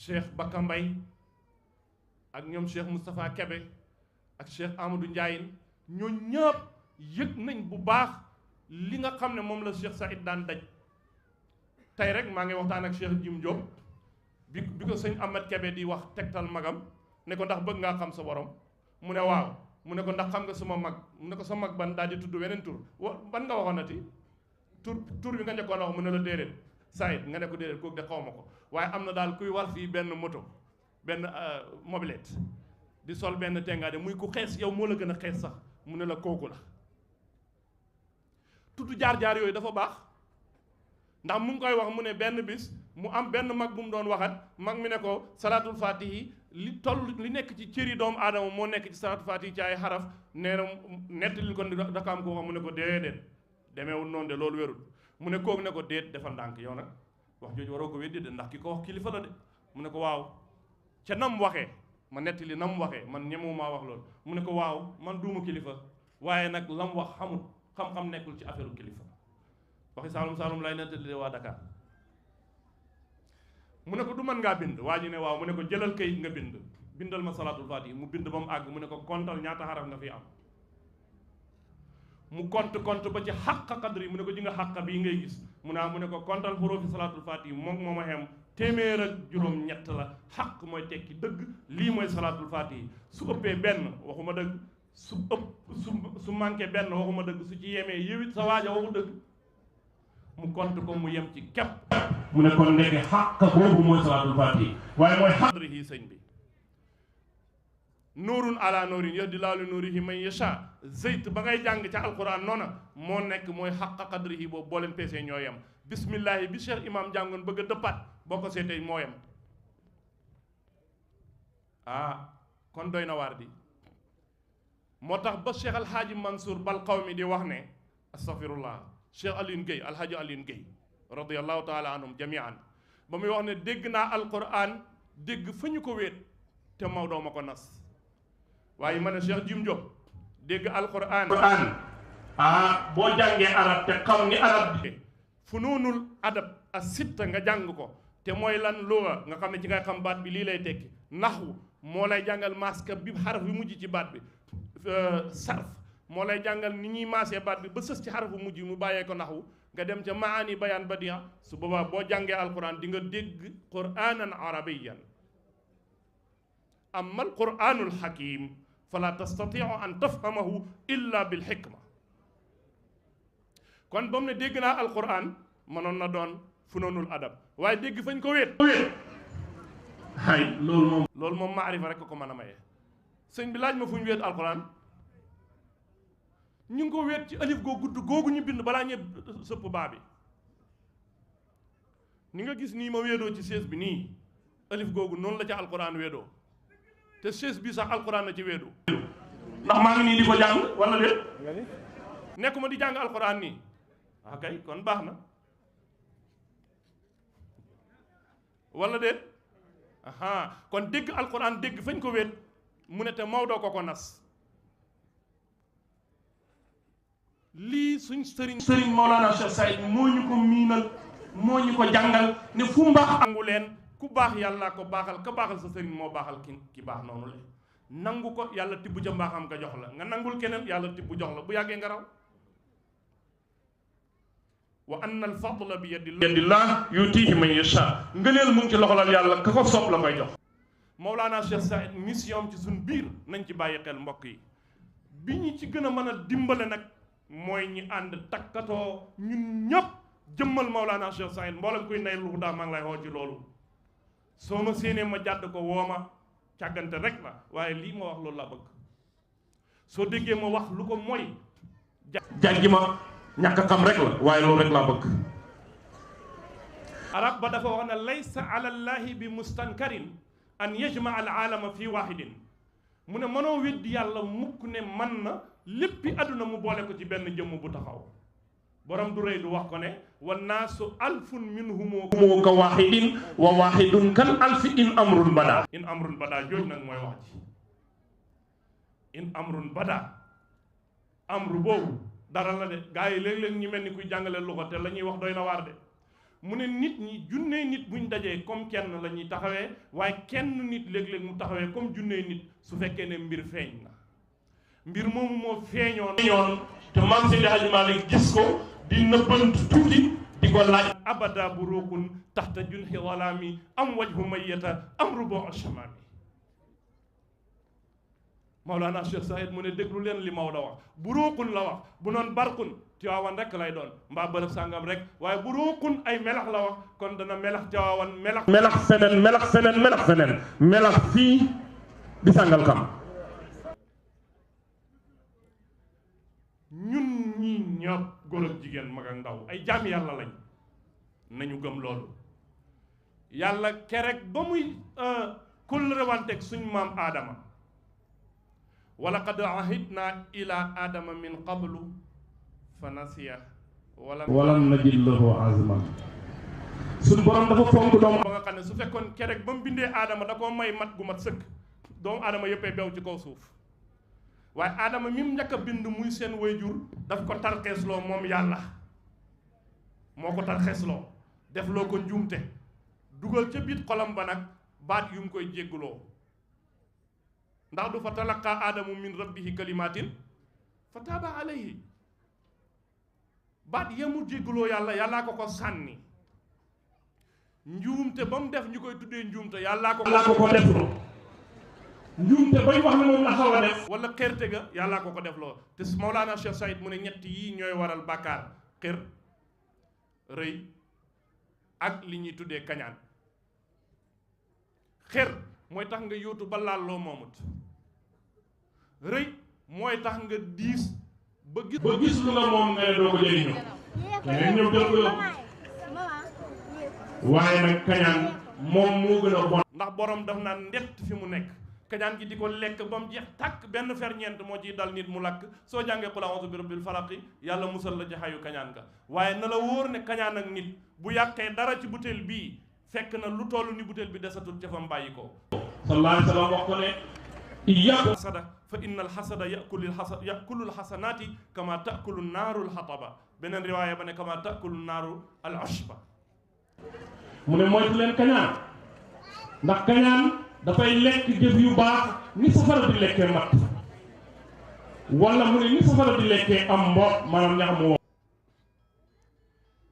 Cheikh Bakka Mbay ak ñoom Cheikh Moustapha Kebe ak Cheikh Amadou Ndiaye ñoo ñëpp yëg nañ bu baax li nga xam ne moom la Cheikh Saïd daan daj tey rek maa ngi waxtaan ak Cheikh Jim Diop bi ko sëñ Ahmed Kebe di wax tegtal magam ne ko ndax bëgg ngaa xam sa borom mu ne waaw mu ne ko ndax xam nga suma mag mu ne ko sa mag ban daal di tudd weneen tur ban nga waxoon nati tur bi nga njëkkoon wax mu ne la déedéet Saïd nga ne ko déedéet kooku de xaw ma ko waaye am na daal kuy war fii benn moto benn mobilette di sol benn tengaade muy ku xees yow moo la gën a xees sax mu ne la kooku la tudd jaar-jaar yooyu dafa baax ndax mu ngi koy wax mu ne benn bis mu am benn mag bu mu doon waxat mag mi ne ko salaatul fatihi li nekk ci cëri doomu aadama moo nekk ci salaatul fatihi ci ay xaraf nee na nettali ko daka am ko wax mu ne ko déedéet demeewul noonu de loolu wérul mu ne kooku ne ko déet defal ndànk yow nag wax jooju waroo ko weddi de ndax ki ko wax kilifa la de mu ne ko waaw ca nam waxee ma nettali nam waxee man ñemewumaa wax loolu mu ne ko waaw man duuma kilifa waaye nag lam wax xamul xam-xam nekkul ci affaire kilifa waxi saalum saalum lay nettali waa Dakar mu ne ko du mën ngaa bind waa ji ne waaw mu ne ko jëlal kayit nga bindal ma salaatul faatihi mu bind ba mu àgg mu ne ko kontal ñaata xaraf nga fi am mu compte ba ci xàq qadri mu ne ko ji nga xàq bii ngay gis mu ne ko kontal xuruufi salaatul faatihi moom moo ma xem téeméer ak juróom ñett la xàq mooy tekki dëgg lii mooy salaatul faatihi su ëppee benn waxuma dëgg su manqué benn waxuma dëgg su ci yemee yëwit sa waaja waxu dëgg mu compte ko mu yem ci képp mu ne kon léegi xàq boobu mooy salaatul faatihi waaye mooy xadrihi sëñ bi nuurun ala nuurin yahdi laahu li nuurihi man yasha zeyt ba ngay jàng ca alquran noona moo nekk mooy xàq qadrihi boobu boo leen peesee ñoo yem bismillahi bi cheikh imam jàngoon bëgg a dëppaat boo ko seetee moo yem kon doy na waar di moo tax ba cheikh alhaaji Mansour bal qawmi di wax ne astaghfirullah cheikh Alioune Guèye alhaaji Alioune Guèye radiallahu taala anhum jamian ba muy wax ne dégg naa alquran dégg fa ñu ko wéet te Maodo ma ko nas waaye ma ne cheikh Jim Diop dégg alquran boo jàngee arab te xam ni arab bi funuunul adab a sitta nga jàng ko te mooy lan luga nga xam ne ci ngay xam baat bi lii lay tekki naxwu moo lay jàngal maska bi xaraf bi mujj ci baat bi sarf moo lay jàngal ni ñuy maasee baat bi ba sës ci xarafu mujj mu bàyyee ko naxwu nga dem ca maani bayaan badia su boobaa boo jàngee alquran di nga dégg quranan arabiyan amma alquranul hakim fala tastatiu an tafhamahu illa bil hikma kon ba mu ne dégg naa alquran mënoon na doon funoonul adab waaye dégg fañ ko wéet hay loolu moom maarifa rek ko mën a maye sëñ bi laaj ma fu ñu wéet alquran ñu ngi ko wéet ci alif goo gudd googu ñu bind balaa ñëpp sëpp baa bi ni nga gis nii ma wéedoo ci sées bi nii alif googu noonu la ca alquran wéedoo te sées bi sax alquran la ci wéedoo ndax maa ngi nii di ko jàng wala déet nekkuma di jàng alquran nii kay kon baax na wala déet kon dégg alquran dégg fañ ko wéet mu ne te Maodo ko nas lii suñ sëriñ Mawlana Cheikh Saïd moo ñu ko miinal moo ñu ko jàngal ne fu mbaax angu leen ku baax yàlla ko baaxal ka baaxal sa sëriñ moo baaxal ki baax noonu la nangu ko yàlla tibb ca mbaaxam nga jox la nga nangul keneen yàlla tibb jox la bu yàggee nga raw wa anna al fadla bi yadillah yutihi man yasha ngëneel mu ngi ci loxolal yàlla ka ko soob la koy jox Mawlana Cheikh Saïd mission ci suñ biir nañ ci bàyyi xel mbokk yi bi ñu ci gën a mën a dimbale nag mooy ñi ànd takkatoo ñun ñëpp jëmmal Mawlana Cheikh Saïd mboolem kuy nay lu daa maa ngi lay woo ci loolu soo ma séenee ma jàdd ko wooma càggante rek la waaye lii ma wax loolu laa bëgg soo déggee ma wax lu ko mooy jàngi ma ñàkk xam rek la waaye loolu rek laa bëgg arab ba dafa wax ne laysa ala llahi bi mustankarin an yajma al alama fi wahidin mu ne mënoo weddi yàlla mukk ne man na léppi àdduna mu boole ko ci benn jëmm bu taxaw borom du rëy du wax ko ne wa naasu alfun minhumu ka wahidin wa wahidun kal alfi in amrun bada jooj nag mooy wax ji in amrun bada amru boobu dara la de gaa yi léeg-léeg ñi mel ni kuy jàngale luxa te la ñuy wax doy na waar de mu ne nit ñi junnee nit buñ dajee comme kenn la ñuy taxawee waaye kenn nit léeg-léeg mu taxawee comme junnee nit su fekkee ne mbir feeñ na mbir moomu moo feeñoon te Maam Seydi Hadji Malick gis ko di nëbbant tuuti di ko laaj abada bu rookun taxta junxi walaami am wajhu mayyata am rubo ashamaami Mawlana Cheikh Saïd mu ne déglu leen li Maodo wax bu rookun la wax bu noon barkun Tiwaawan rek lay doon mbaa bërëb sàngam rek waaye bu rookun ay melax la wax kon dana melax Tiwaawan melax feneen melax fii di sàngal kam ñun ñi ñëpp góor ak jigéen mag ak ndaw ay jaami yàlla lañ nañu gëm loolu yàlla kerek ba muy kóllërewanteeg suñ maam aadama wala qad ahidna ila aadama min qablu fa nasiya walam najid lahu azman suñ borom dafa fonk doomu ba nga xam ne su fekkoon kerek ba mu bindee aadama da koo may mat gu mat sëkk doomu aadama yëppee bew ci kaw suuf waaye aadama mi mu njëkk a bind muy seen wayjur daf ko tarxeesloo moom yàlla moo ko tarxeesloo def loo ko njuumte dugal ca biit xolam ba nag baat yu mu koy jégguloo ndax du fa talaqa aadamu min rabbihi kalimatin fa taaba alayhi baat yemu jégguloo yàllaa ko ko sànni njuumte ba mu def ñu koy tuddee njuumte yàllaa ko ko defloo njuumte bañ wax ne moom la xaw a def wala xerte ga yàllaa ko ko def loo te Mawlana Cheikh Saïd mu ne ñett yii ñooy waral bàkkaar xër rëy ak li ñuy tuddee kañaan xër mooy tax nga yóotu ba laal loo moomut rëy mooy tax nga diis ba gis lu nga moom nga ne doo ko jëriñoo keneen ñëw jël ko yóbbu waaye nag kañaan moom moo gën a bon ndax borom daf naan ndett fi mu nekk kañaan gi di ko lekk ba mu jeex tàkk benn ferñeent moo ciy dal nit mu lakk soo jàngee qul a'uuzu bi rabbil falaq yàlla musal la ci xayu kañaan ga waaye na la wóor ne kañaan ak nit bu yàqee dara ci butéel bii fekk na lu toll ni butéel bi desatul ca fam bàyyi ko sallallahu alayhi wa sallam wax ko ne iyyakum hasada fa inna al hasada yakulu al hasanati kama takulu naaru al hataba beneen riwaaya ba ne kama takulu naaru al ashba mu ne moytu leen kañaan ndax kañaan dafay lekk jëf yu baax ni safara di lekkee mat wala mu ne ni safara di lekkee am mbo maanaam ñax mu wow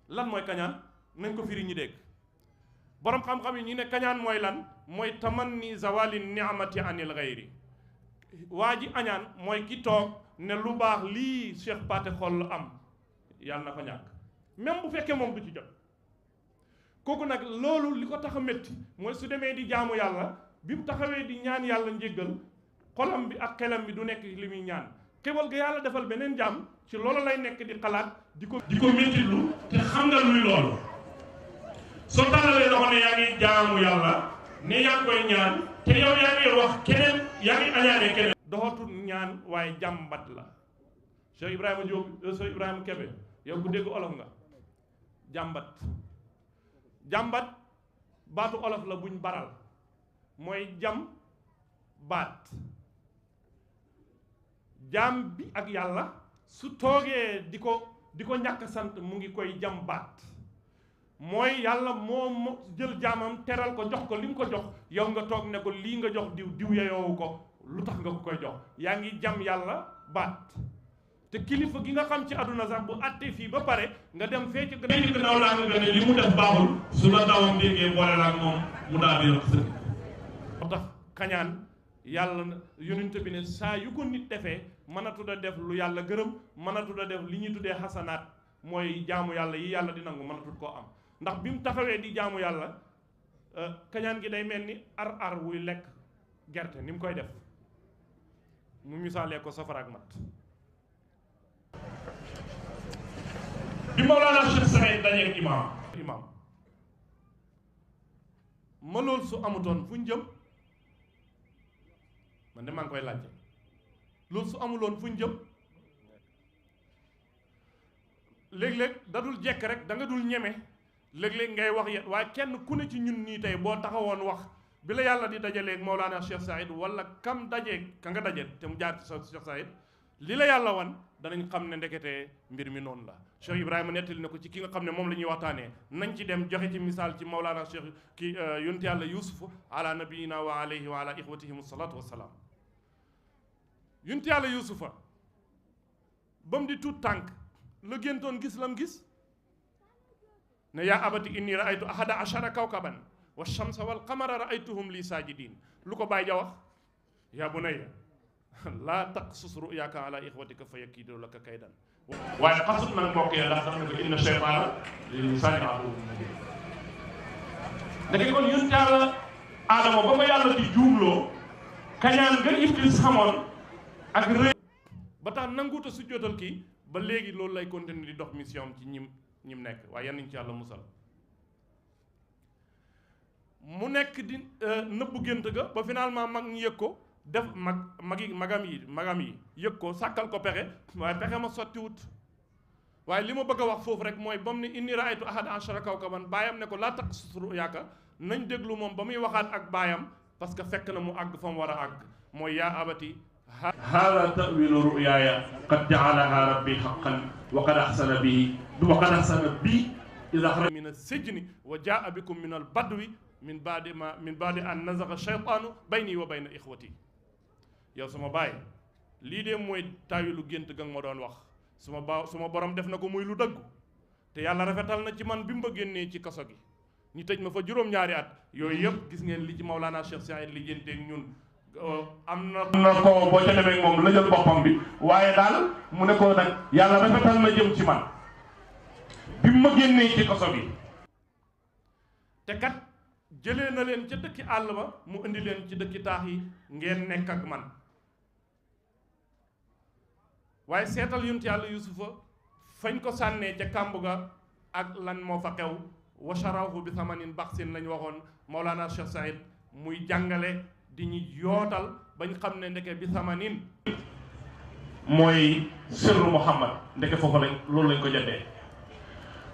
lan mooy kañaan nañ ko firi ñi dégg borom xam-xam yi ñi ne kañaan mooy lan mooy tamanni zawali ni'mati anil ghayri waa ji añaan mooy ki toog ne lu baax lii Cheikh Paté xol am yàlla na ko ñàkk même bu fekkee moom du ci jot kooku nag loolu li ko tax a métti mooy su demee di jaamu yàlla bi mu taxawee di ñaan yàlla njéggal xolam bi ak xelam bi du nekk li muy ñaan xewal ga yàlla defal beneen jaam ci loolu lay nekk di xalaat di ko méttitlu te xam nga luy loolu soo tàllalee loxo ne yaa ngi jaamu yàlla ne yaa ngi koy ñaan te yow yaa ngi wax keneen yaa ngi añaane keneen doxatul ñaan waaye jàmbat la Cheikh Ibrahima Diop Cheikh Ibrahima Kebe yow ku dégg olof nga jàmbat baatu olof la buñ baral mooy jam baat jaam bi ak yàlla su toogee di ko ñàkk sant mu ngi koy jam baat mooy yàlla moo jël jaamam teral ko jox ko li mu ko jox yow nga toog ne ko lii nga jox diw yeyoowu ko lu tax nga ko koy jox yaa ngi jam yàlla baat te kilifa gi nga xam ci àdduna sax bu àttee fii ba pare nga dem fee ci gannaaw laa nga ne li mu def baaxul su la dawam déggee boole la ak moom mu daal di yokk sëkk moo tax kañaan yàlla yonent bi ne saa yu ko nit defee mënatu a def lu yàlla gërëm mënatu a def li ñuy tuddee xasanaat mooy jaamu yàlla yi yàlla di nangu mënatul koo am ndax bi mu taxawee di jaamu yàlla kañaan gi day mel ni ar wuy lekk gerte ni mu koy def mu misaalee ko safara ak mat bi Mawlana Cheikh Saïd dajeeg imaam ma loolu su amutoon fu ñu jëm man de maa ngi koy laajte loolu su amuloon fu ñu jëm léeg-léeg da dul jekk rek da nga dul ñeme léeg-léeg ngay wax yet waaye kenn ku ne ci ñun nii tey boo taxawoon wax bi la yàlla di dajaleeg Mawlana Cheikh Saïd wala kam dajeeg ka nga dajeeg te mu jaar ci Cheikh Saïd li la yàlla wan danañ xam ne ndekete mbir mi noonu la. Cheikh Ibrahima nettali na ko ci ki nga xam ne moom la ñuy waxtaanee nañ ci dem joxe ci misaal ci Mawlana Cheikh ki yonent yàlla Yuusuf ala nabiyina wa alayhi wa ala ixwatihim salaatu wassalaam. yonent yàlla Yuusufa ba mu di tuut tànk la géntoon gis lam gis ne yaa abati inni raaytu ahada ashara kawkaban wa shamsa wal qamara raaytuhum li saajidin lu ko bàyyi ja wax yaa bunayya laa taqsus ruyaaka ala ixwatika fa yakiidu laka kaydan waaye xasut nag mbokk yi ndax daf ne ko inna shaytaana lil insaani aduwwun mubiin. ndeke kon yonent yàlla Aadama ba ko yàlla di juumloo kañaan nga Iblis xamoon ak rëy ba tax nanguuta su jotal kii ba léegi loolu lay continuer di dox mission ci ñim nekk waaye yan nañ ci yàlla musal. mu nekk di nëbbu gént ga ba finalement mag ñu yëg ko def magam yi yëg ko sàkkal ko pexe waaye pexe ma sottiwut. waaye li ma bëgg a wax foofu rek mooy ba mu ne inni raaytu ahada ashara kawkaban baayam ne ko laa taqsus ruyaaka nañ déglu moom ba muy waxaat ak baayam parce que fekk na mu àgg fa mu war a àgg mooy yaa abati haada tawilu ruyaaya qad jaalaha rabbi haqqan wa qad ahsana bi ida xaraja min as-sijni wa jaa bikum min al-badwi min baadi an nazaga shaytaanu bayni wa bayna ixwati. yow sama baay lii de mooy taawilu gént ga nga ma doon wax suma borom def na ko muy lu dëggu te yàlla rafetal na ci man bi mu ma génnee ci kaso gi ñu tëj ma fa juróom-ñaari at yooyu yëpp gis ngeen li ci Mawlana Cheikh Saïd li jënteeg ñun am na ko boo ca demee moom la jël boppam bi waaye daal mu ne ko nag yàlla rafetal na jëm ci man bi mu ma génnee ci kaso gi te kat jëlee na leen ca dëkki àll ba mu indi leen ci dëkki taax yi ngeen nekk ak man. waaye seetal yonent yàlla Yuusufa fañ ko sànnee ca kàmb ga ak lan moo fa xew wa sharahu bi thamanin baxsin lañ waxoon Mawlana Cheikh Saïd muy jàngale di ñu yootal bañ xam ne ndeke bi thamanin mooy sirru Muhammad ndeke foofu loolu lañ ko jëndee.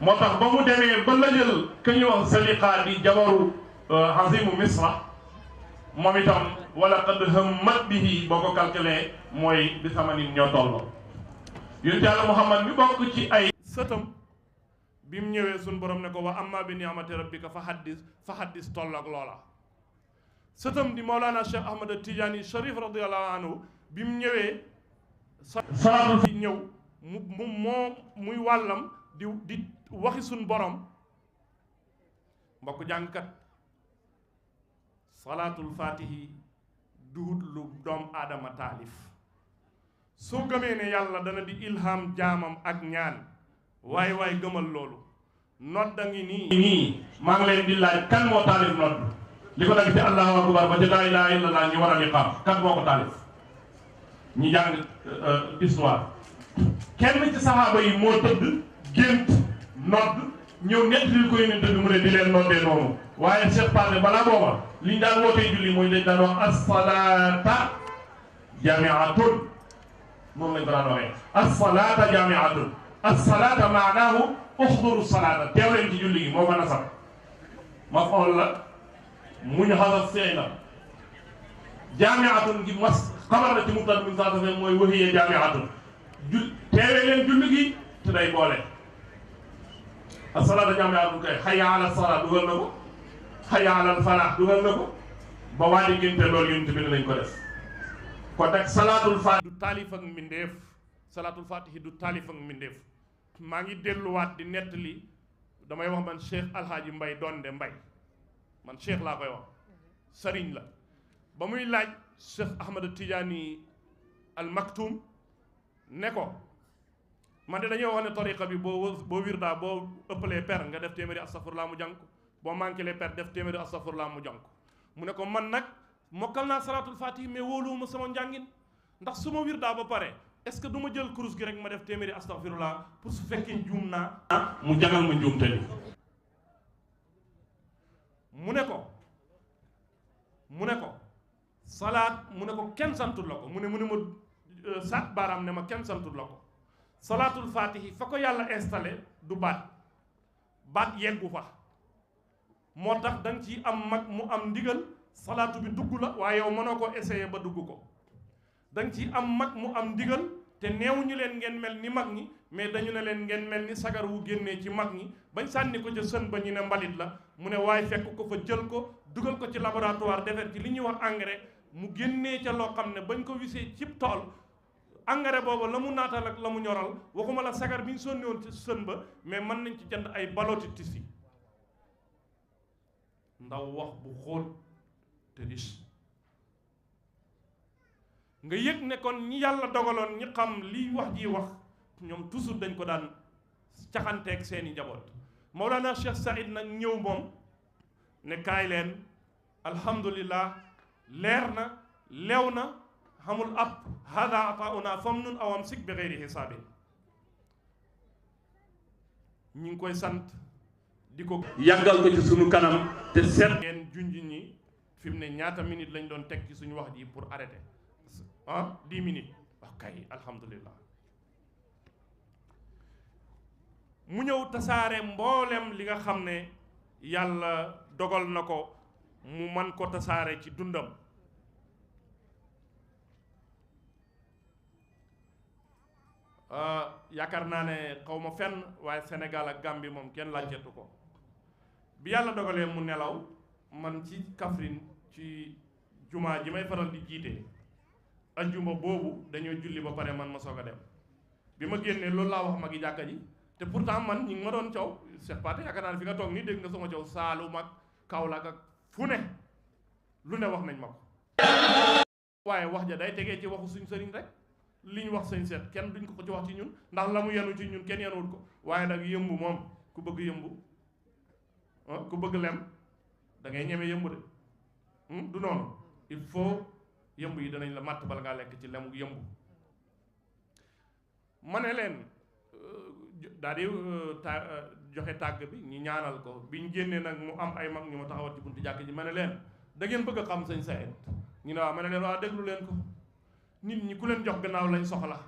moo tax ba mu demee ba la jël ka ñu wax Saliqa di jabaru Azimu Misra moom itam wala qad hammat bihi boo ko calculé mooy bi thamanin ñoo tolloo. yonent yàlla Muhammad mi bokk ci ay sëtam bi mu ñëwee suñ borom ne ko wa amma bi ni'mati rabbika fa haddis toll ak loola. sëtam di Mawlana Cheikh Ahmad Tidiane Sharif radiyallahu anhu bi mu ñëwee salaatul fi ñëw muy wàllam di waxi suñ borom mbokk jàngkat salaatul fatihi duhut lu doom aadama taalif. soo gëmee ne yàlla dana di ilham jaamam ak ñaan waaye gëmal loolu nodda ngi nii maa ngi leen di laaj kan moo taalif nodd li ko dagg ci allahu akbar ba ci laa ilaaha illallah ñu war a liqaam kan moo ko taalif ñi jàng histoire kenn ci saxaaba yi moo tëdd gént nodd ñëw nettali ko yonent bi mu ne di leen noddee noonu waaye Cheikh Paate balaa booba li ñu daan wootee julli mooy dañ daan wax as-salaata jamiatun moom lañ ko daan waxee as-salaata jaamiatun as-salaata maanaahu uxduru salaata teew leen ci julli gi moo ko nasab maf'uul la muñ xasaf feeñ la jaamiatun gi mas xabar la ci mubtada min saa mooy wa hiya jaamiatun teewee leen julli gi te day boole as-salaata jaamiatun kay hayya ala salaat dugal na ko hayya ala falaax dugal na ko ba waaji génte loolu yonent bi lañ ko def kon nag salaatul faatihi du taalif ak mbindeef salaatul faatihi du taalif ak mbindeef maa ngi delluwaat di nettali damay wax man Cheikh Alhaaji Mbay Donde Mbay man Cheikh laa koy wax sëriñ la ba muy laaj Cheikh Ahmad Tidiane al Maktoum ne ko man de dañoo wax ne tariqa bi boo wirdaa boo ëppalee per nga def téeméeri astafurlaa mu jàng ko boo manqué les per def téeméeri astafurlaa mu jàng ko mu ne ko man nag mokkal naa salaatul faatihi mais wóoluwuma sama njàngin ndax su ma wirdaa ba pare est-ce que du ma jël kurus gi rek ma def téeméeri astaghfirullah pour su fekkee juum naa mu jagal ma njuum te mu ne ko salaat mu ne ko kenn santul la ko mu ne ma saat baaraam ne ma kenn santul la ko salaatul faatihi fa ko yàlla installé du baat yeggu fa moo tax da nga ci am mag mu am ndigal salaatu bi dugg la waaye yow mënoo ko essayer ba dugg ko da nga ci am mag mu am ndigal te neewuñu leen ngeen mel ni mag ñi mais dañu ne leen ngeen mel ni sagar wu génnee ci mag ñi bañ sànni ko ca sën ba ñu ne mbalit la mu ne waaye fekk ko fa jël ko dugal ko ci laboratoire defar ci li ñuy wax engrais mu génnee ca loo xam ne bañ ko wisee cib tool engrais boobu la mu naatal ak la mu ñoral waxuma la sagar bi ñu sonni woon ci sën ba mais mën nañ ci jënd ay balooti tisi ndaw wax bu xóot te riche nga yëg ne kon ñi yàlla dogaloon ñi xam liy wax ji wax ñoom toujours dañ ko daan caxanteeg seeni njaboot Mawlana Cheikh Saïd nag ñëw moom ne kaay leen alhamdulillah leer na leew na xamul ab hada atauna fam nun awam sik bi xeyri xisaabi ñi ngi koy sant di ko yàggal ko ci suñu kanam te seet ngeen junj ñi fi mu ne ñaata minutes lañ doon teg ci suñu wax ji pour arrêter 10 minutes ok alhamdulillah mu ñëw tasaare mboolem li nga xam ne yàlla dogal na ko mu man ko tasaare ci dundam yaakaar naa ne xaw ma fenn waaye Sénégal ak Gambie moom kenn laajtetu ko bi yàlla dogalee mu nelaw man ci Kaffrine ci jumaa ji may faral di jiite ajjuma boobu dañoo julli ba pare man ma soog a dem bi ma génnee loolu laa wax magi jàkka ji te pourtant man ñi ngi ma doon caw Cheikh Pathé yaakaar naa ne fi nga toog nii dégg nga sama caw Saalum ak Kaolack ak fu ne lu ne wax nañ ma ko waaye wax ja day tegee ci waxu suñ sëriñ rek li ñu wax sëñ seet kenn duñ ko ci wax ci ñun ndax la mu yenu ci ñun kenn yenuwul ko waaye nag yëmbu moom ku bëgg yëmbu ku bëgg lem da ngay ñeme yëmbu de du noonu il faut yëmb yi danañ la màtt bala ngaa lekk ci lemu yëmb ma ne leen daal di joxe tàgg bi ñu ñaanal ko bi ñu génnee nag mu am ay mag ñu ma taxawat ci buntu jàkk ji ma ne leen da ngeen bëgg a xam sëñ Saïd ñu ne waaw ma ne leen waaw déglu leen ko nit ñi ku leen jox gannaaw lañ soxla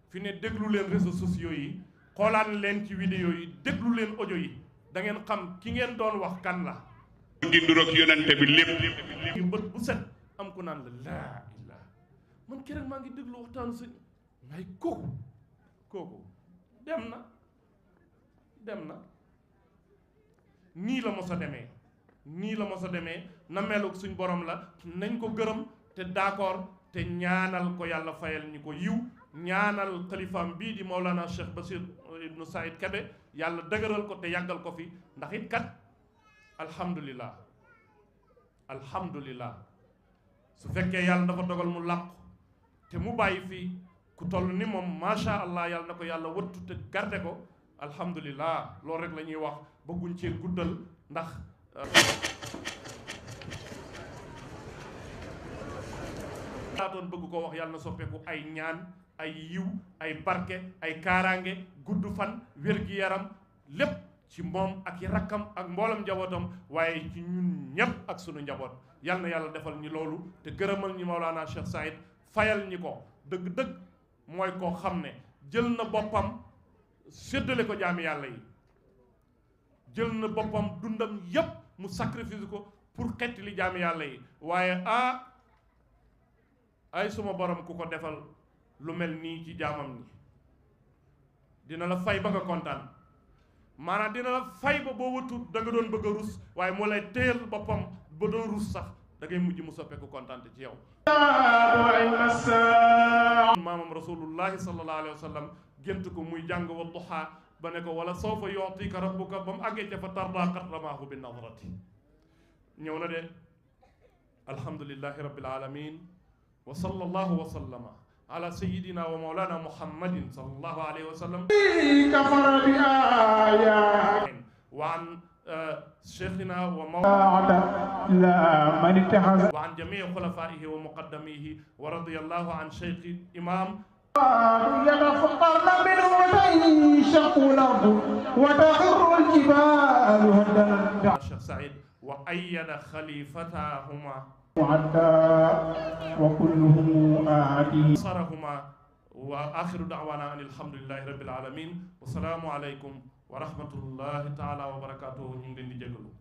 fi ne déglu leen réseaux sociaux yi xoolaan leen ci vidéo yi déglu leen audio yi da ngeen xam ki ngeen doon wax kan la dinduroog yonente bi lépp yu bët bu set am ku naan la laa illah man keroog maa ngi déglu waxtaanu sëñ may kooku dem na nii la mos a demee na meluk suñ borom la nañ ko gërëm te d'accord te ñaanal ko yàlla fayal ñi ko yiw ñaanal xalifaam bii di Mawlana Cheikh Basir ibnu Saïd Kebe yàlla dëgëral ko te yàggal ko fi ndax it kat alhamdulillah su fekkee yàlla dafa dogal mu làqu te mu bàyyi fii ku toll ni moom macha allah yàlla na ko yàlla wëttu te garde ko alhamdulillah loolu rek la ñuy wax bëgguñ cee guddal ndax laatoon bëgg ko wax yàlla na soppeeku ay ñaan ay yiw ay barke ay kaaraange gudd fan wér-gi-yaram lépp ci moom ak i rakkam ak mboolam njabootam waaye ci ñun ñépp ak sunu njaboot yal na yàlla defal ñi loolu te gërëmal ñi Mawlana Cheikh Saïd fayal ñi ko dëgg-dëgg mooy koo xam ne jël na boppam séddale ko jaami yàlla yi jël na boppam dundam yépp mu sacrifice ko pour xetti li jaami yàlla yi waaye ay suma borom ku ko defal lu mel nii ci jaamam ñi dina la fay ba nga kontaan maanaam dina la fay ba boo wëtut da nga doon bëgg a rus waaye moo lay téyal boppam ba doo rus sax da ngay mujj mu soppeeku kontaan ci yow maamam rasulullahi sallallahu alayhi wa sallam gént ko muy jàng wa duha ba ne ko wala sawfa yu'tika rabbuka ba mu àggee ca fa tarda qad ramaahu bi nadrati ñëw na de alhamdulillahi rabbil alamin wa sallallahu wa sallama ala sayyidina wa mawlana muhammadin sallallahu alayhi wa sallam wa an شيخنا وعن جميع خلفائه ومقدميه ورضي الله عن شيخ إمام يتفطرن منه وتنشق الأرض وتخر الجبال هدا الشيخ سعيد وأيد خليفتهما وكلهم آتيه نصرهما وآخر دعوانا أن الحمد لله رب العالمين والسلام عليكم wa rahmatullahi taala wa barakaatuhu ñu ngi leen di jégalu.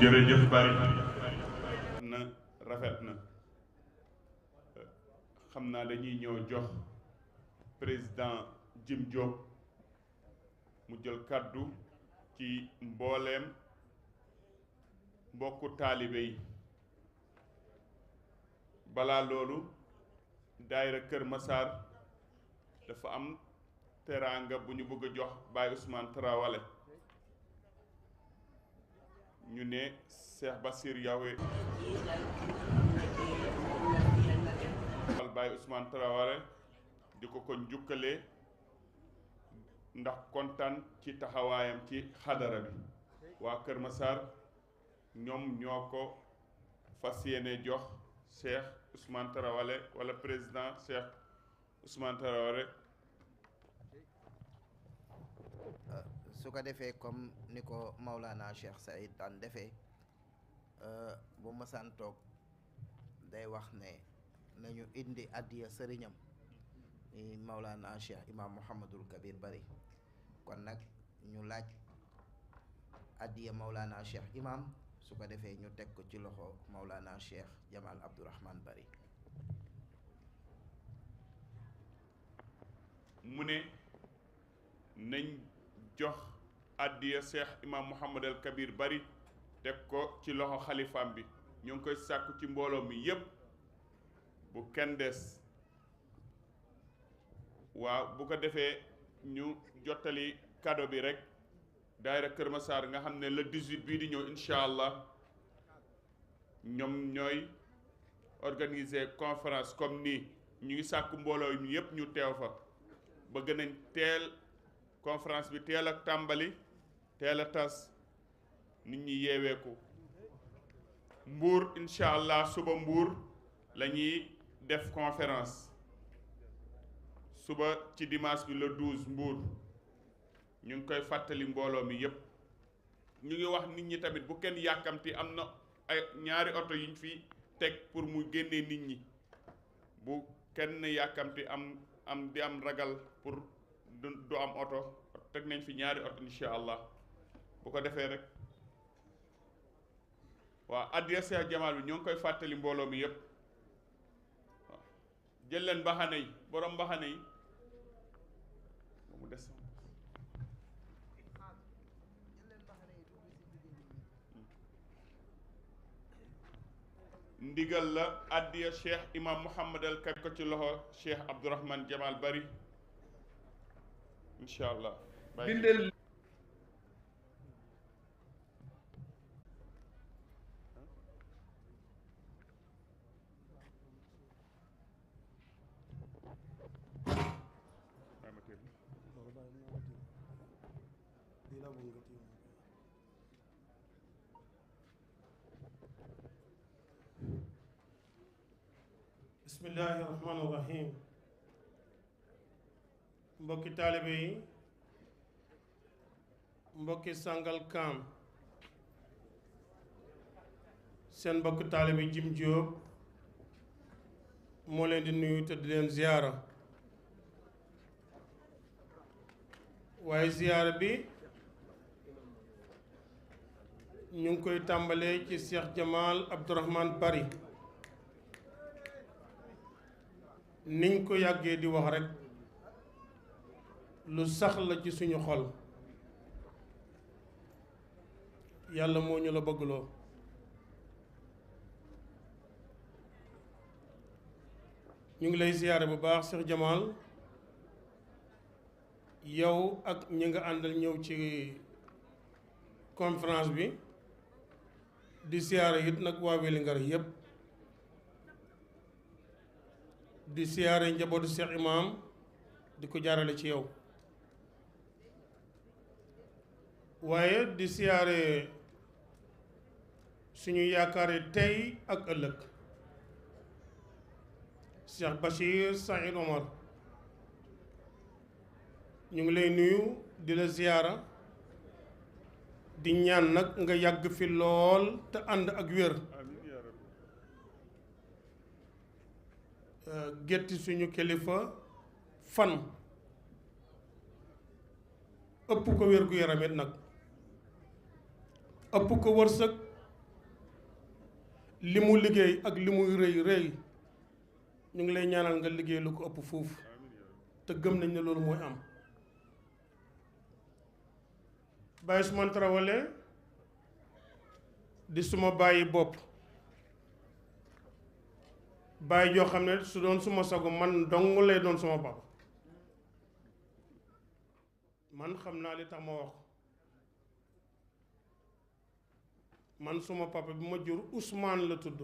jërëjëf bari naa dañuy ñëw jox président Jim Diop mu jël kàddu ci mbooleem mbokku taalibe yi. balaa loolu daayira Kër Massar dafa am teraanga bu ñu bëgg a jox Baye Ousmane Traoré ñu ne Cheikh Bassir Yahweh Baye Ousmane Traoré di ko njukkalee ndax kontaan ci taxawaayam ci xadara bi waa Kër Massar ñoom ñoo ko fas yéene jox Cheikh Ousmane Traoré wala président Cheikh Ousmane Traoré. su ko defee comme ni ko Maulana Cheikh Saïd daan defee bu masaan toog day wax ne nañu indi addiya sëriñam ni Maulana Cheikh Imam Mouhamadul Kabir Bari kon nag ñu laaj addiya Maulana Cheikh Imam su ko defee ñu teg ko ci loxo Maulana Cheikh Jamal Abdourahman Bari. mu ne nañ jox addiya Cheikh Imam Mouhamad al Kabir Bari teg ko ci loxo xalifaam bi ñu ngi koy sàkku ci mbooloo mi yépp bu kenn des. waaw bu ko defee ñu jottali cadeau bi rek daayira Kër Massar nga xam ne le 18 bii di ñëw incha allah ñoom ñooy organiser conférence comme nii ñu ngi sàkku mbooloo mi yépp ñu teew fa bëgg nañ teel conférence bi teel ak tàmbali teel a tas nit ñi yeeweeku Mbuur incha allah suba Mbuur la ñuy def conférence suba ci dimanche bi le 12 Mbuur ñu ngi koy fàttali mbooloo mi yépp ñu ngi wax nit ñi tamit bu kenn yàkkamti am na ay ñaari oto yiñ fi teg pour mu génnee nit ñi bu kenn yàkkamti am di am ragal pour du am oto teg nañ fi ñaari oto insha allah bu ko defee rek waaw addiya Cheikh Jamal bi ñoo ngi koy fàttali mbooloo mi yépp waaw jël leen mbaxane yi borom mbaxane yi mu des ndigal la addiya Cheikh Imam Mouhamad al Kabir ko ci loxo Cheikh Abdourahman Jamal Bari incha allah bindel bismillahi rahmaani rahim mbokki taalibe yi mbokki Sangalkam seen mbokki taalibe Jim Diop moo leen di nuyu te di leen ziyaara waaye ziyaara bi ñu ngi koy tàmbalee ci Cheikh Jamal Abdourahman Bari niñ ko yàggee di wax rekk lu sax la ci suñu xol yàlla moo ñu la bëggloo ñu ngi lay siyaare bu baax Cheikh Jamal yow ak ñi nga àndal ñëw ci conférence bi di siyaare it nag waa Wélingara yépp di siyaare njabootu Cheikh Imam di ko jaarale ci yow waaye di siyaare suñu yaakaare tey ak ëllëg Cheikh Bachir Saïd Omar ñu ngi lay nuyu di la siyaara di ñaan nag nga yàgg fi lool te ànd ak wér gétti suñu kilifa fan ëpp ko wér gu yaram it nag ëpp ko wërsëg li mu liggéey ak li muy rëy rëy ñu ngi lay ñaanal nga liggéey lu ko ëpp foofu te gëm nañ ne loolu mooy am. Baye Ousmane Tarawale di suma bàyyi bopp bàyyi joo xam ne su doon suma sago man dong lay doon suma papa man xam naa li tax ma wax man suma papa bi ma jur Ousmane la tudd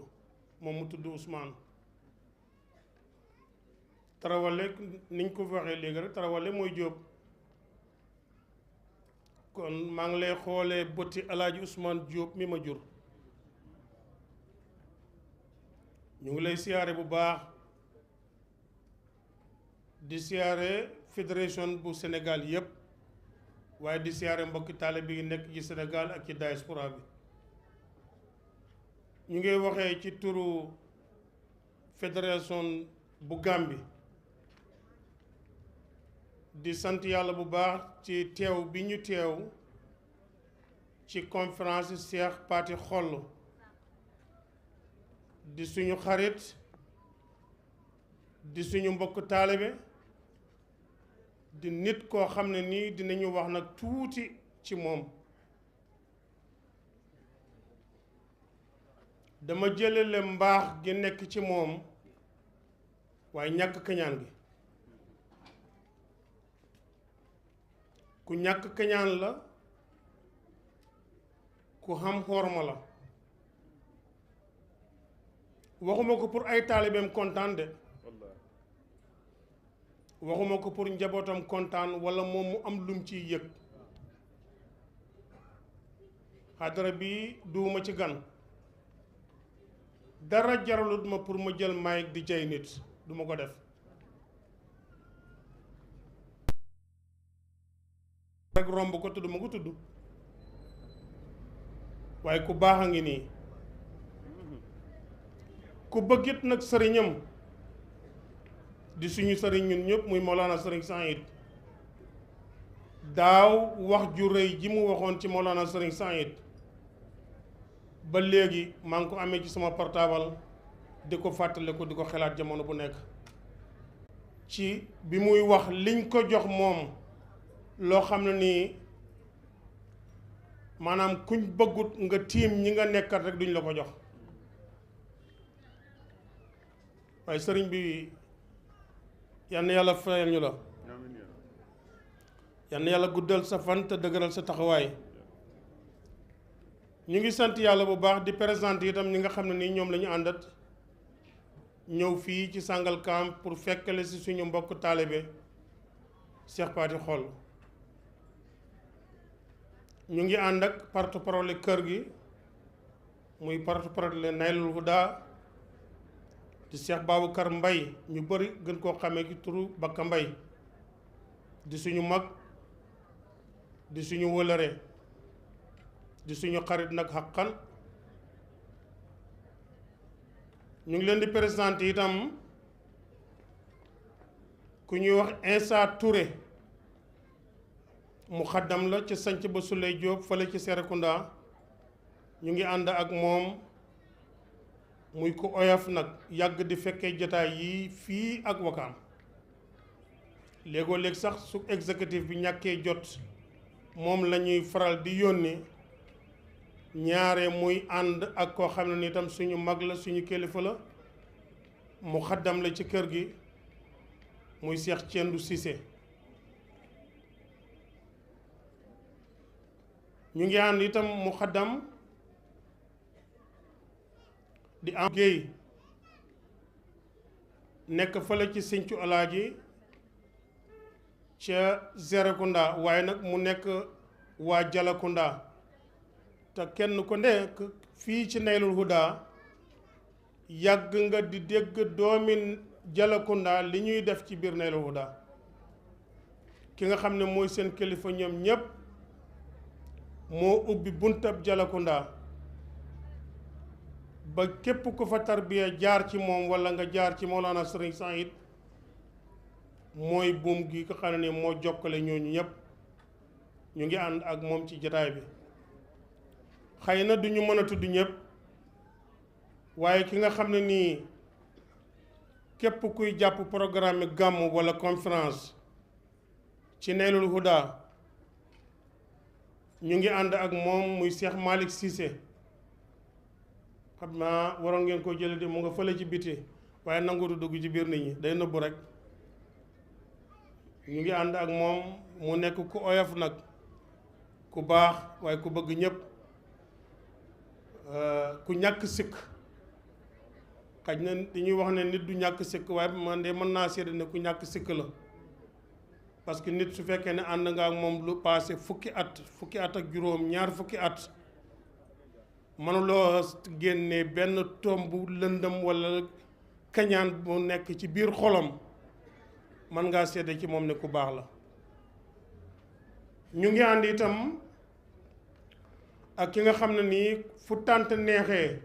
moom mu tudd Ousmane Tarawale niñ ko waxee léegi rek Tarawale mooy Jóob kon maa ngi lay xoolee bëti Alaaji Ousmane Jóob mi ma jur ñu ngi lay siyaare bu baax di siyaare fédération bu Sénégal yépp waaye di siyaare mbokki taalibe yi nekk ci Sénégal ak ci diaspora bi ñu ngi waxee ci turu fédération bu Gambie di sant yàlla bu baax ci teew bi ñu teew ci conférence Cheikh Paty Xoll di suñu xarit di suñu mbokk taalibe di nit koo xam ne nii dinañu wax nag tuuti ci moom dama jëlale mbaax gi nekk ci moom waaye ñàkk kañaan gi ku ñàkk kañaan la ku xam xorma la waxuma ko pour ay taalibeem kontaan de waxuma ko pour njabootam kontaan walla moom mu am lum ciy yëg xadara bi duuma ci gan dara jaralut ma pour ma jël mic di jay nit duma ko def rek romb ko tudd ma ko tudd waaye ku baax a ngi nii ku bëggit nag sëriñam di suñu sëriñ ñun ñëpp muy Mawlana Sëriñ Saïd daaw wax ju rëy ji mu waxoon ci Mawlana Sëriñ Saïd ba léegi maa ngi ko amee ci sama portable di ko fàttale ko di ko xalaat jamono bu nekk ci bi muy wax liñ ko jox moom loo xam ne nii maanaam kuñ bëggut nga tiim ñi nga nekkat rek duñ la ko jox waaye sëriñ bi yal na yàlla fayal ñu la yal na yàlla guddal sa fan te dëgëral sa taxawaay ñu ngi sant yàlla bu baax di présenter itam ñi nga xam ne nii ñoom la ñu àndat ñëw fii ci Sangalkam pour fekkale si suñu mbokk taalibe Cheikh Paty Xoll ñu ngi ànd ak porte-parole kër gi muy porte-parole Naylul Huda di Cheikh Babacar Mbay ñu bëri gën koo xamee ci turu Bakka Mbay di suñu mag di suñu wëlëre di suñu xarit nag xaqan ñu ngi leen di présenté itam ku ñuy wax Insa Touré mu xaddam la ca sanc ba Suley Jóob fële ci Serekunda ñu ngi ànd ak moom muy ko oyof nag yàgg di fekkee jotaay yi fii ak Wakaam léegoo léeg sax su exécutif bi ñàkkee jot moom la ñuy faral di yónni ñaare muy ànd ak koo xam ne ni itam suñu mag la suñu kilifa la mu xaddam la ci kër gi muy Cheikh Thiendou Cissé ñu ngi ànd itam mu xaddam di am géey nekk fële ci Sinthiou Alaaji ca Serekunda waaye nag mu nekk waa Jalakunda te kenn ku nekk fii ci Naylul Huda yàgg nga di dégg doomi Jalakunda li ñuy def ci biir Naylul Huda ki nga xam ne mooy seen kilifa ñoom ñépp moo ubbi buntab Jalakunda ba képp ku fa tarbiya jaar ci moom walla nga jaar ci Mawlana Sëriñ Saïd mooy buum gi nga xam ne moo jokkale ñooñu ñëpp ñu ngi ànd ak moom ci jataay bi xëy na duñu mën a tudd ñëpp waaye ki nga xam ne nii képp kuy jàpp programme gàmm wala conférence ci Naylul Huda ñu ngi ànd ak moom muy Cheikh Malick Cissé xam naa waroon ngeen ko jële di mu nga fële ci biti waaye nangutu dugg ci biir nit ñi day nëbbu rek. ñu ngi ànd ak moom mu nekk ku oyof nag ku baax waaye ku bëgg ñëpp ku ñàkk sikk xaj na dañuy wax ne nit du ñàkk sikk waaye man de mën naa seede ne ku ñàkk sikk la parce que nit su fekkee ne ànd nga ak moom lu passé fukki at ak juróom ñaar fukki at mënuloo génne benn tomb lëndëm walla kañaan bu nekk ci biir xolam man ngaa seede ci moom ne ku baax la. ñu ngi ànd itam ak ki nga xam ne nii fu tànt neexee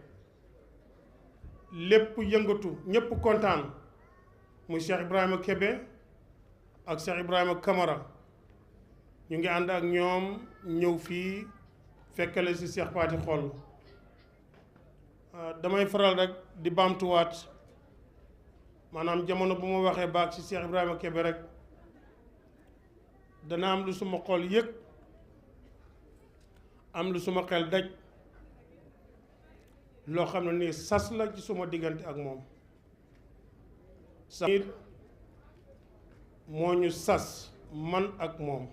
lépp yëngatu ñépp kontaan muy Cheikh Ibrahima Kébé ak Cheikh Ibrahima Kamara ñu ngi ànd ak ñoom ñëw fii fekkale ci Cheikh Paati Xoll damay faral rek di baamtuwaat maanaam jamono bu ma waxee baag ci Cheikh Ibrahima Kébé rek dana am lu suma xol yëg am lu suma xel daj loo xam ne nii sas la ci suma diggante ak moom sax moo ñu sas man ak moom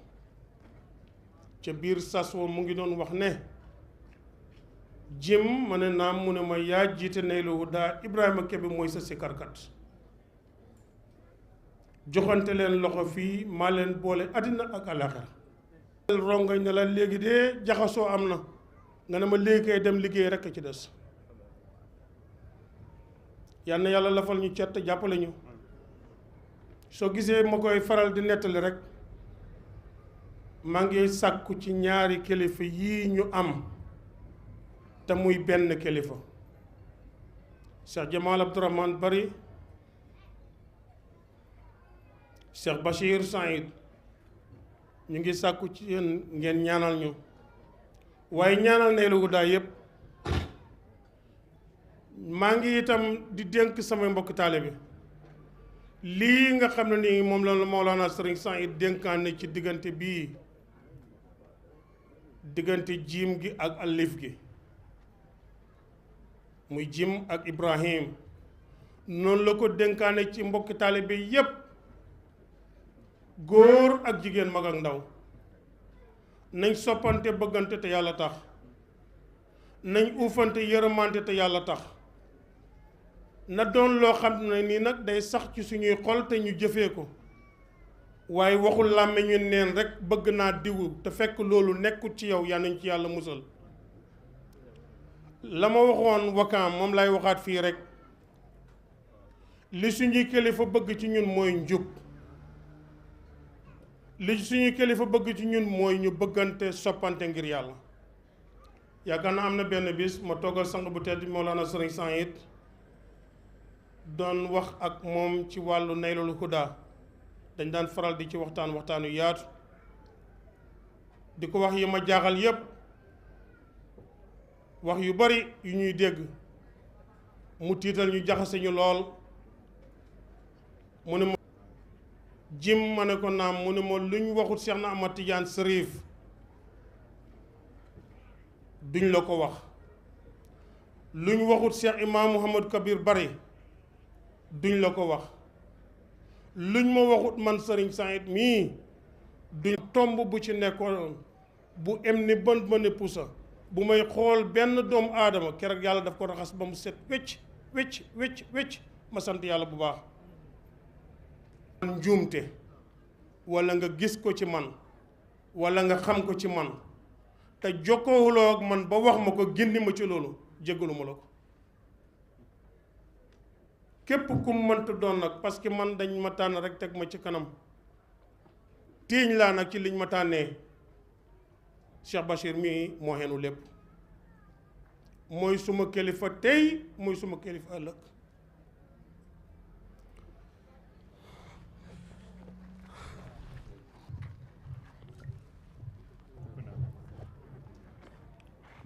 ca biir sas woo mu ngi doon wax ne jim ma ne naam mu ne ma yaa jiite Naylul Huda Ibrahima Kébé mooy sa sikarkat joxante leen loxo fii maa leen boole àddina ak àllaxira rongañ ne la léegi de jaxasoo am na nga ne ma léegi kay dem liggéey rekk ci des yal na yàlla lafal ñu cet jàppale ñu soo gisee ma koy faral di nettali rek maa ngi sàkku ci ñaari kilifa yii ñu am te muy benn kilifa Cheikh Jamal Abdourahmane Bari Cheikh Bachir Saïd ñu ngi sàkku ci yéen ngeen ñaanal ñu waaye ñaanal Naylul Huda yépp maa ngi itam di dénk samay mbokk taalibe bi lii nga xam ne nii moom la Mawlana Sëriñ Saïd dénkaane ci diggante bii diggante jiim gi ak alif gi muy jim ak Ibrahim noonu la ko dénkaane ci mbokki taalibe yépp góor ak jigéen mag ak ndaw nañ soppante bëggante te yàlla tax nañ uufante yërëmante te yàlla tax na doon loo xam ne nii nag day sax ci suñuy xol te ñu jëfee ko waaye waxul làmmiñu neen rek bëgg naa diwu te fekk loolu nekkul ci yow yaa nañ ci yàlla musal la ma waxoon wakaam moom lay waxaat fii rek li suñuy kilifa bëgg ci ñun mooy njub li suñuy kilifa bëgg ci ñun mooy ñu bëggante soppante ngir yàlla yaakaar na am na benn bis ma toggal sang bu tedd Mawlana Sëriñ Saïd doon wax ak moom ci wàllu Naylul Huda dañ daan faral di ci waxtaan yu yaatu di ko wax yi ma jaaxal yépp wax yu bari yu ñuy dégg mu tiital ñu jaxase ñu lool mu ne ma jim ma ne ko naam mu ne ma luñ waxut Cheikh na Ahmad Tidiane Sërif duñ la ko wax luñ waxut Cheikh Imam Mouhamad Kabir Bari duñ la ko wax luñ ma waxut man Sëriñ Saïd mii duñ tomb bu ci nekkoon bu em ni bën bëne pusa bu may xool benn doomu aadama keroog yàlla daf ko raxas ba mu set wecc wecc wecc wecc ma sant yàlla bu baax njuumte walla nga gis ko ci man walla nga xam ko ci man te jokkoowuloo ak man ba wax ma ko gindi ma ci loolu jéggalu ma la ko képp ku mënta doon nag parce que man dañ ma tànn rek teg ma ci kanam tiiñ laa nag ci liñ ma tànnee Cheikh Bachir mii moo xenu lépp mooy suma kilifa tey mooy suma kilifa ëllëg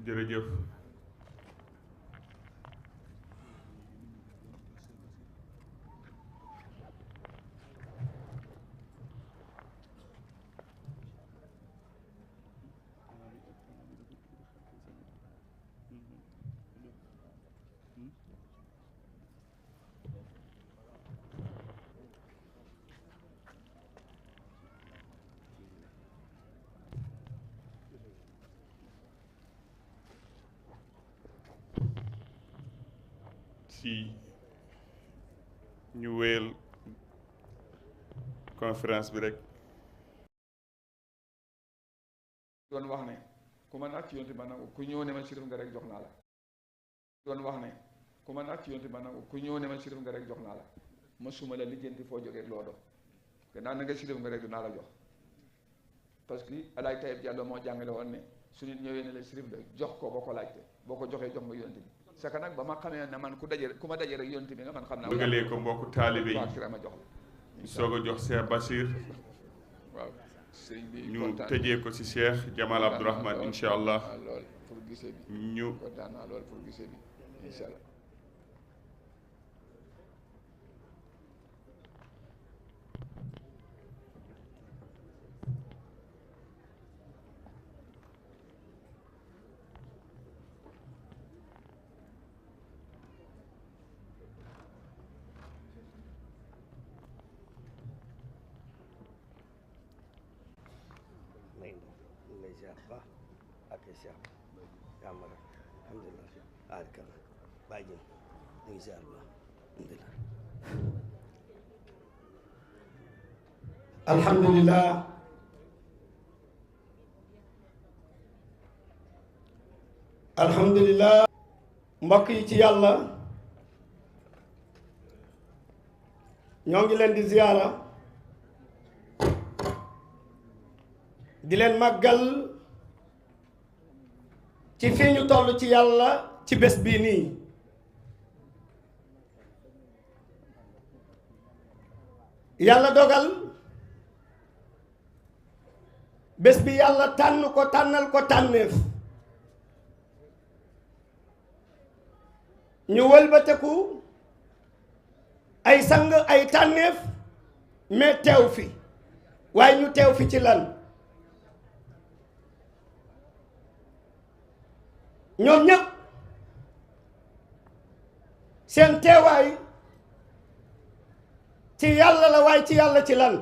jërëjëf si ñu wéyal conférence bi rek. doon wax ne ku ma naat ci yonte ba nangu ku ñëw ne ma sirif nga rek jox naa la. doon wax ne ku ma naat ci yonte ba nangu ku ñëw ne ma sirif nga rek jox naa la masuma la lijjanti foo jógee loo doon gannaaw na nga sirif nga rek dinaa la jox parce que alaaj Tayib Diallo moo jàngale woon ne su nit ñëwee ne la sirif la jox ko boo ko laajte boo ko joxee jox nga yonte bi c'est que nag ba ma xamee ne man ku ma daje rek yonte bi nga man xam naa bëggalee ko mbokku taalibe yi ma jox la soog a jox Cheikh Bachir waaw sëriñ bi ñu tëjee ko ci Cheikh Jamal Abdourahmane incha allah lool pour gisee bi ñu kontaan naa lool pour gisee bi incha allah alhamdulillah alhamdulillah mbokk yi ci yàlla ñoo ngi leen di ziyaara di leen màggal ci fii ñu toll ci yàlla ci bés bii nii yàlla dogal bés bi yàlla tànn ko tànnal ko tànneef ñu wëlbateku ay sang ay tànneef mais teew fi waaye ñu teew fi ci lan ñoom ñëpp seen teewaay ci yàlla la waaye ci yàlla ci lan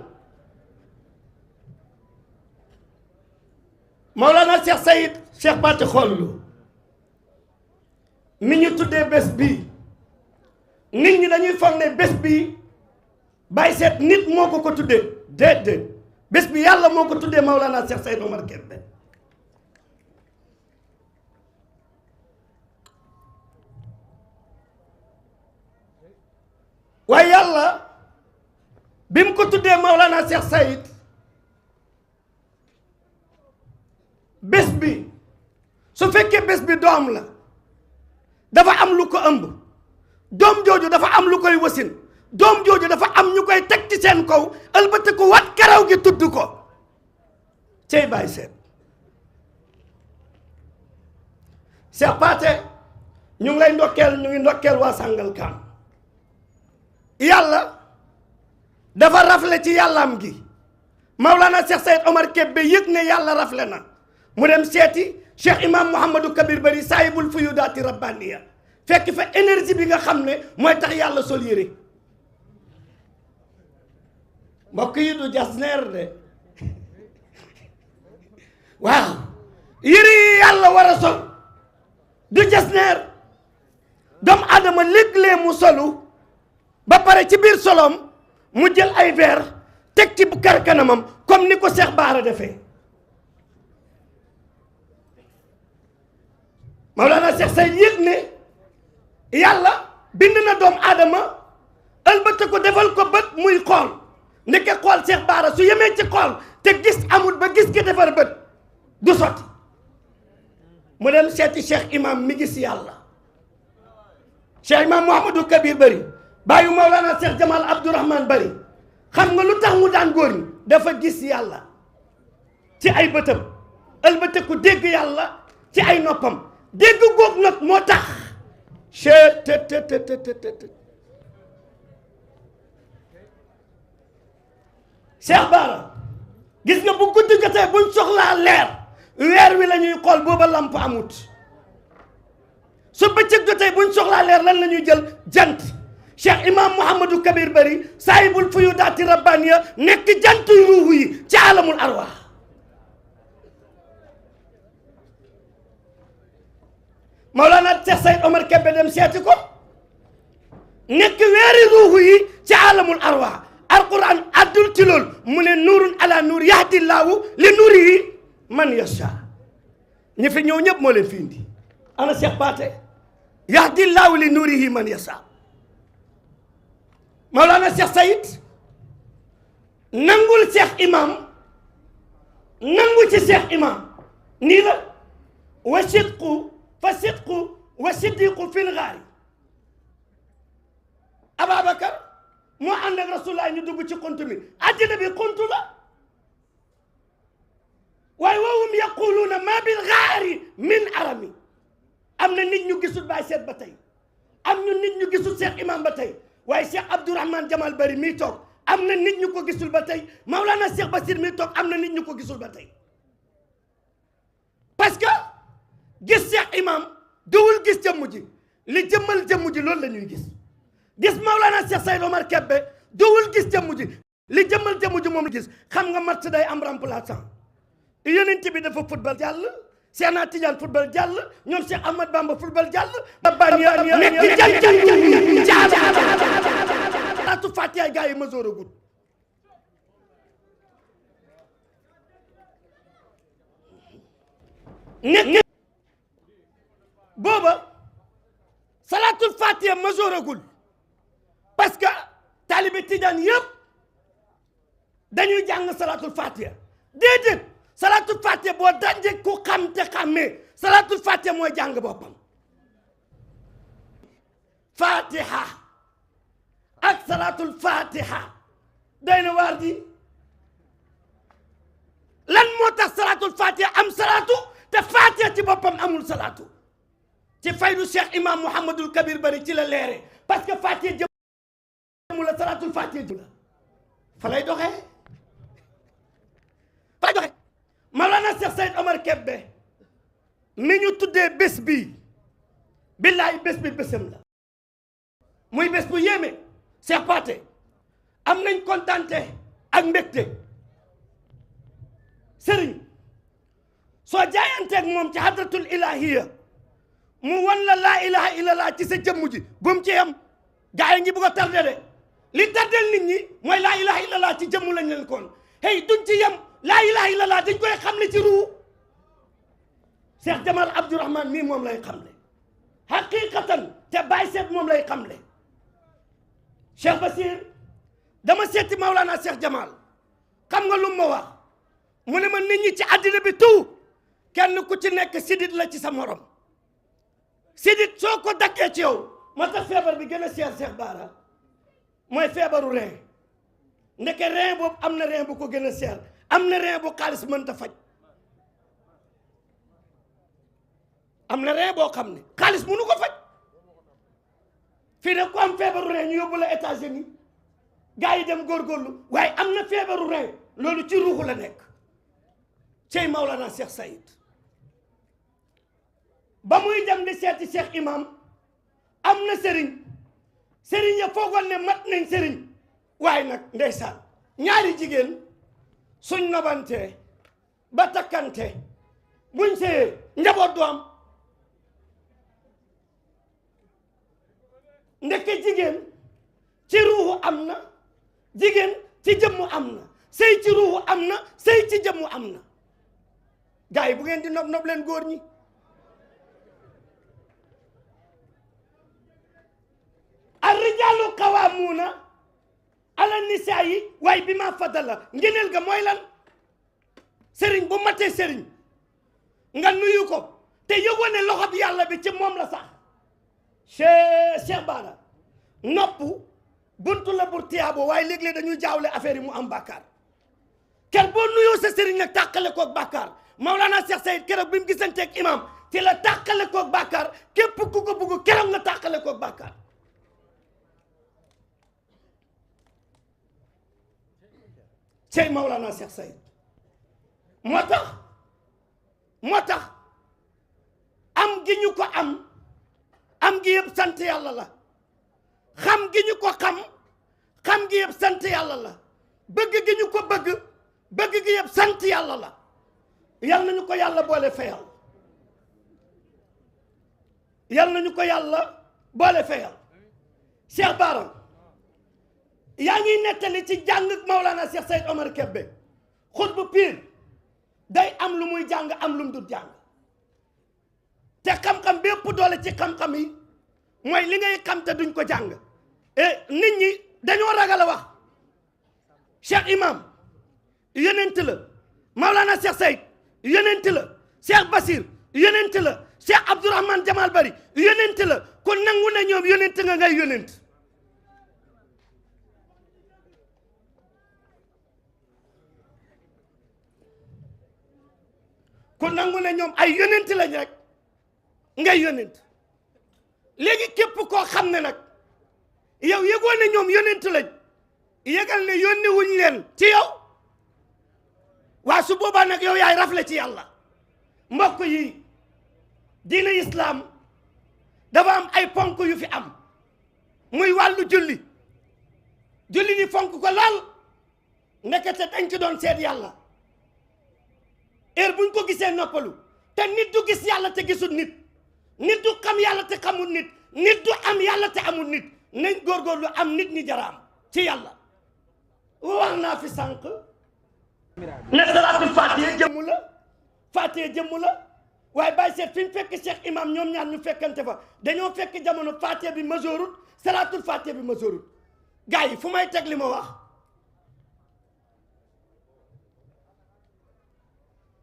Mawlana Cheikh Sayid Cheikh Bati Xollu mi ñu tuddee bés bi nit ñi dañuy foog ne bés bi bàyyi seet nit moo ko tuddee déedéet bés bi yàlla moo ko tuddee Mawlana Cheikh Sayid Omar Kébé waaye yàlla bi mu ko tuddee Mawlana Cheikh Sayid bés bi su fekkee bés bi doom la dafa am lu ko ëmb doom jooju dafa am lu koy wasin doom jooju dafa am ñu koy teg ci seen kaw ëlbati ko wat karaw gi tudd ko cey bàyyi seet Cheikh Pathé ñu ngi lay ndokkeel ñu ngi ndokkeel waa Sangalkam yàlla dafa rafle ci yàllaam gi Mawlana Cheikh Sayid Omar Kébé yëg ne yàlla rafle na mu dem seeti Cheikh Imam Mouhamadou Kabir Bari saahibul fuyudaati rabbaniya fekk fa énergie bi nga xam ne mooy tax yàlla sol yére mbokk yi du jasneer de waaw yére yi yàlla war a sol du jasneer doomu aadama léeg-léeg mu solu ba pare ci biir solom mu jël ay verre teg ci kar kanamam comme ni ko Cheikh Baara defee Mawlana Cheikh Sayid yëg ne yàlla bind na doomu aadama ëlbate ko defal ko bët muy xool ndeke xool Cheikh Baara su yemee ci xool te gis amul ba gis ki defar bët du sotti mu dem seeti Cheikh Imam mi gis yàlla Cheikh Imam Mouhamadou Kabir Bari bàyyi Mawlana Cheikh Jamal Abdourahmane Bari xam nga lu tax mu daan góor ñi dafa gis yàlla ci ay bëtam ëlbate ko dégg yàlla ci ay noppam dégg góog nag moo tax Cheikh Bara gis nga bu guddi jotee buñ soxlaa leer weer wi la ñuy xool booba lamp amut su bëccëg jotee buñ soxlaa leer lan la ñuy jël jant Cheikh Imam Mouhamadou Kabir Bari saahibul fuyudaati rabbaniya nekk jantu ruuhu yi ci alamul arwaax Mawlana Cheikh Sayid Omar Kébé dem seeti ko nekk weeri ruuxu yi ci alamul arwa alquran addul ci loolu mu ne nuurun ala nuur yahdillaahu li nuurihi man yasha ñi fi ñëw ñëpp moo leen fi indi ana Cheikh Paate yahdillaahu li nuurihi man yasha Mawlana Cheikh Sayid nangul Cheikh Imam nangu ci Cheikh Imam nii la wa sidqu fa sidqu wa siddiqu fil gaari Ababacar moo ànd ak Rasulullah ñu dugg ci xunt mi àddina bi xunt la waaye wahum yaquluuna ma bil gaari min arami am na nit ñu gisul Baay Seet ba tey am ñu nit ñu gisul Cheikh Imam ba tey waaye Cheikh Abdourahmane Jamal Bari mii toog am na nit ñu ko gisul ba tey Maulana Cheikh Basir mii toog am na nit ñu ko gisul ba tey parce que gis Cheikh Imam dowul gis jëmm ji li jëmmal jëmm ji loolu la ñuy gis Maulana Cheikh Seyd Omar Kébé dowul gis jëmm ji li jëmmal jëmm ji moom la gis xam nga match day am remplaçant yonent bi dafa football jàll Cheikh na Tidiane football jàll ñoom Cheikh Ahmad Bamba football jàll nekk jàll Fatiha ay gars yi ma zoor gut nekk booba salatul Fatiha ma zooragul parce que taalibe Tijaan yëpp dañuy jàng salatul Fatiha déedéet salatul Fatiha boo danje ku xam te xàmmee salatul Fatiha mooy jàng boppam Fatiha ak salatul Fatiha doy na waar di lan moo tax salatul Fatiha am salatu te Fatiha ci boppam amul salatu ci faydu Cheikh Imam Mouhamadul Kabir Bari ci la leere parce que Fatiha jëmu la salatul Fatiha jëmu la fa lay doxee Mawlana Cheikh Seyd Omar Kébé mi ñu tuddee bés bii billaay bés bi bésam la muy bés bu yéeme Cheikh Paate am nañ kontante ak mbégte sëriñ soo jaayanteeg moom ci hadratul ilahiya mu wan la laa ilaha illallah ci sa jëmm ji bu mu ci yam gaa yi ngi bëgg a tardé de li tardel nit ñi mooy laa ilaha illallah ci jëmm lañ leen koon hey duñ ci yem laa ilaha illallah dañ koy xamle ci ruu Cheikh Jamal Abdourahmane mii moom lay xamle haqiqatan te Baay Seet moom lay xamle Cheikh Basir dama seeti Maulana Cheikh Jamal xam nga lu ma wax mu ne ma nit ñi ci àddina bi tout kenn ku ci nekk sidit la ci sa morom sidit soo ko dakkee ci yow moo tax feebar bi gën a seer Cheikh Bara mooy feebaru rein ndeke rein boobu am na rein bu ko gën a seer am na rein bu xaalis mënta faj am na rein boo xam ne xaalis mënu ko faj fii nag ku am feebaru rein ñu yóbbu la États-Unis gars yi dem góorgóorlu waaye am na feebaru rein loolu ci ruuxu la nekk cey Maulana Cheikh Sayid ba muy dem di seeti Cheikh Imam am na sëriñ ya foogoon ne mat nañ sëriñ waaye nag ndeysaan ñaari jigéen suñ nobantee ba takkante buñ see njaboot du am ndeke jigéen ci ruuxu am na jigéen ci jëmmu am na sëy ci ruuxu am na sëy ci jëmmu am na gars yi bu ngeen di nob leen góor ñi ar-rijaalu qawwaamuuna ala nisaa yi waaye bi ma fadala ngeneel ga mooy lan sëriñ bu matee sëriñ nga nuyu ko te yëgoo ne loxo bi yàlla bi ci moom la sax Cheikh Bara nopp buntu la bur tiyaabo waaye léeg-léeg dañuy jaawle affaire yi mu am bàkkaar ker boo nuyoo sa sëriñ nag tàqale koog bàkkaar Maulana Cheikh Sayid keroog bi mu gisanteeg imam ci la tàqale koog bàkkaar képp ku ko bugg keroog nga tàqale koog bàkkaar cey Maulana Cheikh Sayid moo tax am gi ñu ko am gi yëpp sant yàlla la xam gi ñu ko xam gi yëpp sant yàlla la bëgg gi ñu ko bëgg gi yëpp sant yàlla la yal nañu ko yàlla boole fayal yal nañu ko yàlla boole fayal Cheikh Bara yaa ngi nettali ci jàng Maulana Cheikh Seyd Omar Kébé xutbu piir day am lu muy jàng am lu mu dul jàng te xam-xam bépp doole ci xam-xam yi mooy li ngay xam te duñ ko jàng nit ñi dañoo ragal a wax Cheikh Imam yonent la Maulana Cheikh Seyd yonent la Cheikh Basir yonent la Cheikh Abdourahmane Jamal Bari yonent la kon nangu na ñoom yonent nga ngay yonent kon nangu na ñoom ay yonent lañ rek ngay yonent léegi képp koo xam ne nag yow yëgoo ne ñoom yonent lañ yëgal ne yónni wuñ leen ci yow waa su boobaa nag yow yaay rafle ci yàlla mbokk yi diine islam dafa am ay ponk yu fi am muy wàllu julli ni fonk ko lool ndekete dañ ci doon seet yàlla heure buñ ko gisee noppalu te nit du gis yàlla te gisul nit du xam yàlla te xamul nit du am yàlla te amul nit nañ góorgóorlu am nit ñi jaraam ci yàlla wax naa fi sànq ne salaatul fatiha jëmm la waaye bàyyi seet fi ñu fekk Cheikh Imam ñoom ñaar ñu fekkante fa dañoo fekk jamono fatiha bi majoorut salaatul fatiha bi majoorut gars yi fu may teg li ma wax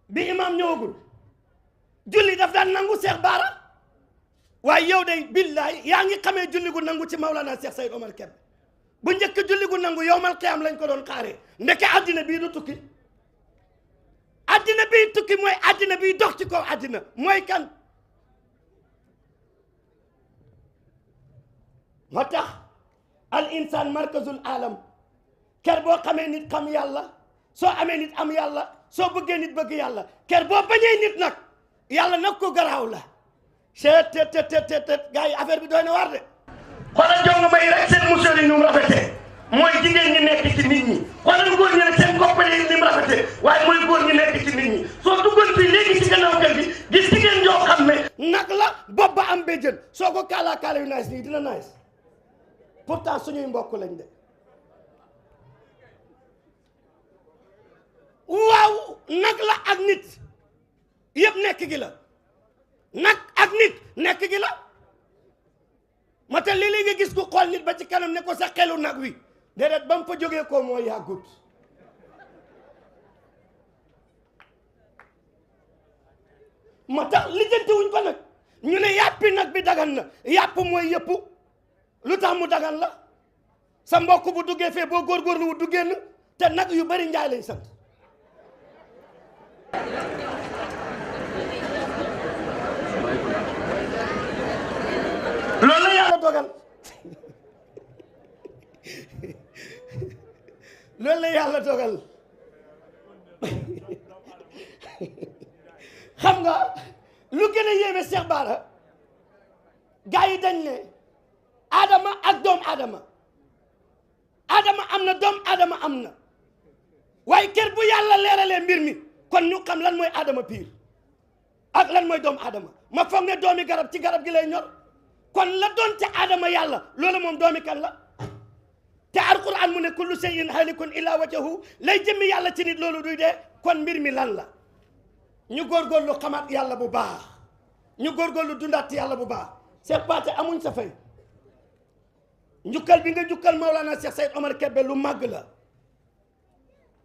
bi imam ñëwagul julli daf daan nangu Cheikh Bara waaye yow day billaay yaa ngi xamee julli gu nangu ci Maulana Cheikh Seyd Omar Kébé bu njëkk julli gu nangu yowmal qiyaam lañ ko doon xaaree ndeke àddina bii du tukki àddina bii tukki mooy àddina bii dox ci kaw àddina mooy kan moo tax al insaan markazul alam ker boo xamee nit xam yàlla soo amee nit am yàlla soo bëggee nit bëgg yàlla ker boo bañee nit nag yàlla nag ko garaaw la tet gars yi affaire bi doy na waar de xoolal jonga may rek seen musóor yi ñu rafetee mooy jigéen ñi nekk ci nit ñi xoolal góor ñi rek seen koppale yi ni mu rafetee waaye mooy góor ñi nekk ci nit ñi soo duggoon fii léegi ci gannaaw kër gi gis jigéen joo xam ne nag la bopp ba am béjjën soo ko kaalaa kaala yu nice nii dina nice pourtant suñuy mbokk lañ de waaw nag la ak nit yëpp nekk gi la nag ak nit nekk gi la ma te léeg-léeg nga gis ku xool nit ba ci kanam ne ko sa xelu nag wi déedéet ba mu fa jógee ko moo yàggut ma tax lijjanti wuñ ko nag ñu ne yàppi nag bi dagan na yàpp mooy yëpp lu tax mu dagan la sa mbokk bu duggee fee boo góorgóorlu wu duggee na te nag yu bari njaay lañ sant loolu la yàlla dogal loolu la yàlla dogal xam nga lu gën a yéeme Cheikh Bara gars yi dañ ne Adama ak doom Adama am na doom Adama am na waaye kër bu yàlla leeralee mbir mi kon ñu xam lan mooy Adama pire ak lan mooy doom Adama ma foog ne doomi garab ci garab gi lay ñor kon la doon ca Adama yàlla loolu moom doomi kan la te alquran mu ne kullu shay'in halikun illa wajhahu lay jëmmi yàlla ci nit loolu duy dee kon mbir mi lan la ñu góorgóorlu xamaat yàlla bu baax ñu góorgóorlu dundaat yàlla bu baax Cheikh Pathé amuñ sa fay njukkal bi nga njukkal Maulana Cheikh Seyd Omar Kébé lu màgg la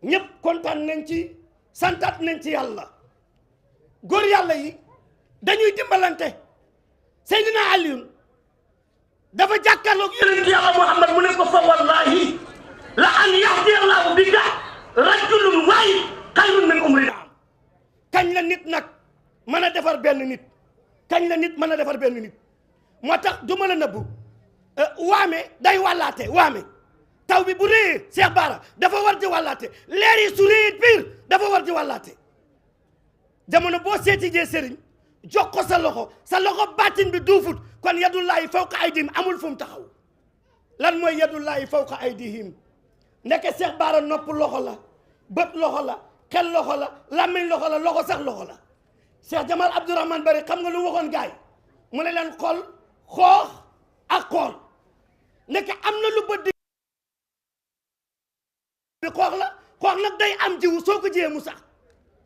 ñëpp kontaan nañ ci santaat nañ ci yàlla góor yàlla yi dañuy dimbalante Seydina Aliyun dafa jàkkaarloog yonent yàlla Muhammad mu ne ko fa wallahi la an yahdi Allahu bika rajulun waahid xayrun min umri naam kañ la nit nag mën a defar benn nit kañ la nit mën a defar benn nit moo tax du ma la nëbbu waame day wàllaate waame taw bi bu réyee Cheikh Bara dafa war di wàllaate leer yi su réyee biir dafa war di wàllaate jamono boo seeti jee sëriñ jox ko sa loxo baatin bi duufut kon yadullahi fawqa aydihim amul fu mu taxaw lan mooy yadullahi fawqa aydihim ndeke Cheikh Bara nopp loxo la bët loxo la xel loxo la làmmiñ loxo la loxo sax loxo la Cheikh Jamal Abdourahmane Bari xam nga lu waxoon gaay mu ne leen xol xoox ak xool nekk am na lu bët di xoox la xoox nag day am jiwu soo ko jiyee mu sax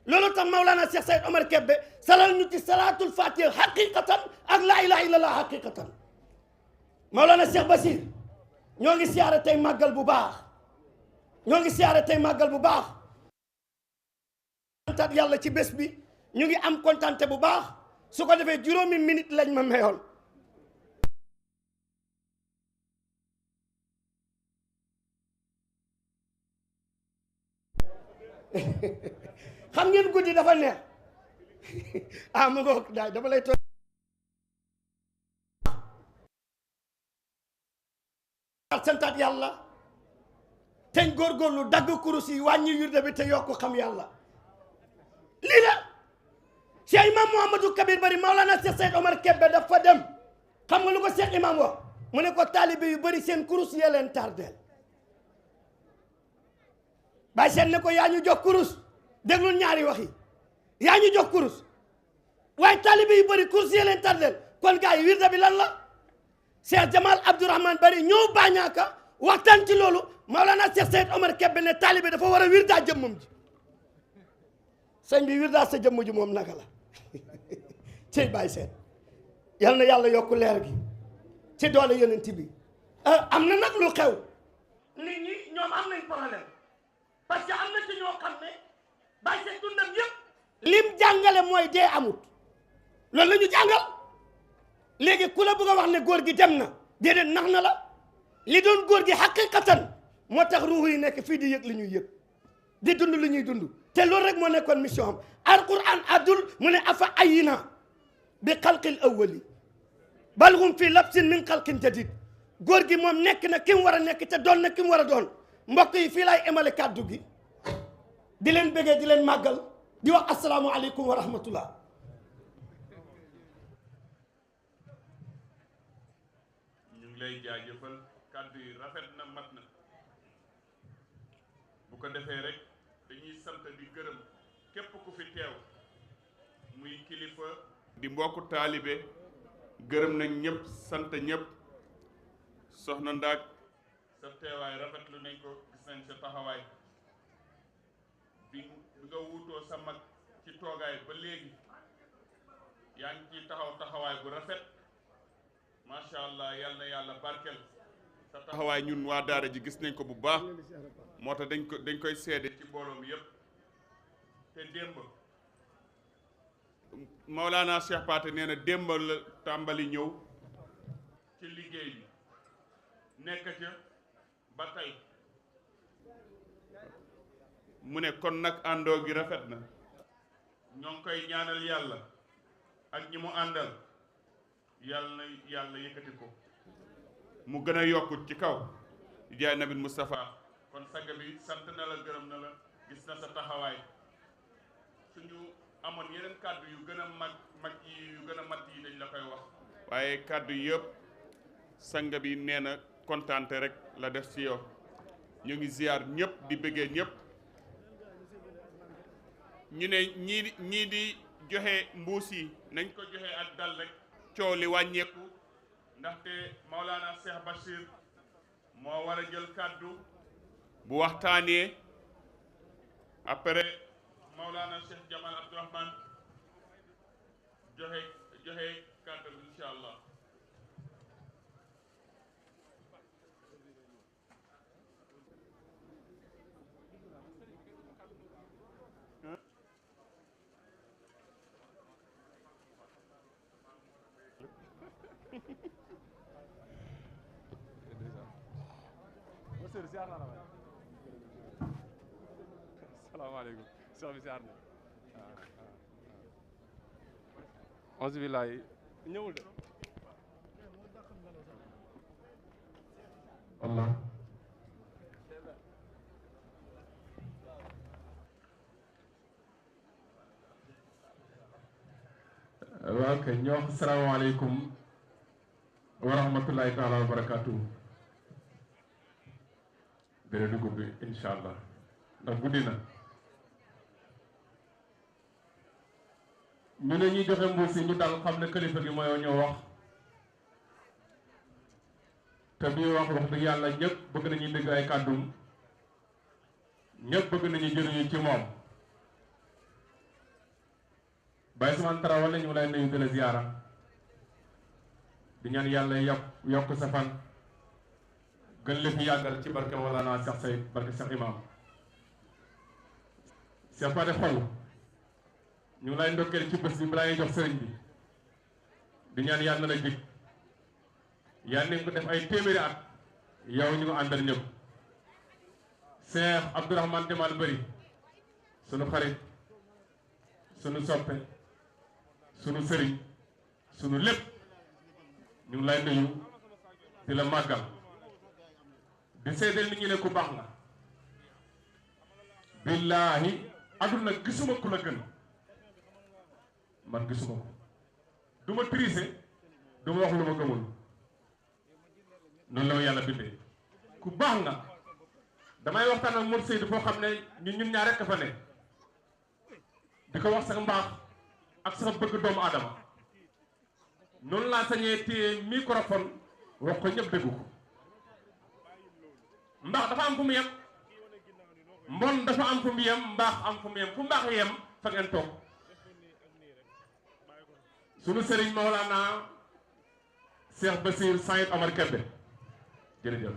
loolu tax Maulana Cheikh Sayid Omar Kebbe salal ñu ci salaatul fatiha haqiqatan ak laa ilaha illallah haqiqatan Maulana Cheikh Basir ñoo ngi siyaare tey màggal bu baax ñoo ngi siyaare tey màggal bu baax kontaan yàlla ci bés bi ñu ngi am kontaante bu baax su ko defee juróomi minute lañ ma mayoon xam ngeen guddi dafa neex ah mu ngoog daay dama lay toog santaat yàlla teñ góorgóorlu dagg kurus yi wàññi wirde bi te yokku xam yàlla lii la Cheikh Imam Mouhamadou Kabir Bari Maolana Cheikh Sayid Omar Kebbe dafa dem xam nga lu ko Cheikh Imam wax mu ne ko taalibe yu bëri seen kurus yee leen tardeel bàyyi seen ne ko yaa ñu jox kurus déglul ñaari wax yi yaa ñu jox kurus waaye taalibe yu bëri kurus yee leen tardeel kon gars yi wirde bi lan la Cheikh Jamal Abdourahman Bari ñëw baañaaka waxtaan ci loolu Maolana Cheikh Sayid Omar Kebbe ne taalibe dafa war a wirdaa jëmmam ji sëñ bi wirdaa sa jëmm ji moom naka la cey bàyyi seen yal na yàlla yokk leer gi ci doole yonent bi am na nag lu xew nit ñi ñoom am nañ problème parce que am na ci ñoo xam ne bàyyi seen dundam yëpp lim jàngale mooy dee amut loolu la ñu jàngal léegi ku la bëgg a wax ne góor gi dem na déedéet nax na la li doon góor gi xaqiqatan moo tax ruux yi nekk fii di yëg li ñuy yëg di dund li ñuy dund te loolu rek moo nekkoon mission am alquran addul mu ne afa ayina bi xalqil awwali bal hum fi labsin min xalqin jadid góor gi moom nekk na ki mu war a nekk te doon na ki mu war a doon mbokk yi fii laay emale kàddu gi di leen bëggee di leen màggal di wax asalaamualeykum wa rahmatullah ñu ngi lay jaajëfal kàddu yi rafet na mat na bu ko defee rek dañuy sant di gërëm képp ku fi teew muy kilifa di mbokku taalibe gërëm nañ ñëpp sant ñëpp soxna Ndaak sa teewaay rafetlu nañ ko gis nañ sa taxawaay bi nga wuutoo sa mag ci toogaay ba léegi yaa ngi ciy taxawaay bu rafet macha allah yal na yàlla barkel sa taxawaay ñun waa daara ji gis nañ ko bu baax moo tax dañ koy seede ci mbooloo mi yépp te démb Maulana Cheikh Paate nee na démb la tàmbali ñëw ci liggéey bi nekk ca ba tey mu ne kon nag àndoo gi rafet na ñoo ngi koy ñaanal yàlla ak ñi mu àndal yàlla na yàlla yëkkati ko mu gën a yokkut ci kaw jaay nabi Moustapha kon sang bi sant na la gërëm na la gis na sa taxawaay suñu amoon yeneen kàddu yu gën a mag yi yu gën a mat yi dañ la koy wax waaye kàddu yëpp sang bi nee na kontaante rek la def ci yow ñu ngi ziar ñëpp di bëggee ñëpp ñu ne ñii di joxe mbuus yi nañ ko joxe ak dal rek coow li wàññeeku ndaxte Maulana Cheikh Bachir moo war a jël kàddu bu waxtaanee après Maulana Cheikh Jamal Abdourahman joxe kàddu incha allah. salaamaaleykum sox bi siyaar na auzu billaahi ñëwul de Allah waaw kay ñoo wax salaamaaleykum wa rahmatullahi taala wa barakatuh dere dugub bi incha allah ndax guddi na ñu ne ñuy joxe mbuus yi ñu dal xam ne kilifa gi mooy ñoo wax te bii wax dëgg yàlla ñëpp bëgg nañu dégg ay kàddum ñëpp bëgg nañu jëriñu ci moom Baye Ousmane Traoré ñu lay nuyu di la ziyaara di ñaan yàlla yokk sa fan gën la fi yàggal ci barke Mawlana Cheikh Sayid barke Cheikh Imam Cheikh Fade Xol ñu ngi lay ndokkeel ci bés bi balaa ñuy jox sëriñ bi di ñaan yàlla na la jig yàlla nañ ko def ay téeméeri at yow ñu ngi àndal ñëpp Cheikh Abdourahmane Demal Bari sunu xarit sunu soppe sunu sëriñ sunu lépp ñu ngi lay nuyu di la màggal di seedeel nit ñi ne ku baax nga billaahi aduna gisuma ku la gën man gisuma ko du ma triser du ma wax lu ma gëmul noonu la ma yàlla bindee ku baax nga damay waxtaan ak Mor Seydou foo xam ne ñun ñaar rekk fa ne di ko wax sa mbaax ak sa bëgg doomu aadama noonu laa sañee téye microphone wax ko ñëpp déggu ko mbaax dafa am fu mu yem mbon dafa am fu mu yem mbaax am fu mu yem fu mbaax yem fa ngeen toog sunu sëriñ Mawlana Cheikh Bassir Sayid Omar Kébé jërëjëf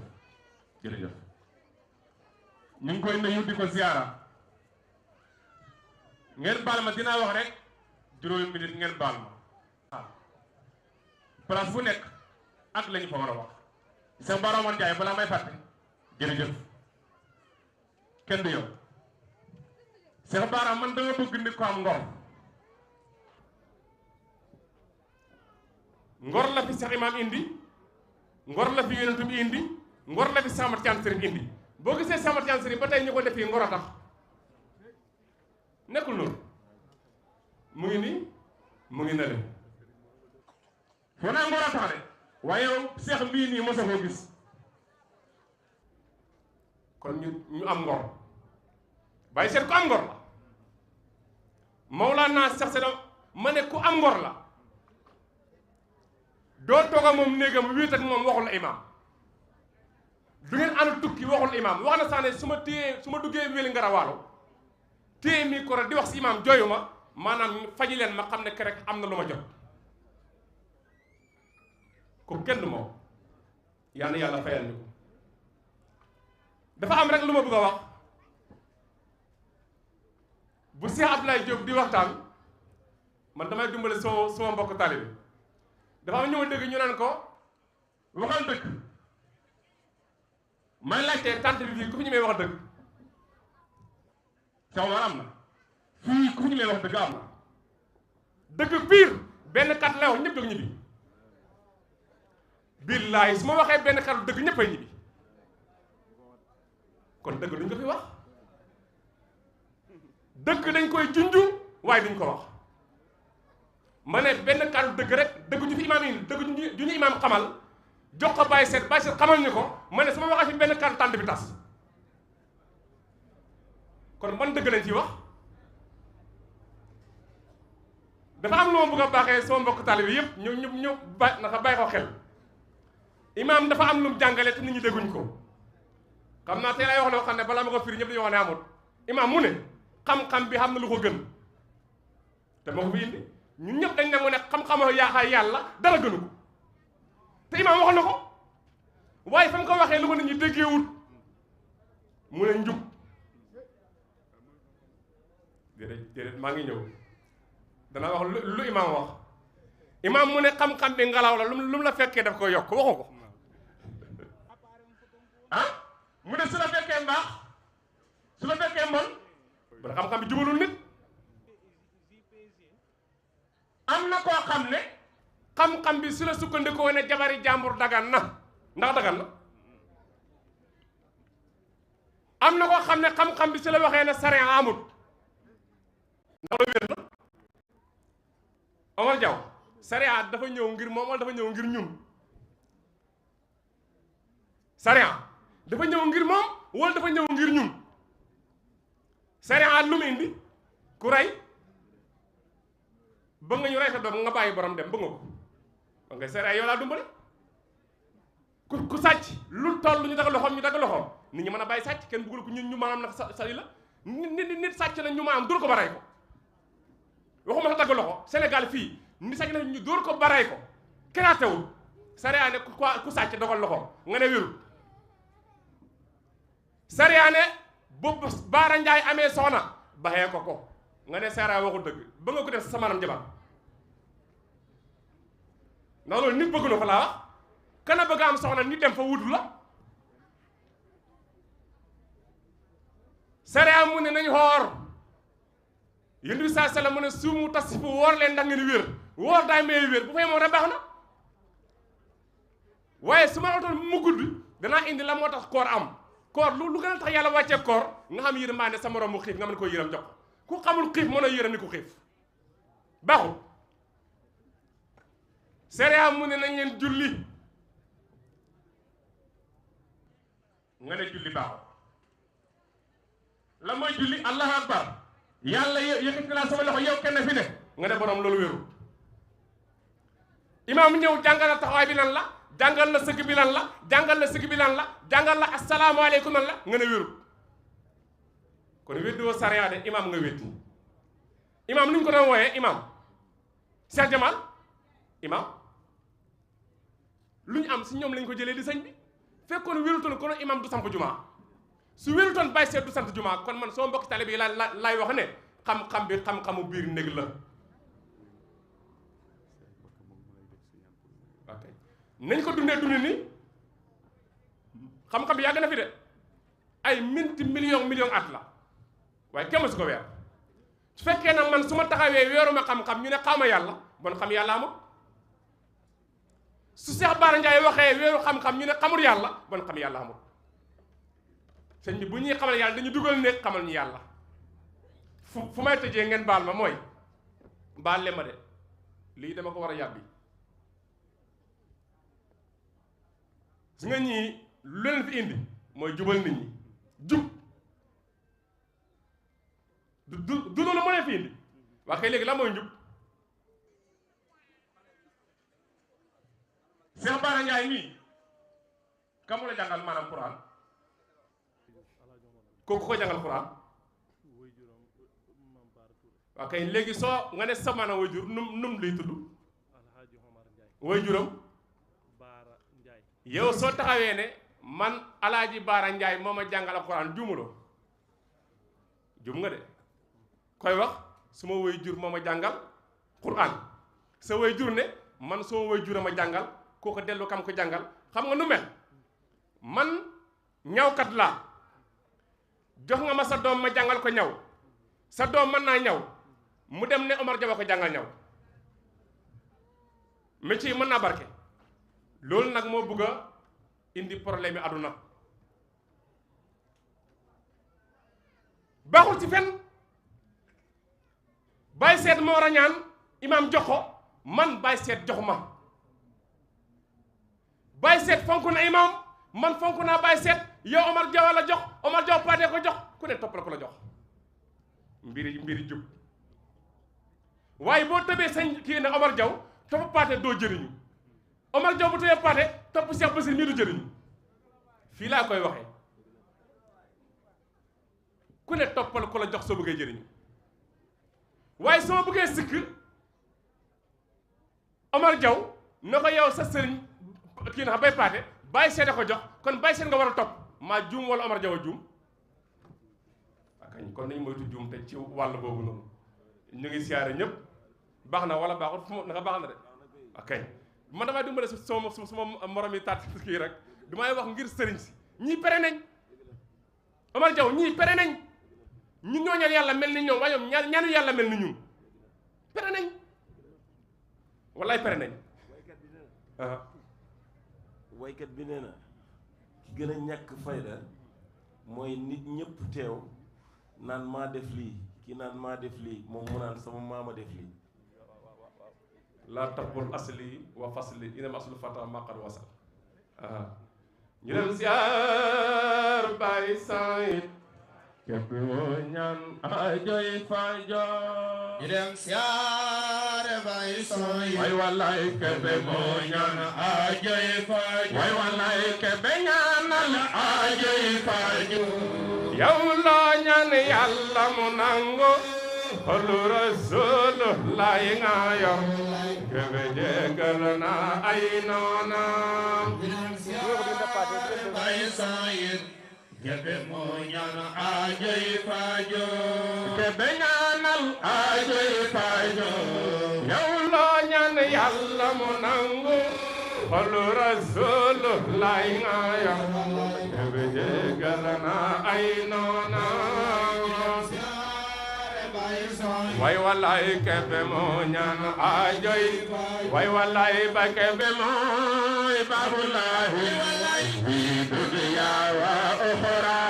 jërëjëf ñu ngi koy nuyu di ko ziyaara ngeen baal ma dinaa wax rek juróomi minute ngeen baal ma waaw place bu nekk ak lañu fa war a wax Cheikh Bara Omar Ndiaye balaa may fàtte jërëjëf kenn du yow Cheikh Bara man dama bëgg nit ko am ngor ngor la fi Cheikh Imam indi ngor la fi yonent bi indi ngor la fi Samat Thiam Serigne indi boo gisee Samat Thiam Serigne ba tey ñu ko def fii ngor a tax nekkul noonu mu ngi nii mu ngi nale foo naa ngor a tax de waaye yow Cheikh mbii nii mos a koo gis kon ñu am ngor bàyyi seet ku am ngor la Mawlana Cheikh Seydou ma ne ku am ngor la doo tooga moom néegam wéet ak moom waxul imam du ngeen ànd tukki waxul imam wax na sax ne su ma duggee wéli ngarawaalo téye mi ko di wax si imam jooyu ma maanaam faji leen ma xam ne ke rek am na lu ma jot ko kenn moom yal na yàlla fayal ñu ko dafa am rek lu ma bëgg a wax bu Cheikh Abdoulaye Diop di waxtaan man damay dimbale sama mbokk taalibe dafa am ñu ma dégg ñu naan ko waxal dëgg may laajte tànt bi fii ku fi ñu may wax dëgg sax war am na fii ku ñu may wax dëgg am na dëgg pire benn kat lay wax ñëpp jóg ñibbi billaahi su ma waxee benn kat dëgg ñëpp ay ñibbi kon dëgg duñ ko fi wax dëgg dañ koy junju waaye duñ ko wax ma ne benn kàddu dëgg rek dëgg ñu fi imaam yi dëgg ju ñu imaam xamal jox ko bàyyi seet xamal ñu ko ma ne su ma waxee fi benn kàddu tànt bi tas kon ban dëgg lañ ciy wax dafa am lu ma bëgg a baaxee sama mbokk taalibe yëpp ñu naka bàyyi ko xel imaam dafa am lu mu jàngale te nit ñi dégguñ ko xam naa tey lay wax loo xam ne balaa ma ko firi ñëpp dañu wax ne amut imaam mu ne xam-xam bi xam na lu ko gën te moo ko fi indi ñun ñëpp dañ nangu ne xam-xam yaaxaay yàlla dara gënu ko te imaam wax na ko waaye fa mu ko waxee lu ko nit ñi déggeewut mu ne njub déedéet maa ngi ñëw dana wax lu imaam wax imaam mu ne xam-xam bi ngelaw la lu mu la fekkee daf ko yokk waxu ko ah mu ne su la fekkee mbaax su la fekkee mbon ba xam-xam bi jubalul nit am na koo xam ne xam-xam bi su la sukkandikoo ne jabari jàmbur dagan na ndax dagan na am na koo xam ne xam-xam bi su la waxee ne sariya amut ndax lu wér na Omar Diaw sariya dafa ñëw ngir moom wala dafa ñëw ngir ñun sariya dafa ñëw ngir moom wala dafa ñëw ngir ñun sariya lu mu indi ku rey bëgg nga ñu rey sa doom nga bàyyi borom dem bëgg nga ko ba nga sariya yow laa dumbale ku sàcc lu toll ñu dagg loxoom ñu dagg loxoom nit ñi mën a bàyyi sàcc kenn bëggul ko ñu maanaam nag sali la nit sàcc na ñu maanaam dóor ko ba rey ko waxuma sax dagg loxo Sénégal fii nit sàcc na ñu dóor ko ba rey ko keraatewul sariya ne ku sàcc dogal loxoom nga ne wérul sariya ne bu Baara Njaay amee soxna baxee ko nga ne sariya waxul dëgg ba nga ko def sa maanaam jabar ndax loolu nit bëgg na ko laa wax kana bëgg am soxna nit dem fa wutu la sariya mu ne nañ xoor yéen bi saa sala mu ne su mu tas fu woor leen ndax ngeen wér woor daay may wér bu fay moom rek baax na waaye su ma otoon mu gudd danaa indi la moo tax koor am koor lu gën a tax yàlla wàccee koor nga xam yërmande sa morom mu xiif nga mën ko yërëm jox ku xamul xiif mën a yërëm ni ku xiif baaxul sariya mu ne nañ leen julli nga ne julli baaxul la mooy julli allahu akbar yàlla yëkkati naa sama loxo yow kenn fi ne nga ne borom loolu wéru imaam ñëw jàngal la taxawaay bi lan la jàngal la sëgg bi lan la jàngal la sëgg bi lan la jàngal la asalaamaaleykum lan la nga ne wéru kon weddiwoo sariya de imaam nga weddi imaam lu ñu ko doon wooyee imaam Cheikh Jamal imaam lu ñu am si ñoom lañ ko jëlee di sëñ bi fekkoon wérutoon kono imaam du samp jumaa su wérutoon bàyyi seet du sant jumaa kon man soo mbokki tale bi laay wax ne xam-xam bi xam-xamu biir néeg la ok nañ ko dundee dund ni xam-xam bi yàgg na fi de ay million at la waaye kenn su ko weer su fekkee nag man su ma taxawee weeruma xam-xam ñu ne xawma yàlla bon xam yàlla amul su Cheikh Bara Ndiaye waxee weeru xam-xam ñu ne xamul yàlla bon xam yàlla amul sëñ bi bu ñuy xamal yàlla dañu dugal ne xamal ñu yàlla fu may tëjee ngeen baal ma mooy baal le ma de lii dama ko war a yàbbi su nga ñii lu leen fi indi mooy jubal nit ñi jub du loolu moo leen fi indi waa kay léegi la mooy njub Cheikh Bara Ndiaye mii kamu la jàngal maanaam Quran kooku ko jàngal Quran waa kay léegi soo nga ne sa maanaam way jur num luy tudd way juram yow soo taxawee ne man alaaji Baara Njaay moo ma jàngal alxuraan juumuloo juum nga de koy wax su ma way jur moo ma jàngal Qur'an sa way jur ne man soo way jur a ma jàngal kooko dellu kam ko jàngal xam nga nu mel man ñawkat laa jox nga ma sa doom ma jàngal ko ñaw sa doom mën naa ñaw mu dem ne Omar Jaba ko jàngal ñaw métier mën naa barke loolu nag moo bëgg a indi problème yi àdduna baaxul ci fenn bàyyi seet moo rañaan imaam jox ko man bàyyi seet jox ma bàyyi seet fonk na imaam man fonk naa bàyyi seet yow Omar Jaw la jox Omar Jaw paatee ko jox ku ne topp la ko la jox mbiri jub waaye boo tëbee sañ kii ne Omar Jaw topp paate doo jëriñu Omar Jaw bu tëbee paate topp Cheikh Basir mii du jëriñu fii laa koy waxee ku ne toppal ko la jox soo bëggee jëriñu waaye soo bëggee sikk Omar Jaw na ko yow sa sëriñ kii na bay paate bàyyi seet ko jox kon bàyyi seet nga war a topp maa juum wala Omar Jaw a juum akañ kon nañ moytu juum te ci wàll boobu noonu ñu ngi siyaare ñëpp baax na wala baaxut fu naka baax na de akañ man damay dimbale suma morom yi tàtt kii rek du may wax ngir sëriñ si ñii pere nañ Omar Jaw ñii pere nañ ñun ñoo ñaan yàlla mel ni ñoom waaye ñoom ñaanu yàlla mel ni ñun pere nañ wallaay pere nañ waykat bi nee na ki gën a ñàkk fayda mooy nit ñëpp teew naan maa def lii ki naan maa def lii moom mu naan sama maama def lii laa tabul asli wa fasli inam aslu fata maqad wasal ñu dem ziar Baye Saïd képp moo ñaan aajoy fajo ñu dem siyaare bay sooy way wallaay kebe moo ñaan aajoy fajo way wallaay kebe ñaanal aajoy fajo yow loo ñaan yàlla mu nangu xolu rasul lay nga yor kebe jégal na ay noonam bay sooy kebe moo ñaan aajoy fajo kebe ñaanal aajoy fajo yow loo ñaan yàlla mu nangu xolu rasul lay nga yor kebe jégal na ay noonam way wallaay kebe moo ñaan aajoy way wallaay ba kebe mooy babulahi fi dunya wa ukhra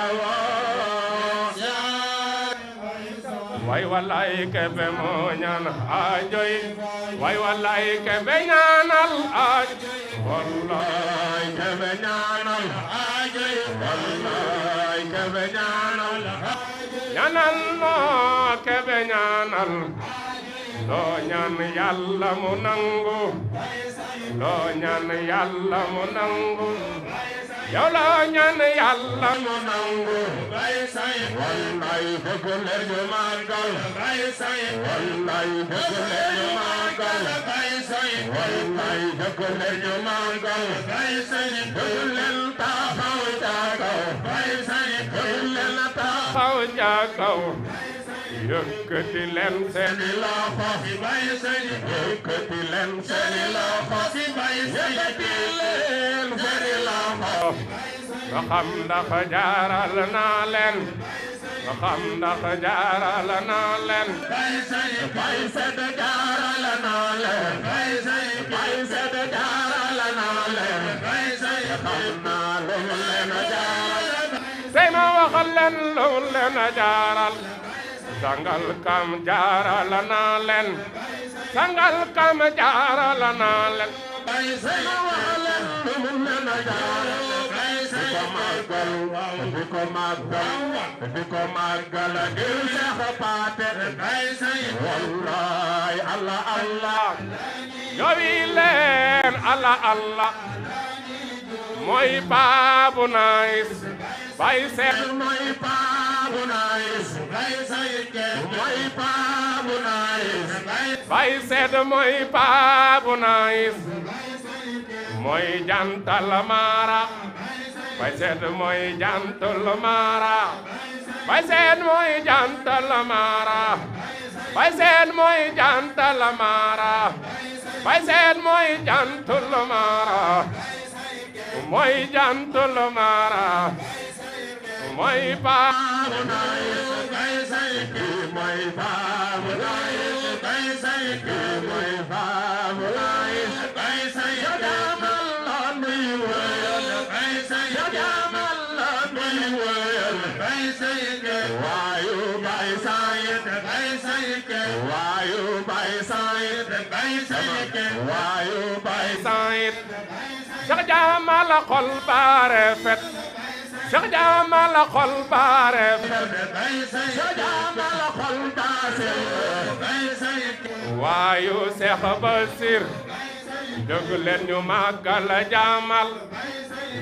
way wallaay kebe moo ñaan aajoy way wallaay kebe ñaanal aajoy wallaay kebe ñaanal aajoy wallaay kebe ñaanal ñaanal noo kebe ñaanal loo ñaan yàlla mu nangu loo ñaan yàlla mu nangu yow loo ñaan yàlla mu nangu wallaay dëgg la ñu màggal wallaay dëgg la ñu màggal wallaay dëgg la ñu màggal dëgg leen taxaw ca kaw dëgg leen taxaw ca kaw yëkkati leen seeni loxo yëkkati leen seeni loxo yëkkati leen seeni loxo nga xam ndax jaaral naa leen nga xam ndax jaaral naa leen bay sedd jaaral naa leen bay sedd jaaral naa leen xam naa lu leen jaaral tey ma waxal leen lu leen jaaral sangal kam jaaral naa leen sangal kam jaaral naa leen tey ma waxal leen lu leen jaaral di ko màggal ngir Seex Paate wallaay Allah Allah yowi leen Allah Allah mooy baabu nays bay seet mooy baabu nays mooy baabu nays bay seet mooy baabu nays mooy jantal mara bay seet mooy jantal mara bay seet mooy jantal mara bay seet mooy jantal mara bay seet mooy jantal mara mooy jantal mara mooy baabu nays mooy baabu nays mooy baabu nays waayu bay sayid Cheikh Jamal xol baare fet Cheikh Jamal xol baare fet Cheikh Jamal xol baare waayu Cheikh Basir dëgg leen ñu màggal Jamal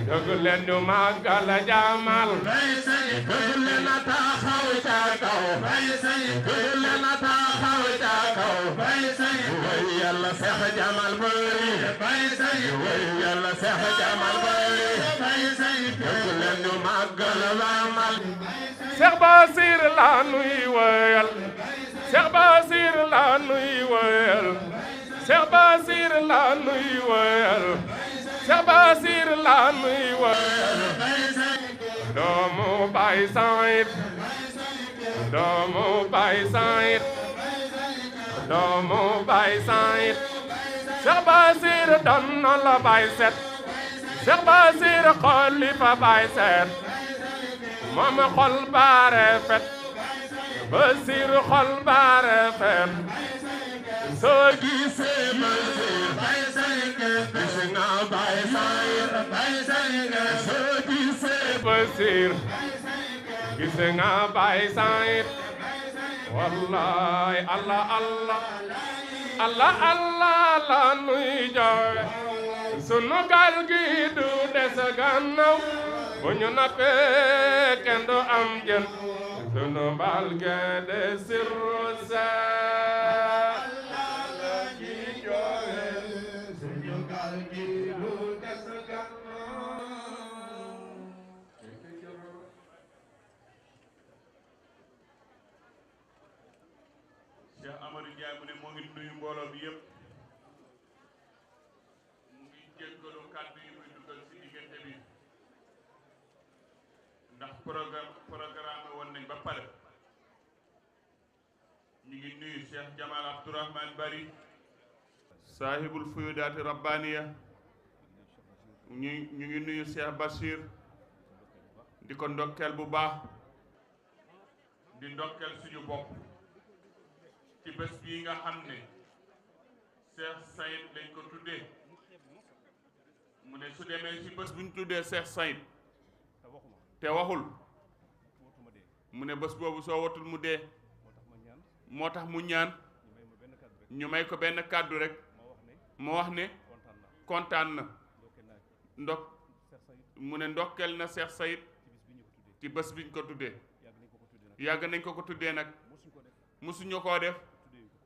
dëgg leen ñu màggal Jamal dëgg leen a taxaw ca kaw dëgg leen a taxaw ca kaw way Yàlla Cheikh Jamal bëri way Yàlla Cheikh Jamal bëri dëgg leen ñu màggal Jamal Cheikh Basir la nuy wayal Cheikh Basir la nuy wayal Cheikh Basir la nuy wayal Cheikh Basir la nuy wayal doomu Baay Sayid doomu Baay Sayid doomu Baay Sayid Cheikh Basir doon na la Baay Set Cheikh Basir xalifa Baay Set moom xol baare fet Basir xol baare fet soo gisee Baay Sayid gis nga Baay Sayid soo gisee Basir gis nga Baay Sayid wallaay Allah Allah Allah Allah la nuy joowe sunu gaal gi du des gannaaw bu ñu nappee kenn du am jën sunu mbaal ge de sirru saa la ñuy joowe sunu gaal gi du des gannaaw. Cheikh Amadou Ndiaye mu ne moo ngi nuyu mbooloo bi yëpp mu ngi jéggalu kàddu yi muy dugal ci diggante bi ndax programme woon nañ ba pare. ñu ngi nuyu Cheikh Jamal Abdourahman Bari saahibul fuyudaati rabbaniya ñu ngi nuyu Cheikh Bachir di ko ndokkeel bu baax di ndokkeel suñu bopp ci bés bii nga xam ne Cheikh Sayid lañ ko tuddee mu ne su demee ci bés bu ñu tuddee Cheikh Sayid te waxul mu ne bés boobu soo watul mu dee moo tax mu ñaan ñu may ko benn kàddu rek moo wax ne kontaan na mu ne ndokkeel na Cheikh Sayid ci bés biñ ko tuddee yàgg nañ ko tuddee nag musuñu koo def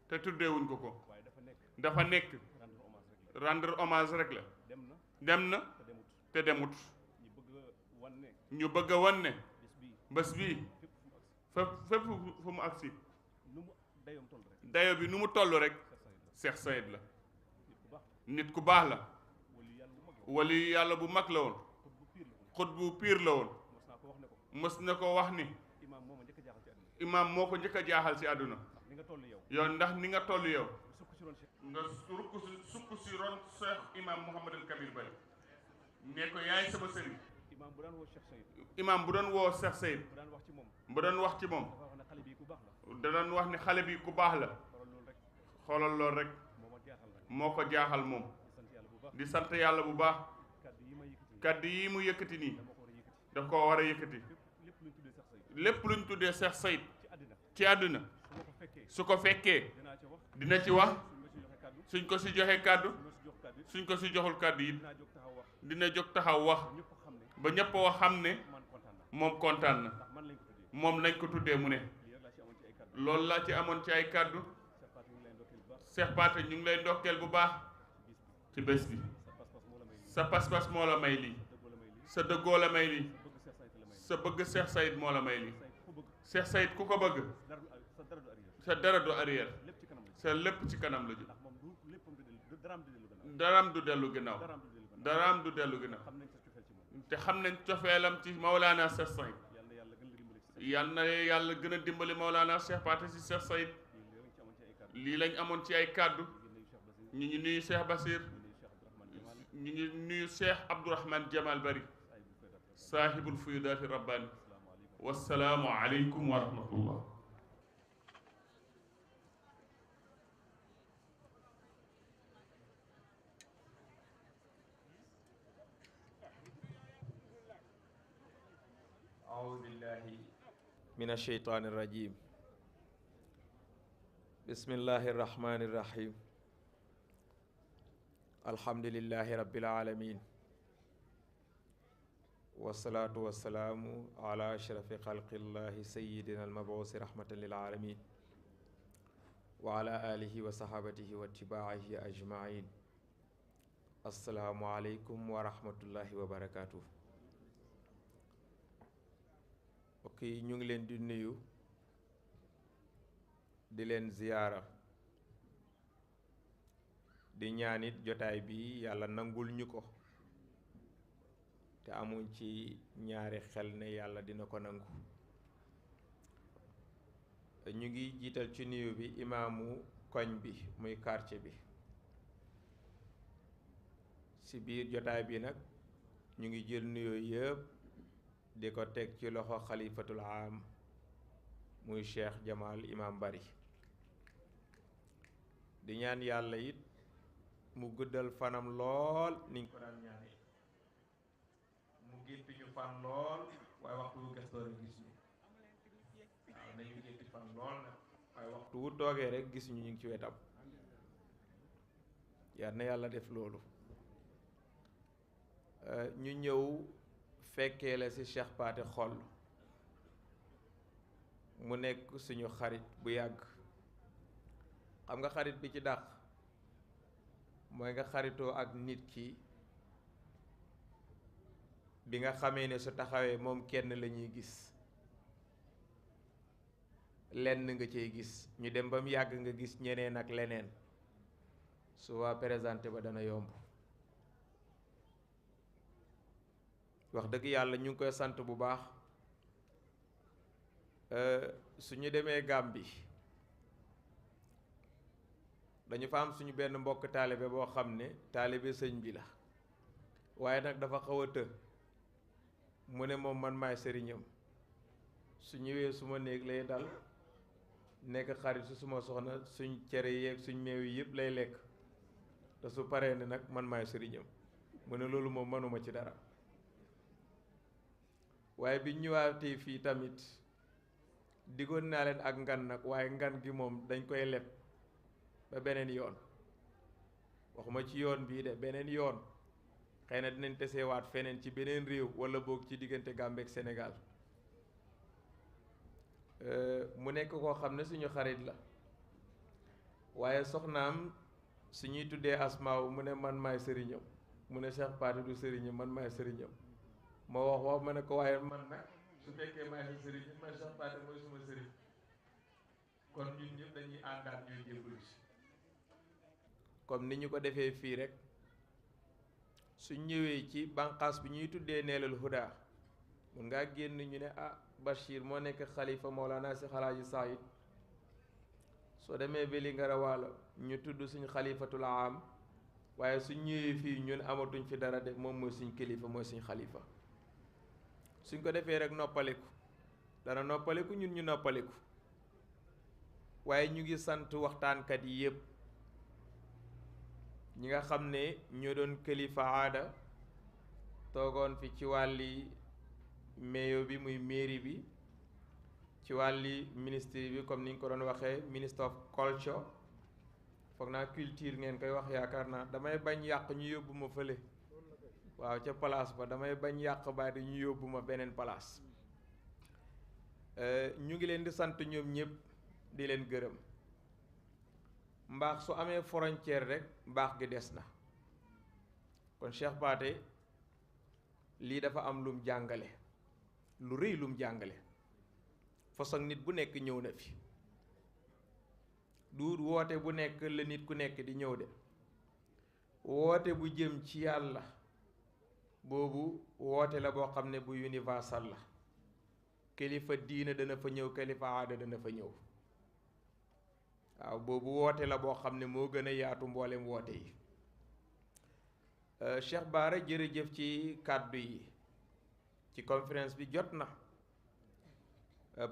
te tuddeewuñ ko ko dafa nekk rendre hommage rek la dem na te demut ñu bëgg a wan ne bés bii fépp fu mu agsi dayo bi nu mu toll rek Cheikh Sayid la nit ku baax la wali yàlla bu mag la woon xut bu piir la woon mës na ko wax ni imaam moo ko njëkk a jaaxal ci àdduna yow ndax ni nga toll yow nga sukk si ron Cheikh imaam Mouhamadul Kabir Bari ne ko yaay sama sëriñ imaam bu doon woo Cheikh Sayid bu doon wax ci moom da doon wax ne xale bi ku baax la xoolal lool rek moo ko jaaxal moom di sant yàlla bu baax kàddu yi mu yëkkati nii daf ko war a yëkkati lépp luñ tuddee Cheikh Sayid ci àdduna su ko fekkee dina ci wax suñ ko si joxee kàddu suñ ko si joxul kàddu yi dina jóg taxaw wax ba ñëpp wax xam ne moom kontaan na moom lañ ko tuddee mu ne loolu laa ci amoon ci ay kàddu Cheikh Pathé ñu ngi lay ndokkeel bu baax ci bés bi sa pas-pas moo la may lii sa dëggoo la may lii sa bëgg Cheikh Sayid moo la may lii Cheikh Sayid ku ko bëgg sa dara du arrière sa lépp ci kanam la ju daraam du dellu ginnaaw daraam du dellu ginnaaw te xam nañ cofeelam ci Maulana Cheikh Sayid yal na yàlla gën a dimbali Maulana Cheikh Pathé si Cheikh Sayid lii lañ amoon ci ay kàddu ñu ngi nuyu Cheikh Basir ñu ngi nuyu Cheikh Abdourahman Jamal Bari saahibul fuyudaati rabbani wassalaamu aleykum wa rahmatullah. أعوذ بالله من الشيطان الرجيم بسم الله الرحمن الرحيم الحمد لله رب العالمين والصلاة والسلام على أشرف خلق الله سيدنا المبعوث رحمة للعالمين وعلى آله وصحابته واتباعه أجمعين السلام عليكم ورحمة الله وبركاته. ok ñu ngi leen di nuyu di leen ziyaara di ñaanit jotaay bi yàlla nangul ñu ko te amuñ ci ñaari xel ne yàlla dina ko nangu. ñu ngi jiital ci nuyu bi imaamu koñ bi muy quartier bi ci biir jotaay bi nag ñu ngi jël nuyoo yëpp di ko teg ci loxo xalifatul am muy Cheikh Jamal Imam Bari di ñaan yàlla it mu guddal fanam lool niñ ko daan ñaanee mu gétt ñu fan lool waaye waxtu bu gëstoo rek gis ñu nañu ñetti fan lool nag waaye waxtu wu toogee rek gis ñu ngi ci wetam yal na yàlla def loolu. ñu ñëw fekkee la ci Cheikh Pathé Xoll mu nekk suñu xarit bu yàgg. xam nga xarit bi ci dàq mooy nga xaritoo ak nit ki bi nga xamee ne su taxawee moom kenn la ñuy gis lenn nga cay gis ñu dem ba mu yàgg nga gis ñeneen ak leneen su waa présenté ba dana yomb. wax dëgg yàlla ñu ngi koy sant bu baax su ñu demee Gàmbi dañu fa am suñu benn mbokk taalibe boo xam ne taalibe sëñ bi la waaye nag dafa xaw a të mu ne moom man maay sëriñam su ñëwee suma néeg lay dal nekk xarit su suma soxna suñ cere yeeg suñ meew yi yëpp lay lekk te su paree ne nag man maay sëriñam mu ne loolu moom mënuma ci dara. waaye bi ñëwaatee fii tamit diggoon naa leen ak ngan nag waaye ngan gi moom dañ koy leb ba beneen yoon waxuma ci yoon bii de beneen yoon xëy na dinañ tesewaat feneen ci beneen réew wala boog ci diggante Gambie ak Sénégal mu nekk koo xam ne suñu xarit la waaye soxnaam suñuy tuddee asmaaw mu ne man maay sëriñam mu ne Cheikh Pathé du sëriñam man maay sëriñam ma wax ma ne ko waaye man nag su fekkee maay sa sëriñ man Cheikh Pathé mooy suma sëriñ kon ñun ñëpp dañuy àndaat ñuy jébbalu si comme ni ñu ko defee fii rek su ñëwee ci banqaas bi ñuy tuddee Neelul Huda mun ngaa génn ñu ne ah Bachir moo nekk xalifa Mawlana si Alaaji Saïd soo demee Vélingara Waalo ñu tudd suñ xalifatul am waaye su ñëwee fii ñun amatuñ fi dara de moom mooy suñ kilifa mooy suñ xalifa suñ ko defee rek noppaliku dana noppaliku ñun ñu noppaliku waaye ñu ngi sant waxtaankat yi yëpp ñi nga xam ne ñoo doon kilifa aada toogoon fi ci wàlli mayo bi muy mairie bi ci wàlli ministre bi comme ni ñu ko doon waxee ministre of culture foog naa culture ngeen koy wax yaakaar naa damay bañ yàq ñu yóbbu ma fële waaw ca place ba damay bañ yàq ba di ñu yóbbu ma beneen place ñu ngi leen di sant ñoom ñëpp di leen gërëm mbaax su amee frontière rek mbaax gi des na kon Cheikh Pathé lii dafa am lum jàngale lu rëy lum jàngale façon nit bu nekk ñëw na fi du woote bu nekk la nit ku nekk di ñëw de woote bu jëm ci yàlla boobu woote la boo xam ne bu universal la kilifa diina dana fa ñëw kilifa aada dana fa ñëw waaw boobu woote la boo xam ne moo gën a yaatu mboolem woote yi Cheikh Bara jërëjëf ci kàddu yi ci conférence bi jot na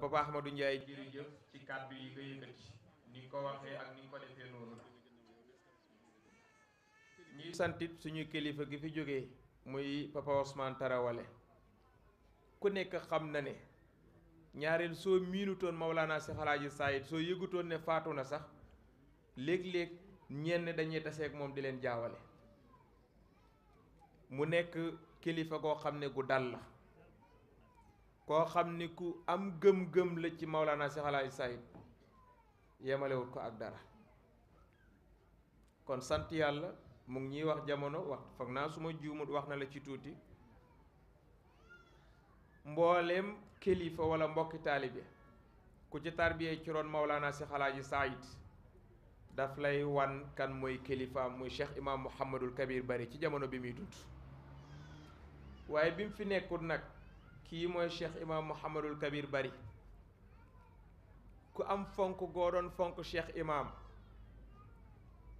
Papa Ahmadou Ndiaye jërëjëf ci kàddu yi nga yëkkati ni nga ko waxee ak ni nga ko defee noonu la ñuy santit suñu kilifa gi fi jógee muy Papa Ousmane Tarawale ku nekk xam na ne ñaareel soo miinutoon Mawlana Cheikh Alaaji Saïd soo yëgutoon ne faatu na sax léeg-léeg ñenn dañuy taseeg moom di leen jaawale mu nekk kilifa koo xam ne gu dal la koo xam ne ku am gëm-gëm la ci Mawlana Cheikh Alaaji Saïd yemalewut ko ak dara kon sant yàlla mu ngi ñuy wax jamono wax foog naa su ma juumut wax na la ci tuuti mbooleem kilifa wala mbokki taalibe ku ci tarbiyee ci ron Mawlana Cheikh Alaaji Saïd daf lay wan kan mooy kilifaam muy Cheikh Imam Mouhamadul Kabir Bari ci jamono bi muy dund waaye bi mu fi nekkul nag kii mooy Cheikh Imam Mouhamadul Kabir Bari ku am fonk goo doon fonk Cheikh Imam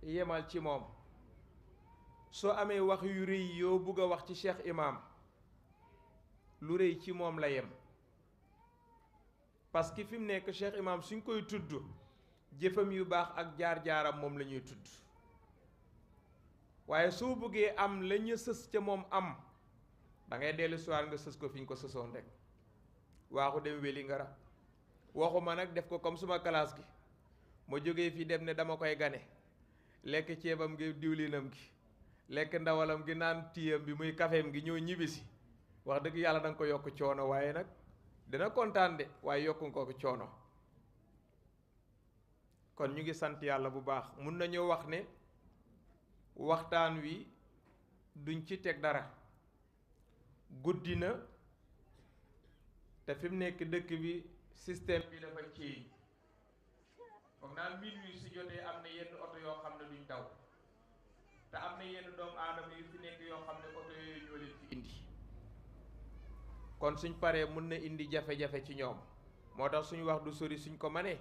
yemal ci moom soo amee wax yu rëy yoo bugg a wax ci Cheikh Imam lu rëy ci moom la yem parce que fi mu nekk Cheikh Imam suñ koy tudd jëfam yu baax ak jaar-jaaram moom la ñuy tudd waaye soo bëggee am la ñu sës ca moom am da ngay dellu siwaat nga sës ko fi ñu ko sësoon rek waaxu dem Wélingara waxuma nag def ko comme suma classe gi ma jógee fii dem ne dama koy gane lekk ceebam gi diwlinam gi lekk ndawalam gi naan tiyam bi muy kafeem gi ñëw ñibbisi wax dëgg yàlla da nga ko yokk coono waaye nag dina kontaan de waaye yokku ko coono. kon ñu ngi sant yàlla bu baax mun nañoo wax ne waxtaan wi duñ ci teg dara guddi na te fi mu nekk dëkk bi système bi dafa ci foog naa minuit si jotee am na yenn oto yoo xam ne duñ daw te am na yenn doomu aadama yu fi nekk yoo xam ne oto yooyu ñoo leen fi indi kon suñ paree mun na indi jafe-jafe ci ñoom moo tax suñu wax du sori suñ ko manee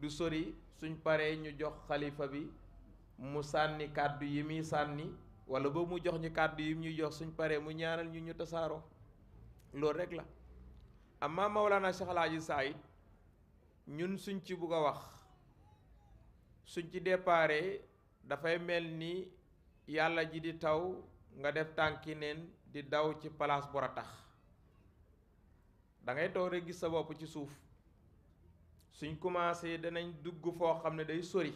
du sori suñ paree ñu jox xalifa bi mu sànni kàddu yi muy sànni wala ba mu jox ñu kàddu yi ñuy jox suñ paree mu ñaanal ñu tasaaroo loolu rek la amma Mawlana Cheikh El Hadji Saïd ñun suñ ci bugg a wax suñ ci déparé dafay mel ni yàlla ji di taw nga def tànki neen di daw ci place bu ratax da ngay toog rek gis sa bopp ci suuf suñ commencé danañ dugg foo xam ne day sori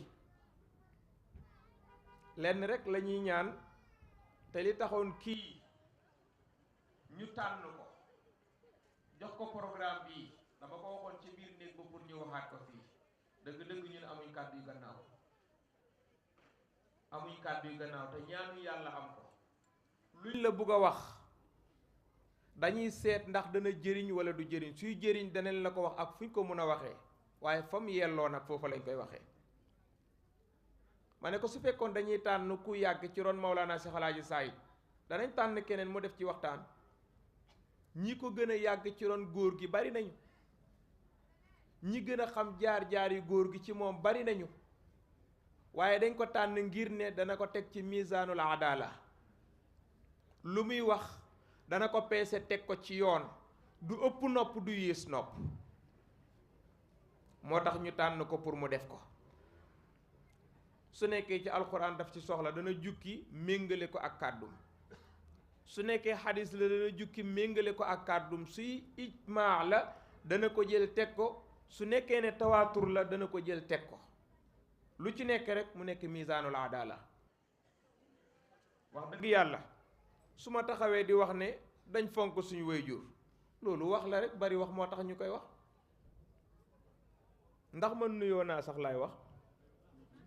lenn rek la ñuy ñaan te li taxoon kii ñu tànn ko jox ko programme bii dama ko waxoon ci biir néeg ba pour ñu waxaat ko fii dëgg-dëgg ñun amuñ kàddu yu gannaaw te ñaanu yàlla am ko luñ la bugg a wax dañuy seet ndax dana jëriñ wala du jëriñ suy jëriñ danañ la ko wax ak fuñ ko mën a waxee waaye fa mu yelloo nag foofa lañ koy waxee ma ne ko su fekkoon dañuy tànn ku yàgg ci ron Mawlana Cheikh El Hadji Saïd danañ tànn keneen mu def ci waxtaan ñi ko gën a yàgg ci ron góor gi bari nañu ñi gën a xam jaar-jaar yu góor gi ci moom bari nañu waaye dañ ko tànn ngir ne dana ko teg ci misaanul adala lu muy wax dana ko peese teg ko ci yoon du ëpp nopp du yées nopp moo tax ñu tànn ko pour mu def ko su nekkee ci alxuraan daf ci soxla dana jukki méngale ko ak kàddum su nekkee xadis la dana jukki méngale ko ak kàddum suy ijmaa la dana ko jël teg ko su nekkee ne tawaatur la dana ko jël teg ko lu ci nekk rek mu nekk misaanul adala wax dëgg yàlla su ma taxawee di wax ne dañ fonk suñu waajur loolu wax la rek bari wax moo tax ñu koy wax ndax man nuyoo naa sax laay wax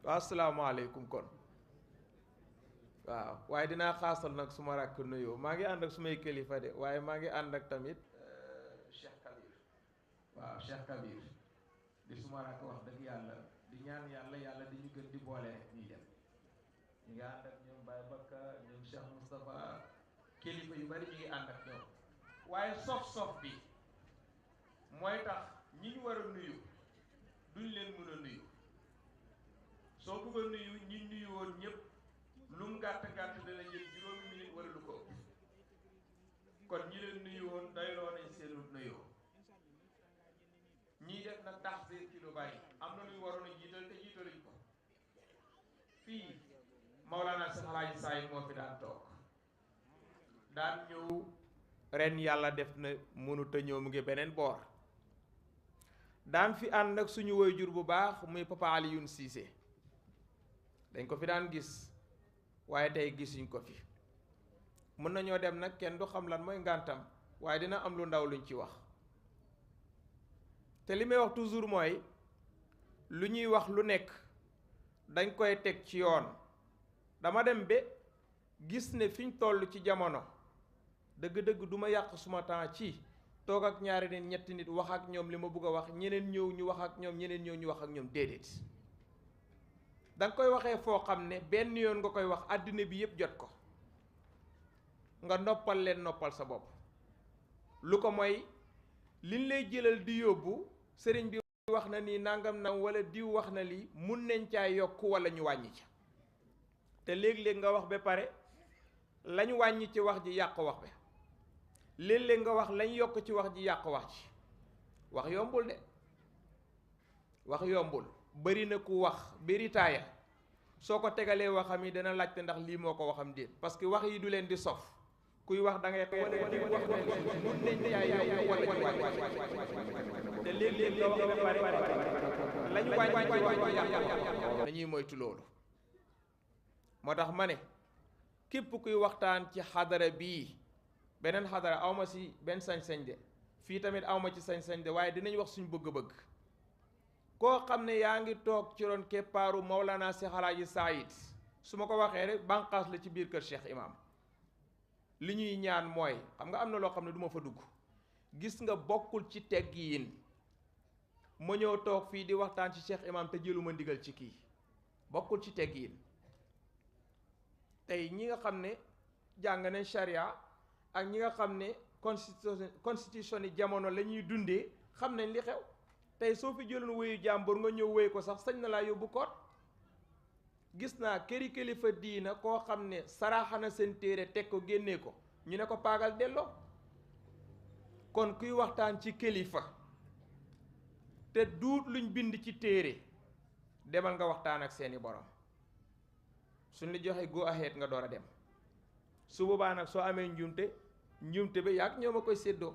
waaw asalaamaaleykum kon waaw waaye dinaa xaasal nag suma rakk nuyoo maa ngi ànd ak sumay kilifa de waaye maa ngi ànd ak tamit Cheikh Kabir waaw Cheikh Kabir di suma rakk wax dëgg yàlla di ñaan yàlla di ñu gën di boole rek ñuy dem ñu ngi ànd ak ñoom Baye Bakka ñoom Cheikh Moustapha kilifa yu bari ñu ngi ànd ak ñoom waaye sof bi mooy tax ñi ñu war a nuyu duñ leen mën a nuyu soo bëgg a nuyu ñi nuyu woon ñëpp lu mu gàtt dana jël juróomi minute wala lu ko ëpp kon ñi leen nuyu woon doyloo nañ seenu nuyoo ñii def nag taxsir ci lu bari am na luy waroon a jiital te jiitaluñ ko fii Mawlana Cheikh El Hadji Saïd moo fi daan toog daan ñëw ren yàlla def na mënut a ñëw mu ngi beneen boor daan fi ànd ak suñu waajur bu baax muy Papa Alioune Cissé dañ ko fi daan gis waaye tey gisuñ ko fi mën nañoo dem nag kenn du xam lan mooy ngàntam waaye dina am lu ndaw luñ ci wax te li may wax toujours mooy lu ñuy wax lu nekk dañ koy teg ci yoon dama dem ba gis ne fiñ toll ci jamono dëgg-dëgg du ma yàq suma temps ci toog ak ñaari nit ñetti nit wax ak ñoom li ma bëgg a wax ñeneen ñëw ñu wax ak ñoom ñeneen ñëw ñu wax ak ñoom déedéet da nga koy waxee foo xam ne benn yoon nga koy wax àddina bi yépp jot ko nga noppal leen noppal sa bopp lu ko mooy liñ lay jëlal di yóbbu sëriñ bi wax na nii nangam na wala diw wax na lii mun nañ caa yokk wala ñu wàññi ca te léeg-léeg nga wax ba pare lañ wàññi ci wax ji yàq wax ba léeg-léeg nga wax lañ yokk ci wax ji yàq wax ji wax yombul de wax yombul bari na ku wax bari taaya soo ko tegalee waxam yi dana laajte ndax lii moo ko waxam déet parce que wax yi du leen di sof kuy wax da ngay wala di wax mun nañ yaay yow wala ci waaj te léeg-léeg nga wax ba pare lañ waaj dañuy moytu loolu. moo tax ma ne képp kuy waxtaan ci xadara bii beneen xadara awma si benn sañ-sañ de fii tamit awma ci sañ-sañ de waaye dinañ wax suñu bëgg-bëgg. koo xam ne yaa ngi toog ci ron keppaaru Mawlana Cheikh Alaaji Saïd su ma ko waxee rek bànqaas la ci biir kër Cheikh Imam li ñuy ñaan mooy xam nga am na loo xam ne du ma fa dugg gis nga bokkul ci teggiin ma ñëw toog fii di waxtaan ci Cheikh Imam te jëluma ndigal ci kii bokkul ci teggiin. tey ñi nga xam ne jàng nañ charia ak ñi nga xam ne constitution yi jamono la ñuy dundee xam nañ li xew tey soo fi jëloon wéyu jàmbur nga ñëw wéy ko sax sañ na laa yóbbu koot. gis naa këri kilifa diina koo xam ne saraaxana seen téere teg ko génnee ko ñu ne ko paagal delloo. kon kuy waxtaan ci kilifa te duut luñ bind ci téere demal nga waxtaan ak seeni borom suñ la joxe go ahead nga door a dem su boobaa nag soo amee njuumte ba yàgg ñoo ma koy séddoo.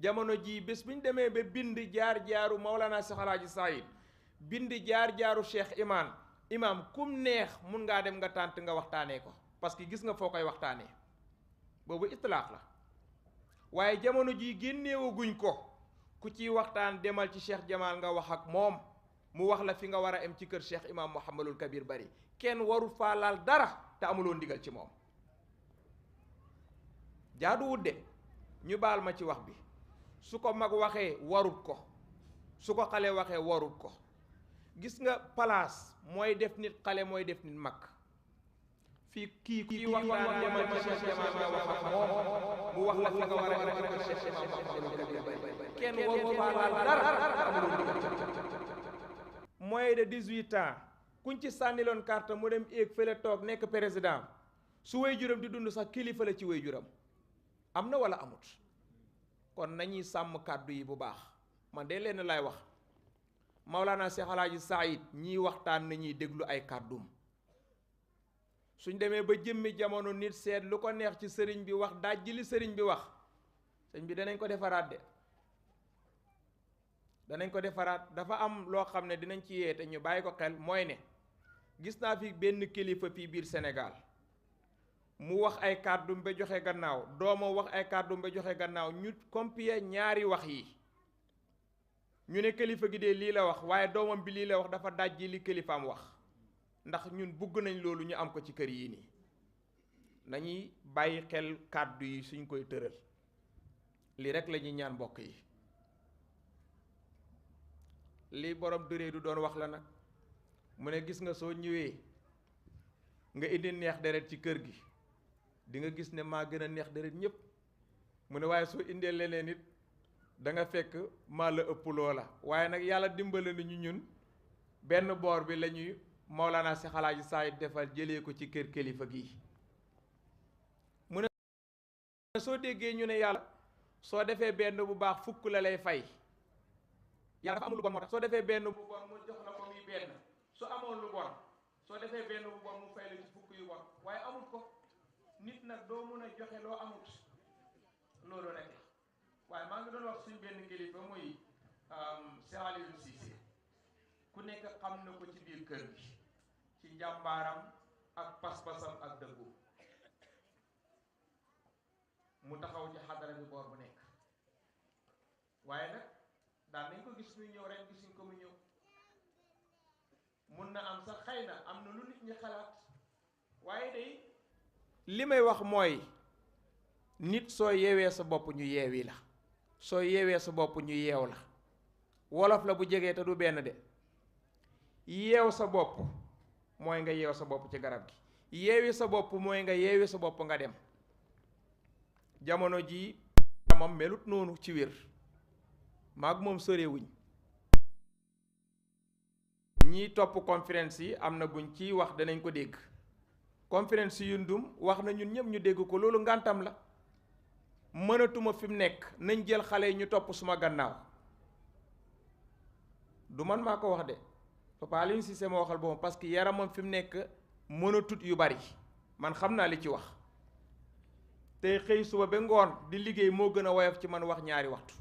jamono jii bés bu ñu demee ba bind jaar-jaaru Mawlana Cheikh Alaaji Saïd bind jaar-jaaru Cheikh Imam kum neex mun ngaa dem nga tànt nga waxtaanee ko parce que gis nga foo koy waxtaanee boobu itlaax la waaye jamono jii génneewaguñ ko ku ciy waxtaan demal ci Cheikh Jamal nga wax ak moom mu wax la fi nga war a am ci kër Cheikh Imam Mouhamadul Kabir Bari kenn warul faa laal dara te amuloo ndigal ci moom. jaaduwut de ñu baal ma ci wax bi su ko mag waxee warut ko su ko xale waxee warut ko gis nga palaas mooy def nit xale mooy def nit mag fii kii waxtaan demal ci Cheikh Jamal nga wax ak moom mu wax la fi nga war a am ci kër Cheikh Imam Mouhamadul Kabir Bari kenn warul faa laal dara amuloo ndigal moins de 18 ans kuñ ci sànniloon carte mu dem éeg fële toog nekk président su way juram di dund sax kilifa la ci way juram am na wala amut. kon nañuy sàmm kàddu yi bu baax man de leen lay wax Mawlana Cheikh Alaaji Saïd ñiy waxtaan nañuy déglu ay kàddum suñ demee ba jëmmi jamono nit seet lu ko neex ci sëriñ bi wax dajji li sëriñ bi wax sëriñ bi danañ ko defaraat de danañ ko defaraat. dafa am loo xam ne dinañ ci yeete ñu bàyyi ko xel mooy ne gis naa fi benn kilifa fii biir Sénégal mu wax ay kàddum ba joxe gannaaw doomam wax ay kàddum ba joxe gannaaw ñu compie ñaari wax yi ñu ne kilifa gi de lii la wax waaye doomam bi lii la wax dafa dajji li kilifaam wax ndax ñun bugg nañ loolu ñu am ko ci kër yii nii nañuy bàyyi xel kàddu yi suñ koy tëral lii rek la ñuy ñaan mbokk yi. li borom durée du doon wax la nag mu ne gis nga soo ñëwee nga indi neex deret ci kër gi di nga gis ne maa gën a neex deret ñépp mu ne waaye soo indee leneen it da nga fekk maa la ëpp loola waaye nag yàlla dimbale nañu ñun benn boor bi la ñuy Mawlana Cheikh Alaaji Saïd defal jëlee ko ci kër kilifa gi mu ne soo déggee ñu ne yàlla soo defee benn bu baax fukk la lay fay yàlla dafa amul lu bon moo tax soo defee benn bu bon mu jox la ko muy benn su amoon lu bon soo defee benn bu bon mu fay la ci fukk yu bon waaye amul ko nit nag doo mën a joxe loo amut loolu rek la waaye maa ngi doon wax suñ benn kilifa muy Cheikh Aliou Cissé ku nekk xam na ko ci biir kër gi ci njàmbaaram ak pas-pasam ak dëggu mu taxaw ci xadara bi boor bu nekk waaye nag daan nañ ko gis muy ñëw rek gisuñ ko mu ñëw mun na am sax xëy na am na lu nit ñi xalaat waaye day li may wax mooy nit soo yeewee sa bopp ñu yeewi la soo yeewee sa bopp ñu yeew la wolof la bu jegee te du benn de yeew sa bopp mooy nga yeew sa bopp ci garab gi yeewi sa bopp mooy nga yeewi sa bopp nga dem jamono ji moom melut noonu ci wér maag moom sorewuñ ñiy topp conférence yi am na buñ ciy wax danañ ko dégg conférence yu ndum wax na ñun ñëpp ñu dégg ko loolu ngàntam la mënatuma fi mu nekk nañ jël xale yi ñu topp suma gannaaw du man maa ko wax de Papa Alioune Cissé ma waxal boobu parce que yaramam fi mu nekk mënatut yu bari man xam naa li ci wax tey xëy suba ba ngoon di liggéey moo gën a woyof ci man wax ñaari waxtu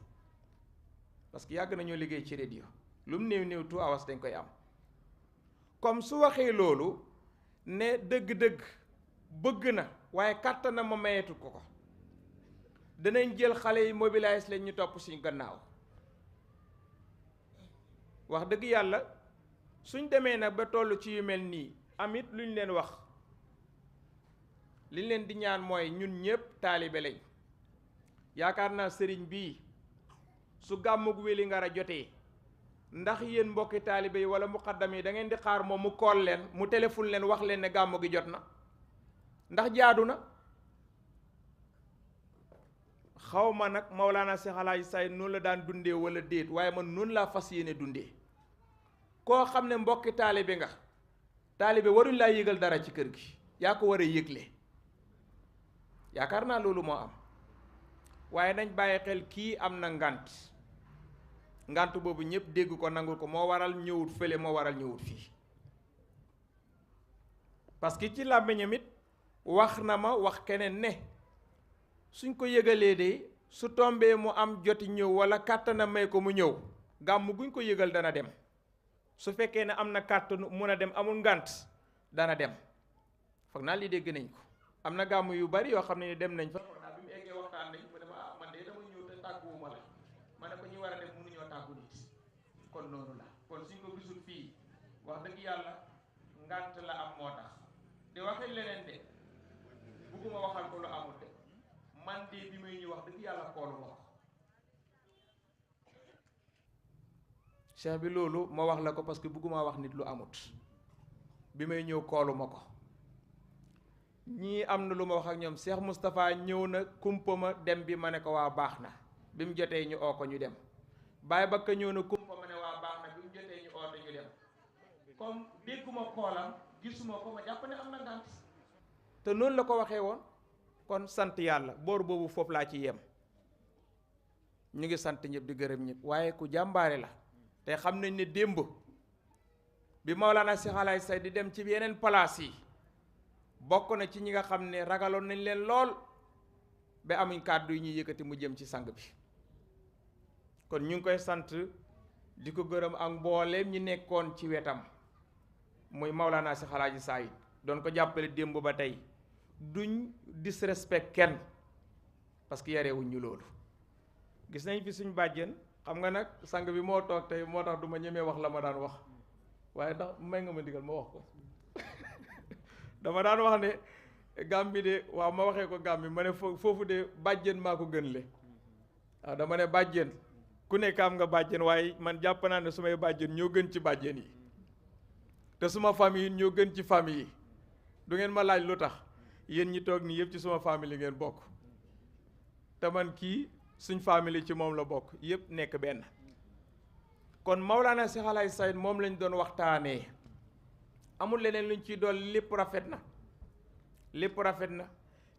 parce que yàgg nañoo liggéey ci radio lu mu néew néew 2 hours dañ koy am comme su waxee loolu ne dëgg-dëgg bëgg na waaye kàttanam ma mayeetul ko danañ jël xale yi mobilise leen ñu topp suñu gannaaw wax dëgg yàlla suñ demee nag ba toll ci yu mel nii amit luñ leen wax liñ leen di ñaan mooy ñun ñëpp taalibe lañ yaakaar naa sëriñ bii su gàmmug weli ngara jotee ndax yéen mbokki taalibe yi wala muqaddam yi da ngeen di xaar moom mu kool leen mu téléphone leen wax leen ne gàmmu gi jot na ndax jaadu na xaw ma nag Mawlana Cheikh Alaaji Saïd noonu la daan dundee wala déet waaye man noonu laa fas yéene dundee koo xam ne mbokki taalibe nga taalibe waruñ laa yëgal dara ci kër gi yaa ko war a yëgle yaakaar naa loolu moo am waaye nañ bàyyi xel kii am na ngant boobu ñëpp dégg ko nangul ko moo waral ñëwut fële moo waral ñëwut fii parce que ci làmmiñam it wax na ma wax keneen ne suñ ko yëgalee de su tombee mu am joti ñëw wala kàttana may ko mu ñëw gàmm guñ ko yëgal dana dem su fekkee ne am na kàttanu mun a dem amul ngant dana dem foog naa lii dégg nañ ko am na gàmm yu bari yoo xam ne dem nañ fa naa bi mu eggee waxtaan nañ mu ne ma man de dama ñëw te tàgguwuma la ma ne ko ñi war a dem mënuñoo tàggu nit kon noonu la kon suñ ko gisul fii wax dëgg yàlla ngant la am moo tax di waxee leneen de bugguma waxal ko lu amul de man de bi may ñëw wax dëgg yàlla koolu ma ko cheikh bi loolu ma wax la ko parce que bugguma wax nit lu amut bi may ñëw koolu ma ko ñii am na lu ma wax ak ñoom Cheikh Moustapha ñëw na kumpa ma dem bi ma ne ko waa baax na bi mu jotee ñu oo ko ñu dem Baye Bakka ñëw na kumpa ma ne waa baax na bi mu jotee ñu oo te ñu dem comme dégguma koolam gisuma ko ma jàpp ne am na ngant te noonu la ko waxee woon kon sant yàlla boor boobu foofu laa ci yem ñu ngi sant ñëpp di gërëm ñëpp waaye ku jàmbaare la te xam nañ ne démb bi Mawlana Cheikh Alaaji Saïd di dem ci yeneen palaas yi bokk na ci ñi nga xam ne ragaloon nañ leen lool ba amuñ kàddu yi ñuy yëkkati mu jëm ci sang bi kon ñu ngi koy sant di ko gërëm ak mbooleem ñi nekkoon ci wetam muy Mawlana Cheikh Alaaji Saïd doon ko jàppale démb ba tey duñ disrespect kenn parce que yarewuñ ñu loolu gis nañ fi suñ bàjjen xam nga nag sang bi moo toog tey moo tax du ma ñemee wax la ma daan wax waaye ndax may nga ma ndigal ma wax ko dama daan wax ne Gàmbi de waaw ma waxee ko Gàmbi ma ne foofu de bàjjen maa ko gën le waaw dama ne bàjjen ku nekk am nga bàjjen waaye man jàpp naa ne sumay bàjjen ñoo gën ci bàjjen yi te suma famille yi ñoo gën ci famille yi du ngeen ma laaj lu tax yéen ñi toog nii yëpp ci suma famille ngeen bokk te man kii suñ famille ci moom la bokk yëpp nekk benn kon Mawlana Cheikh Alaaji Saïd moom lañ doon waxtaanee amul leneen luñ ciy dool lépp rafet na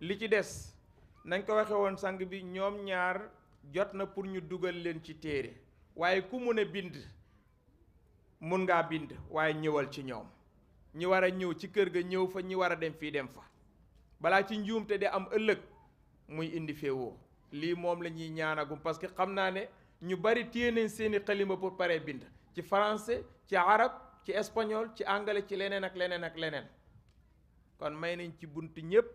li ci des nañ ko waxe woon sang bi ñoom ñaar jot na pour ñu dugal leen ci téere waaye ku mun a bind mun ngaa bind waaye ñëwal ci ñoom ñi war a ñëw ci kër ga ñëw fa ñi war a dem fii dem fa balaa ci njuumte de am ëllëg muy indi féewoo lii moom la ñuy ñaanagum parce que xam naa ne ñu bari téye nañ seeni xalima pour pare bind ci français ci arab ci espagnol ci anglais ci leneen ak leneen ak leneen kon may nañ ci bunt ñépp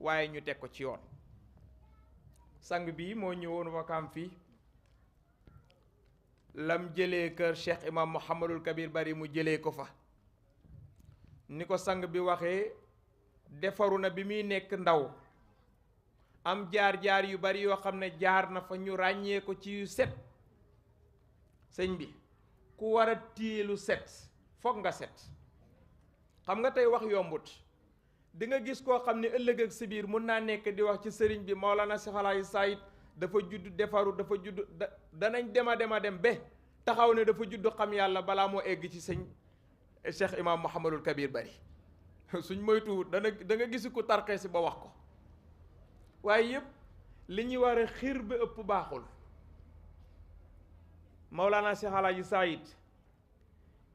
waaye ñu teg ko ci yoon sang bi moo ñëwoon wakaam fii lam jëlee kër Cheikh Imam Mouhamadul Kabir Bari mu jëlee ko fa ni ko sang bi waxee defaru na bi muy nekk ndaw am jaar-jaar yu bari yoo xam ne jaar na fa ñu ràññee ko ci yu set sëñ bi ku war a téye lu set foog nga set xam nga tey wax yombut di nga gis koo xam ne ëllëg ak si biir mun naa nekk di wax ci sëriñ bi Mawlana Cheikh Alaaji Saïd dafa judd defaru dafa judd danañ dem a dem ba taxaw ne dafa judd xam yàlla balaa moo egg ci sëñ Cheikh Imam Mouhamadul Kabir Bari suñ moytuwut da nga gisi ku tarxee si ba wax ko waaye yëpp li ñuy war a xiir ba ëpp baaxul Mawlana Cheikh Alaaji Saïd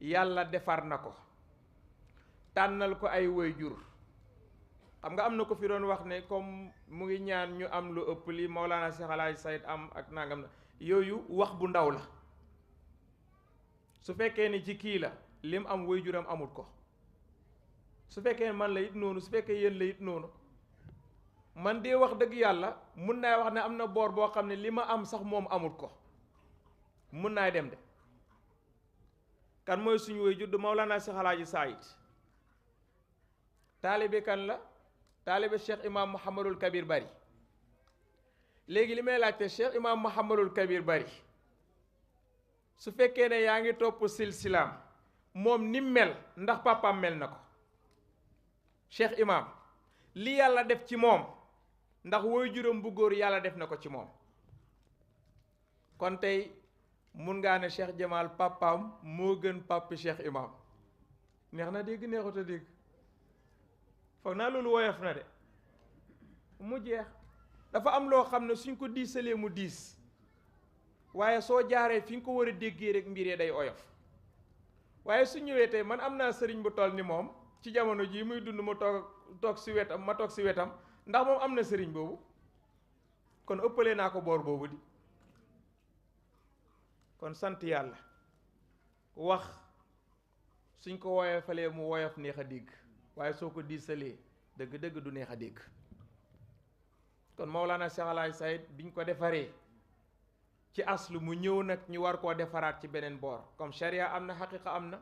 yàlla defar na ko tànnal ko ay waajur xam nga am na ko fi doon wax ne comme mu ngi ñaan ñu am lu ëpp li Mawlana Cheikh El Hadj Saïd am ak nangam na yooyu wax bu ndaw la. su fekkee ni ci kii la lim am waajuram amut ko su fekkee man la it noonu su fekkee yéen la it noonu man de wax dëgg yàlla mun naa wax ne am na boor boo xam ne li ma am sax moom amut ko mun naay dem de kan mooy suñu waajur du Mawlana Cheikh El Hadj Saïd taalibe kan la taalibe Cheikh Imam Mouhamadul Kabir Bari léegi li may laajte Cheikh Imam Mouhamadul Kabir Bari su fekkee ne yaa ngi topp silsilaam moom ni mel ndax papaam mel na ko Cheikh Imam li yàlla def ci moom ndax waajuram bu góor yàlla def na ko ci moom kon tey mun ngaa ne Cheikh Jamal papaam moo gën papi Cheikh Imam neex na dégg neexut a dégg foog naa loolu woyof na de mu jeex dafa am loo xam ne suñ ko diisalee mu diis waaye soo jaaree fi nga ko war a déggee rek mbiree day oyof waaye su ñëwee tey man am naa sëriñ bu toll ni moom ci jamono jii muy dund ma toog si wetam ma toog si wetam ndax moom am na sëriñ boobu kon ëppalee naa ko boor boobu di kon sant yàlla wax suñ ko woyofalee mu woyof neex a dégg waaye soo ko diisalee dëgg-dëgg du neex a dégg kon Mawlana Cheikh El Hadj Saïd biñ ko defaree ci aslu mu ñëw nag ñu war koo defaraat ci beneen boor comme sharia am na xaqiqa am na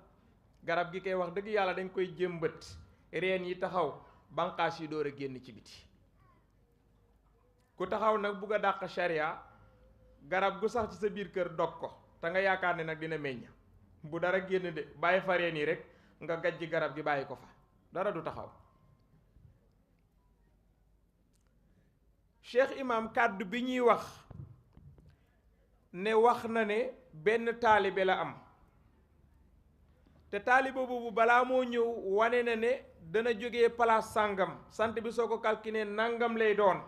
garab gi koy wax dëgg yàlla dañ koy jëmbët reen yi taxaw banqaas yi door a génn ci biti ku taxaw nag bugg a dàq sharia garab gu sax ci sa biir kër dog ko te nga yaakaar ne nag dina meññ bu dara génn de bàyyi fa reen yi rek nga gajji garab gi bàyyi ko fa dara du taxaw Cheikh Imam kàddu bi ñuy wax ne wax na ne benn taalibe la am te taalibe boobu balaa moo ñëw wane na ne dana jógee place sàngam sant bi soo ko calculé nangam lay doon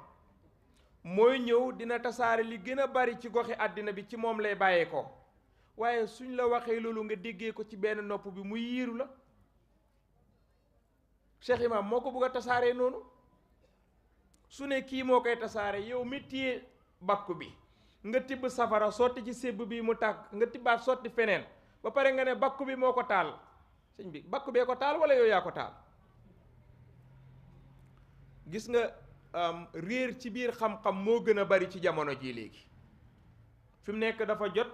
mooy ñëw dina tasaare li gën a bari ci goxi àddina bi ci moom lay bàyyee ko waaye suñ la waxee loolu nga déggee ko ci benn nopp bi muy yiiru la Cheikh Imam moo ko bëgg a tasaaree noonu su ne kii moo koy tasaare yow mi téye bakku bi nga tibb safara sotti ci sébb bi mu tàkk nga tibbaat sotti feneen ba pare nga ne bakku bi moo ko taal sëñ bi bakku bee ko taal wala yow yaa ko taal gis nga réer ci biir xam-xam moo gën a bari ci jamono jii léegi fi mu nekk dafa jot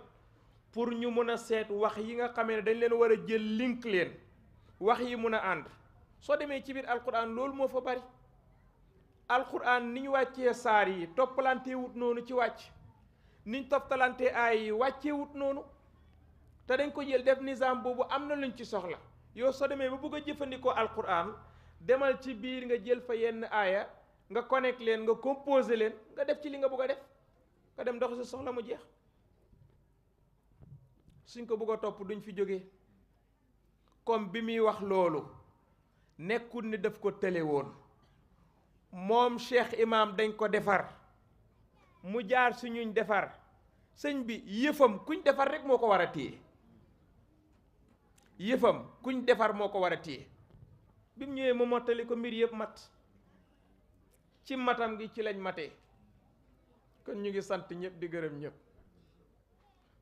pour ñu mën a seet wax yi nga xamee ne dañ leen war a jël link leen wax yi mun a ànd soo demee ci biir alquran loolu moo fa bari alquran ni ñu wàccee saar yi toppalante wut noonu ci wàcc niñ toftalante aay yi wàccee wut noonu te dañ ko jël def nizaam boobu am na luñ ci soxla yow soo demee ba bëgg a jëfandikoo alquran demal ci biir nga jël fa yenn aaya nga connecte leen nga composé leen nga def ci li nga bëgg a def nga dem dox si soxla mu jeex suñ ko bëgg a topp duñ fi jógee comme bi muy wax loolu nekkul ni daf ko tële woon moom Cheikh Imam dañ ko defar mu jaar si ñuñ defar sëñ bi yëfam kuñ defar rek moo ko war a téye yëfam kuñ defar moo ko war a téye bi mu ñëwee mu mottali ko mbir yëpp mat ci matam gi ci lañ matee kon ñu ngi sant ñëpp di gërëm ñëpp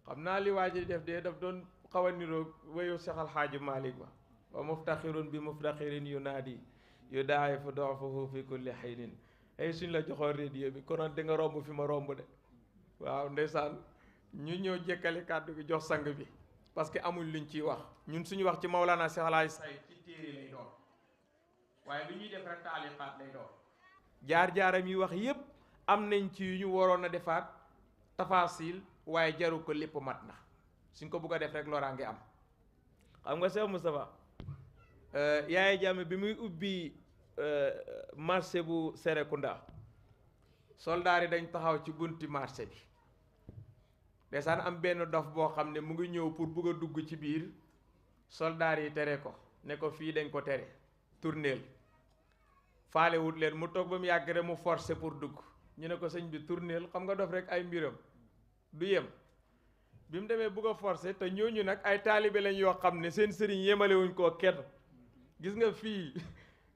xam naa li waa ji def dee daf doon xaw a niroo wayu Cheikh Al Hadji Malick ba wa muftaxirun bi muftaxirin yu naadi yu daay fa doofahu fi kulli xaynin ay suñ la joxoon radio bi konoon di nga romb fi ma romb de waaw ndeysaan ñu ñëw jekkali kàddu gi jox sang bi parce que amuñ luñ ciy wax ñun suñu wax ci Mawlana Cheikh El Hadji Saïd ci téere lay doon waaye lu ñuy def rek taaliqaat lay doon jaar-jaaram yi wax yépp am nañ ci yu ñu waroon a defaat tafasil waaye jaru ko lépp mat na suñ ko bugg a def rek loraa ngi am xam nga Cheikh Moustapha Yaaya Jammeh bi muy ubbi marché bu Serekunda soldaar yi dañ taxaw ci bunti marché bi ndeysaan am benn dof boo xam ne mu ngi ñëw pour bugg a dugg ci biir soldaar yi tere ko ne ko fii dañ ko tere tourneel faale wut leen mu toog ba mu yàgg rek mu forcé pour dugg ñu ne ko sëñ bi tourneel xam nga dof rek ay mbiram du yem bi mu demee bugg a forcé te ñooñu nag ay taalibe lañ yoo xam ne seen sëriñ yemalewuñ koo kenn gis nga fii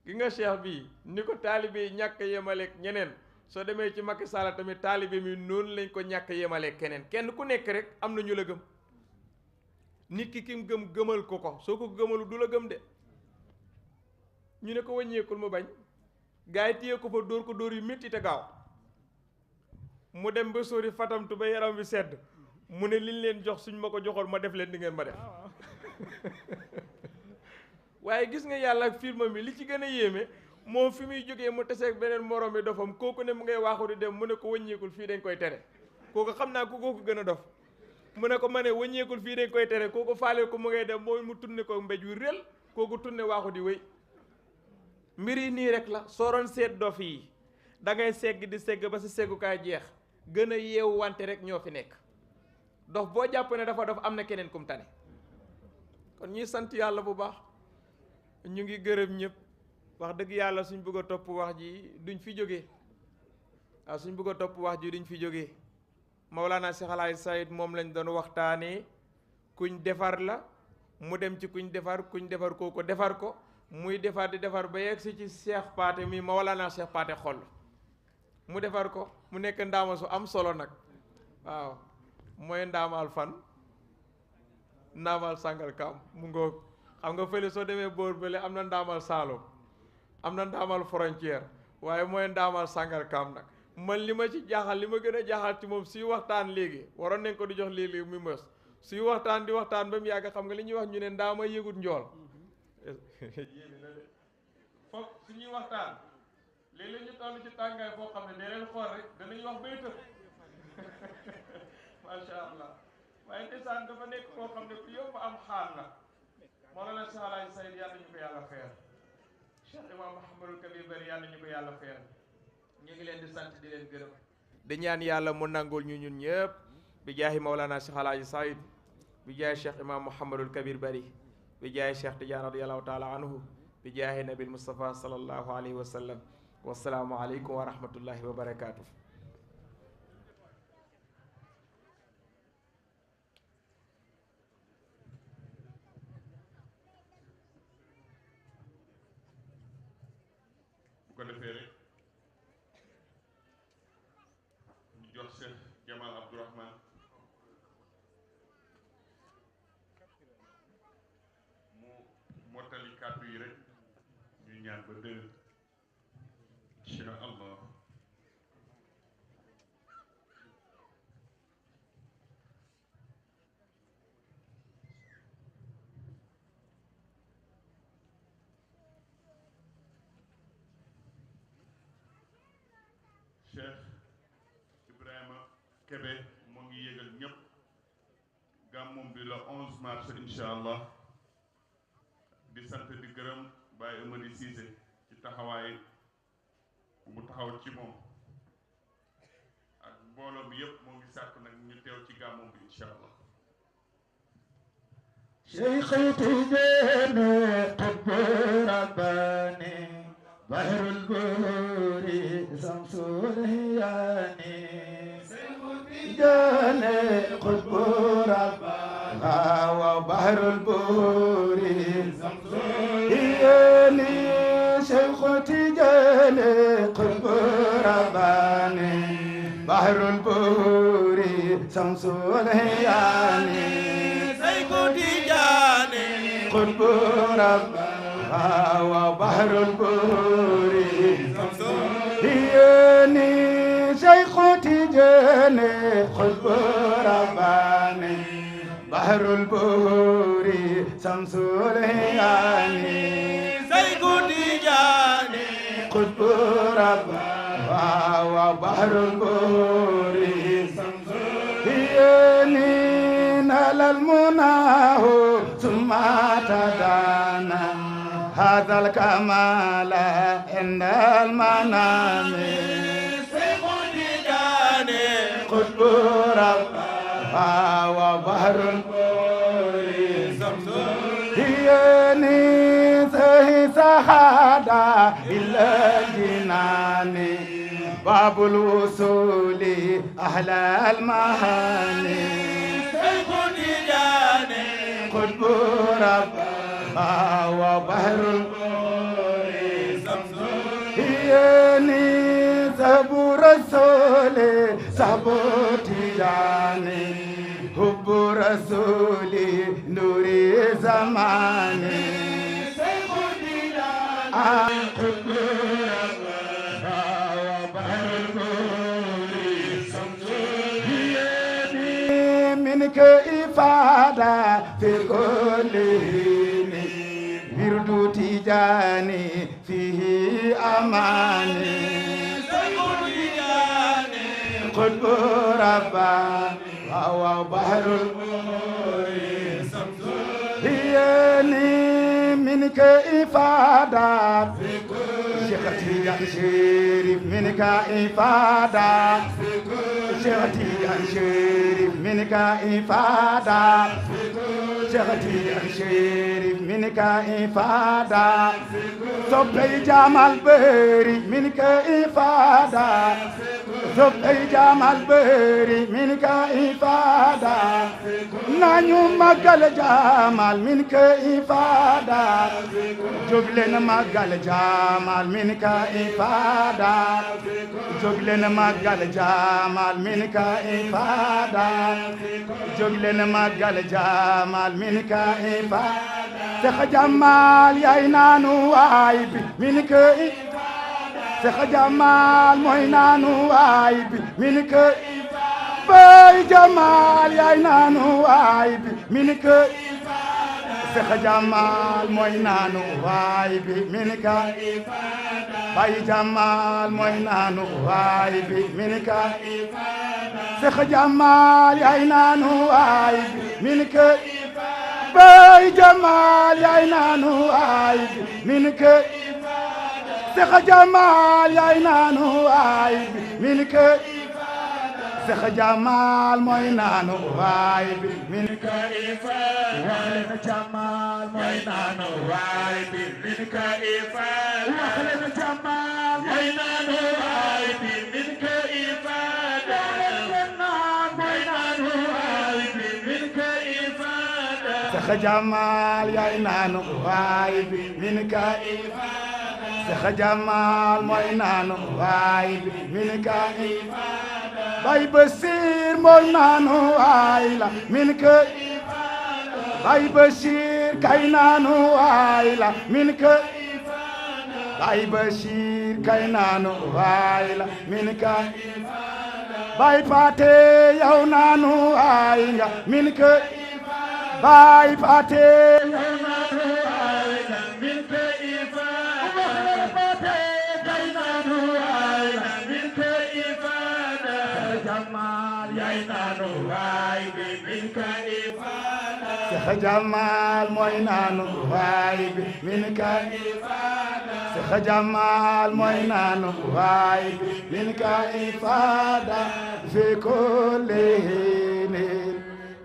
gi nga cheikh bii ni ko taalibe yi ñàkk yemaleeg ñeneen soo demee ci Macky Sall tamit taalibe mi noonu lañ ko ñàkk yemaleeg keneen kenn ku nekk rek am na ñu la gëm nit ki kim gëm gëmal ko soo ko gëmalu du la gëm de ñu ne ko wàññeekul mu bañ gars yi téye ko fa dóor ko dóor yu métti te gaaw mu dem ba sori fatamtu ba yaram bi sedd mu ne liñ leen jox suñ ma ko joxoon ma def leen di ngeen ma def waaye gis nga yàlla ak film mi li ci gën a yéeme moom fi muy jógee mu teseeg beneen morom bi dofam kooku ne mu ngay waaxu di dem mu ne ko wàññeekul fii dañ koy tere kooku xam naa ku kooku gën a dof mu ne ko ma ne wàññeekul fii dañ koy tere kooku faale ko mu ngay dem mooy mu tunne ko mbéj wi réel kooku tunne waaxu di wéy mbir yi nii rek la soo doon seet dof yi da ngay segg di segg ba sa seggukaay jeex gën a yeewu wante rek ñoo fi nekk dof boo jàpp ne dafa dof am na keneen kum tane kon ñuy sant yàlla bu baax ñu ngi gërëm ñëpp wax dëgg yàlla suñ bëgg a topp wax ji duñ fi jógee waaw suñ bëgg a topp wax ji duñ fi jógee Mawlana Cheikh Al Hadj Saïd moom lañ doon waxtaanee kuñ defar la mu dem ci kuñ defar kooku defar ko muy defar di defar ba yegg si ci Cheikh Paate mi Mawlana Cheikh Paate xol mu defar ko mu nekk ndaama su am solo nag waaw mooy ndaamaal fan ndaamal sàngal kam mu ngoog xam nga fële soo demee boor bële am na ndaamal Saalum am na ndaamal frontière waaye mooy ndaamal sàngal kam nag man li ma ci jaaxal li ma gën a jaaxal ci moom suy waxtaan léegi waroon nañ ko di jox léegi muy mës suy waxtaan di waxtaan ba mu yàgg xam nga li ñuy wax ñu ne ndaama yëgut njool yéene na de foog suñuy waxtaan léeg-léeg ñu toll ci tàngaay boo xam ne ne leen xool rek danañ wax bay tëb macha allah waaye ndeysaan dafa nekk koo xam ne ku yomb am xaal la Mawlana Cheikh Al Hadj Saïd yàlla ñu ko yàlla feer Cheikh Imam Mouhamadul Kabir Bari yàlla ñu ko yàlla feer ñu ngi leen di sant di leen gërëm di ñaan yàlla mu nangul ñu ñun ñëpp bi jaahi Mawlana Cheikh Al Hadj Saïd bi jaahi Cheikh Imam Mouhamadul Kabir Bari bi jaahi Cheikh Tidiane radiyallahu taala anhu bi jaahi Nabil Mustafa sallallahu alayhi wa sallam wassalaamu aleykum wa rahmatullahi wa barakatuh bu ko defee rek ñu jox Cheikh Jamal Abdourahman mu mottali kàddu yi rek ñu ñaan ba dëgg insha allah Cheikh Ibrahima Kébé moo ngi yégal ñëpp gàmmum bi la 11 mars insha allah di sant di gërëm Baye Amady Cissé ci taxawaay bu taxaw ci moom ak mbooloo bi yëpp moo ngi sàkk nag ñu teew ci gàmmum bi insha allah شيخ تجان قطب رباني بحر البهور شمس الهياني شيخ تجان قطب رباني وبحر البهور شمس الهياني شيخ تجان قطب رباني بحر البهور شمس الهياني قطب ربنا وبحر البور دياني شيخ تجاني قطب رباني بحر البور شمس الهياني شيخ تجاني قطب ربنا وبحر البور شمس دياني نال المناه ثم تدانا هذا الكمال عند المنام شيخ تجاني قطب ربنا وبحر البور شمس دياني سهي سحادا إلا الجنان باب الوصول أهل المهاني قطب ربنا وبحر البور sabu rasuli sabu tijani hubbu rasuli nuri zamani sabu tijani hubbu منك إفادة في كل حين ورد تجاني فيه أماني قطب رباني وهو بحر البحور هيني منك إفادة في كل شيخ تيجان شريف منك إفادة شيخ تيجان شريف منك إفادة شيخ تيجان شريف منك إفادة صبي جمال بري منك إفادة صبي جمال بري منك إفادة نانيو مقال جمال منك إفادة جبلن مقال جمال منك إفادة جبلن مقال جمال منك إفادة جبلن مقال جمال منك إفادة سخ جمال يا إنانو وايبي منك سخ جمال موينانو وايبي منك باي جمال يا إنانو وايبي منك سخ جمال موينانو وايبي منك باي جمال موينانو وايبي منك سخ جمال يا إنانو وايبي منك باي جمال يا إنانو وايبي منك سخ جمال يا إنانو وايبي منك سخ جمال موينانو وايبي منك وخلنا جمال موينانو وايبي منك وخلنا جمال موينانو وايبي منك سخ جمال يا إنانو وايبي منك سخ جمال موينانو وايبي منك باي بشير موينانو وايلا منك باي بشير كاينانو وايلا منك باي بشير كاينانو وايلا منك باي فاتي يونانو وايلا منك باي فاتي يونانو وايلا منك سخ جمال موينانو وايبي منك سخ جمال موينانو وايبي منك إفادة في كل حين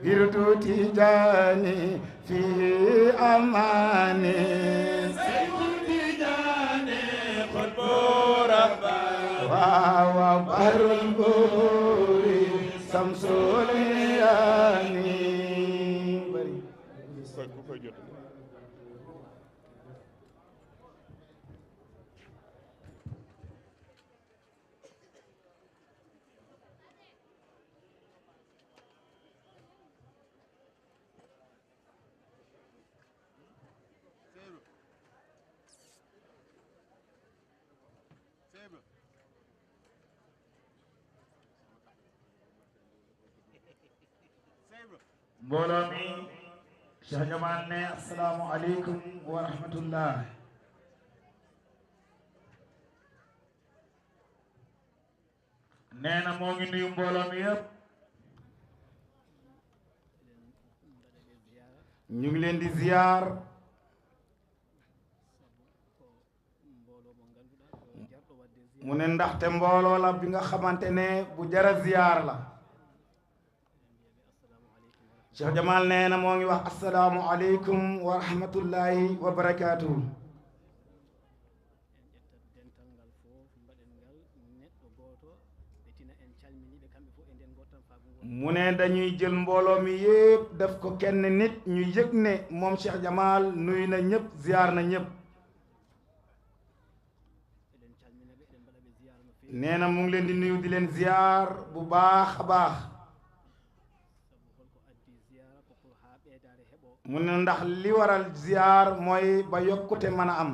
ورد تجاني في أماني سيف تجاني قطب رباني وهو بحر البحور شمس العيان mbooloo mi Cheikh Jamal ne assalaamu aleykum wa rahmatullah nee na moo ngi nuyu mbooloo mi yëpp ñu ngi leen di ziyaar mu ne ndaxte mbooloo la bi nga xamante ne bu jara ziyaar la Cheikh Jamal nee na moo ngi wax assalaamu aleykum wa rahmatullahi wa barakaatuhu mu ne dañuy jël mbooloo mi yépp def ko kenn nit ñu yëg ne moom Cheikh Jamal nuyu na ñëpp ziyaar na ñëpp nee na mu ngi leen di nuyu di leen ziar bu baax a baax mu ne ndax li waral ziar mooy ba yokkute mën a am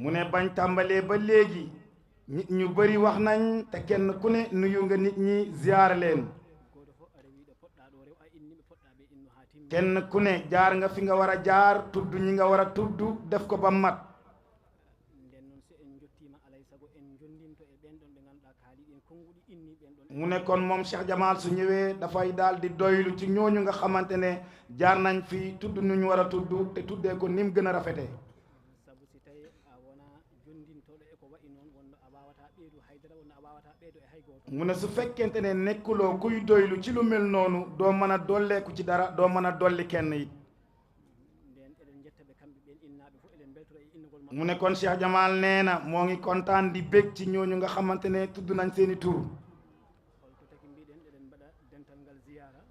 mu ne bañ tàmbalee ba léegi nit ñu bari wax nañ te kenn ku ne nuyu nga nit ñi ziar leen kenn ku ne jaar nga fi nga war a jaar tudd ñi nga war a tudd def ko ba mat mu ne kon moom Cheikh Jamal su ñëwee dafay daal di doylu ci ñooñu nga xamante ne jaar nañ fi tudd nu ñu war a tudd te tuddee ko ni mu gën a rafetee mu ne su fekkente ne nekkuloo kuy doylu ci lu mel noonu doo mën a dolleeku ci dara doo mën a dolli kenn it mu ne kon Cheikh Jamal nee na moo ngi kontaan di bég ci ñooñu nga xamante ne tudd nañ seeni tur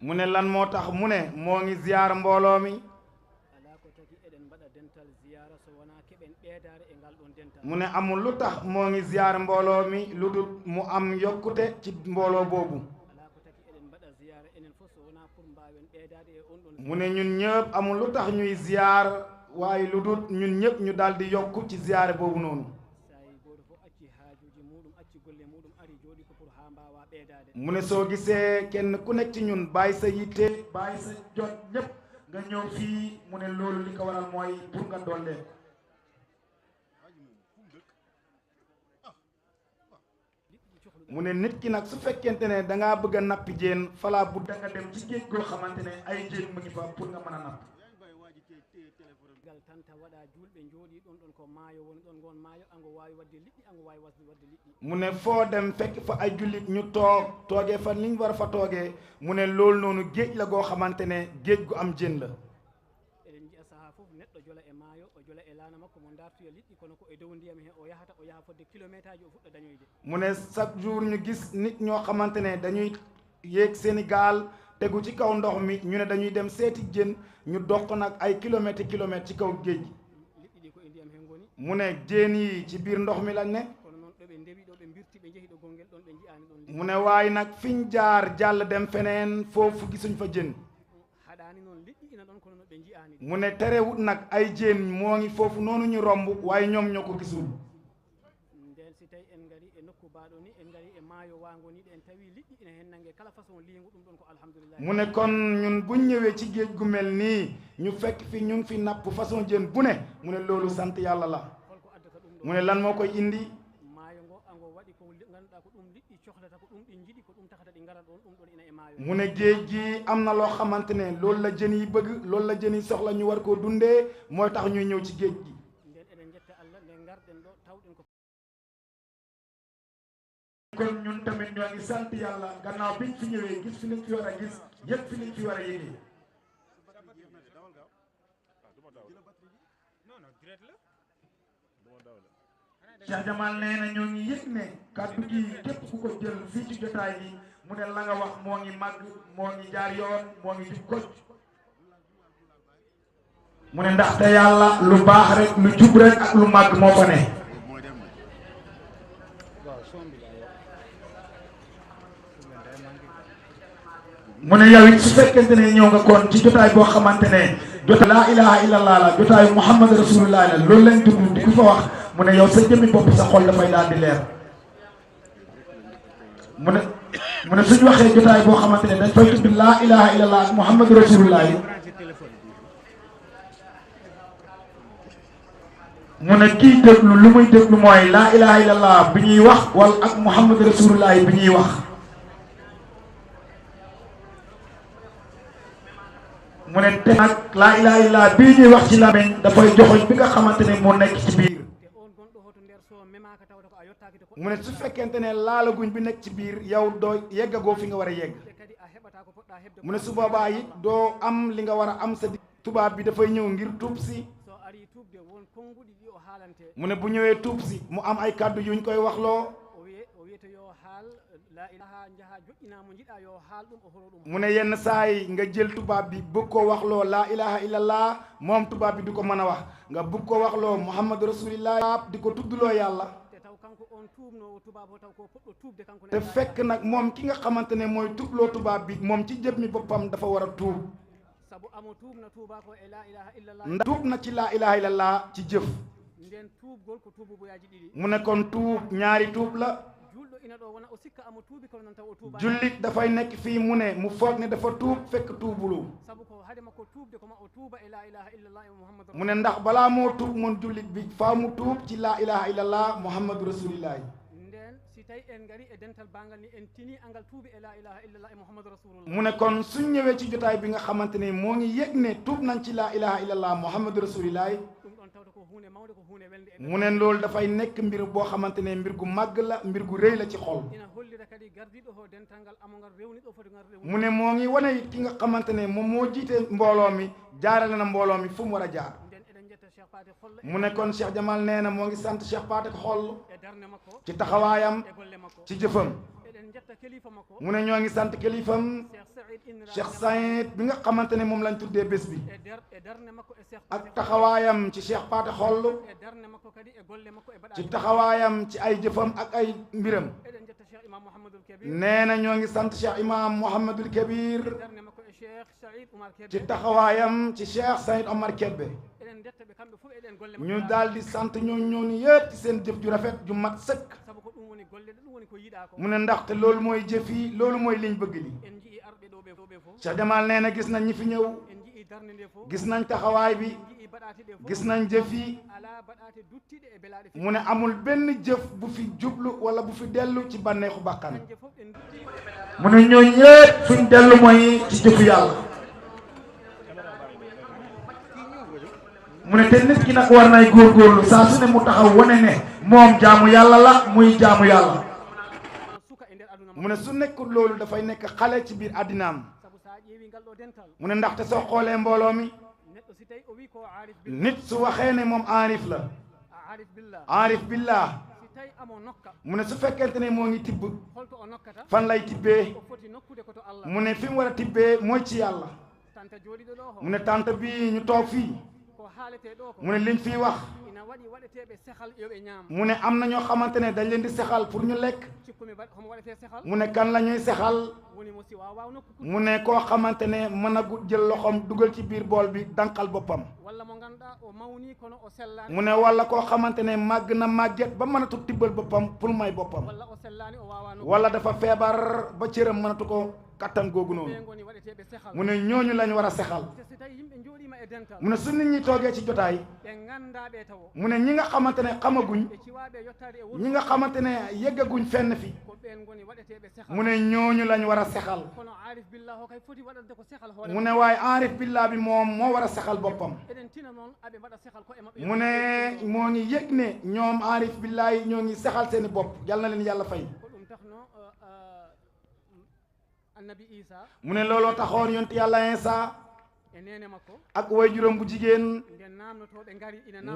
mu ne lan moo tax mu ne moo ngi ziyaar mbooloo mi mu ne amul lu tax moo ngi ziyaar mbooloo mi lu dul mu am yokkute ci mbooloo boobu mu ne ñun ñëpp amul lu tax ñuy ziyaar waaye lu dul ñun ñëpp ñu daal di yokk ci ziyaare boobu noonu mu ne soo gisee kenn ku nekk ci ñun bàyyi sa yitte bàyyi sa jot ñëpp nga ñëw fii mu ne loolu li ko waral mooy pour nga dollee mu ne nit ki nag su fekkente ne da ngaa bëgg a nappi jéen falaa bu da nga dem ci géej goo xamante ne ay jéen mu ngi fa pour nga mën a napp mu ne foo dem fekk fa ay jullit ñu toogee fa liñ war a fa toogee mu ne loolu noonu géej la goo xamante ne géej gu am jën la mu ne chaque jour ñu gis nit ñoo xamante ne dañuy yéeg seeni gaal tegu ci kaw ndox mi ñu ne dañuy dem seeti jën ñu dox nag ay kilomètres kilomètres ci kaw géej gi mu ne jën yi ci biir ndox mi lañ ne mu ne waaye nag fiñ jaar jàll dem feneen foofu gisuñ fa jën mu ne terewut nag ay jën moo ngi foofu noonu ñu romb waaye ñoom ñoo ko gisul mu ne kon ñun buñ ñëwee ci géej gu mel nii ñu fekk fi ñu ngi fi napp façon jën bu ne mu ne loolu sant yàlla la mu ne lan moo koy indi mu ne géej gi am na loo xamante ne loolu la jën yi bëgg loolu la jën yi soxla ñu war koo dundee mooy tax ñuy ñëw ci géej gi kon ñun tamit ñoo ngi sant yàlla gannaaw biñ fi ñëwee gis fi liñ fi war a gis yëg fi liñ fi war a yëgee Cheikh Jamal nee na ñoo ngi yëg ne kàddu gi képp ku ko jël fii ci jotaay bi mu ne la nga wax moo ngi màgg moo ngi jaar yoon moo ngi jub koj mu ne ndaxte yàlla lu baax rek lu jub rek ak lu màgg moo fa ne mu ne yow it su fekkente ne ñëw nga kon ci jotaay boo xamante ne jotaay laa ilaha illallah la jotaayu muhammad rasulullah la loolu lañ tudd di ko fa wax mu ne yow sa jëmmi bopp sa xol dafay daal di leer mu ne suñu waxee jotaay boo xamante ne dañ fay tudd laa ilaha illallah ak muhammad rasulullah mu ne kii déglu lu muy déglu mooy laa ilaha illallah bi ñuy wax wala ak muhammad rasulullah bi ñuy wax mu ne te nag laa ilaha illallah bii ñuy wax ci làmmiñ dafay joxoñ bi nga xamante ne moo nekk ci biir mu ne su fekkente ne laalaguñ bi nekk ci biir yow doo yeggagoo fi nga war a yegg mu ne su boobaa it doo am li nga war a am sa tubaab bi dafay ñëw ngir tuub si mu ne bu ñëwee tuub si mu am ay kàddu yuñ koy waxloo mu ne yenn saa yi nga jël tubaab bi bëgg ko waxloo laa ilaha illallah moom tubaab bi du ko mën a wax nga bëgg ko waxloo muhammadu rasulillah di ko tuddloo yàlla te fekk nag moom ki nga xamante ne mooy tuubloo tubaab bi moom ci jëmmi boppam dafa war a tuub ndax tuub na ci laa ilaha illallah ci jëf mu ne kon tuub ñaari tuub la jullit dafay nekk fii mu ne mu foog ne dafa tuub fekk tuubulu mu ne ndax balaa moo tuub moom jullit bi faa mu tuub ci laa ilaha illallah muhammadu rasulillahi mu ne kon suñ ñëwee ci jotaay bi nga xamante ne moo ngi yëg ne tuub nañ ci laa ilaha illallah muhammadu rasulillahi mu ne loolu dafay nekk mbir boo xamante ne mbir gu màgg la mbir gu rëy la ci xol mu ne moo ngi wane it ki nga xamante ne moom moo jiite mbooloo mi jaarale na mbooloo mi fu mu war a jaar mu ne kon Cheikh Jamal nee na moo ngi sant Cheikh Paate Xoll ci taxawaayam ci jëfam mu ne ñoo ngi sant kilifam Cheikh Saïd bi nga xamante ne moom lañ tuddee bés bi ak taxawaayam ci Cheikh Paate Xoll ci taxawaayam ci ay jëfam ak ay mbiram nee na ñoo ngi sant Cheikh Imam Mouhamadul Kabir ci taxawaayam ci Cheikh Saïd Omar Kebbe ñu daal di sant ñooñu yëpp ci seen jëf ju rafet ju mat sëkk mu ne ndaxte loolu mooy jëf yi loolu mooy liñ bëgg li Cheikh Jamal nee na gis nañ ñi fi ñëw gis nañ taxawaay bi gis nañ jëf yi mu ne amul benn jëf bu fi jublu wala bu fi dellu ci bànneexu bàkkan mu ne ñooñu ñëpp fuñ dellu mooy ci jëfu yàlla mu ne te nit ki nag war nay góorgóorlu saa su ne mu taxaw wane ne moom jaamu yàlla la muy jaamu yàlla mu ne su nekkul loolu dafay nekk xale ci biir àddinaam mu ne ndaxte soo xoolee mbooloo mi nit su waxee ne moom aarif la aarif billah mu ne su fekkente ne moo ngi tibb fan lay tibbee mu ne fi mu war a tibbee mooy ci yàlla mu ne tant bi ñu toog fii mu ne liñ fii wax mu ne am na ñoo xamante ne dañ leen di sexal pour ñu lekk mu ne kan la ñuy sexal mu ne koo xamante ne mën a jël loxoom dugal ci biir bool bi danqal boppam mu ne wala koo xamante ne màgg na màgget ba mënatu tibbal boppam pour may boppam wala dafa feebar ba cëram mënatu ko kattan googu noonu mu ne ñooñu lañ war a sexal mu ne su nit ñi toogee ci jotaay mu ne ñi nga xamante ne xamaguñ ñi nga xamante ne yeggaguñ fenn fi mu ne ñooñu lañ war a sexal mu ne waaye aarif billah bi moom moo war a sexal boppam mu ne moo ngi yëg ne ñoom aarif billah yi ñoo ngi sexal seeni bopp yal na leen yàlla fay mu ne looloo taxoon yonent yàlla Isa ak waajuram bu jigéen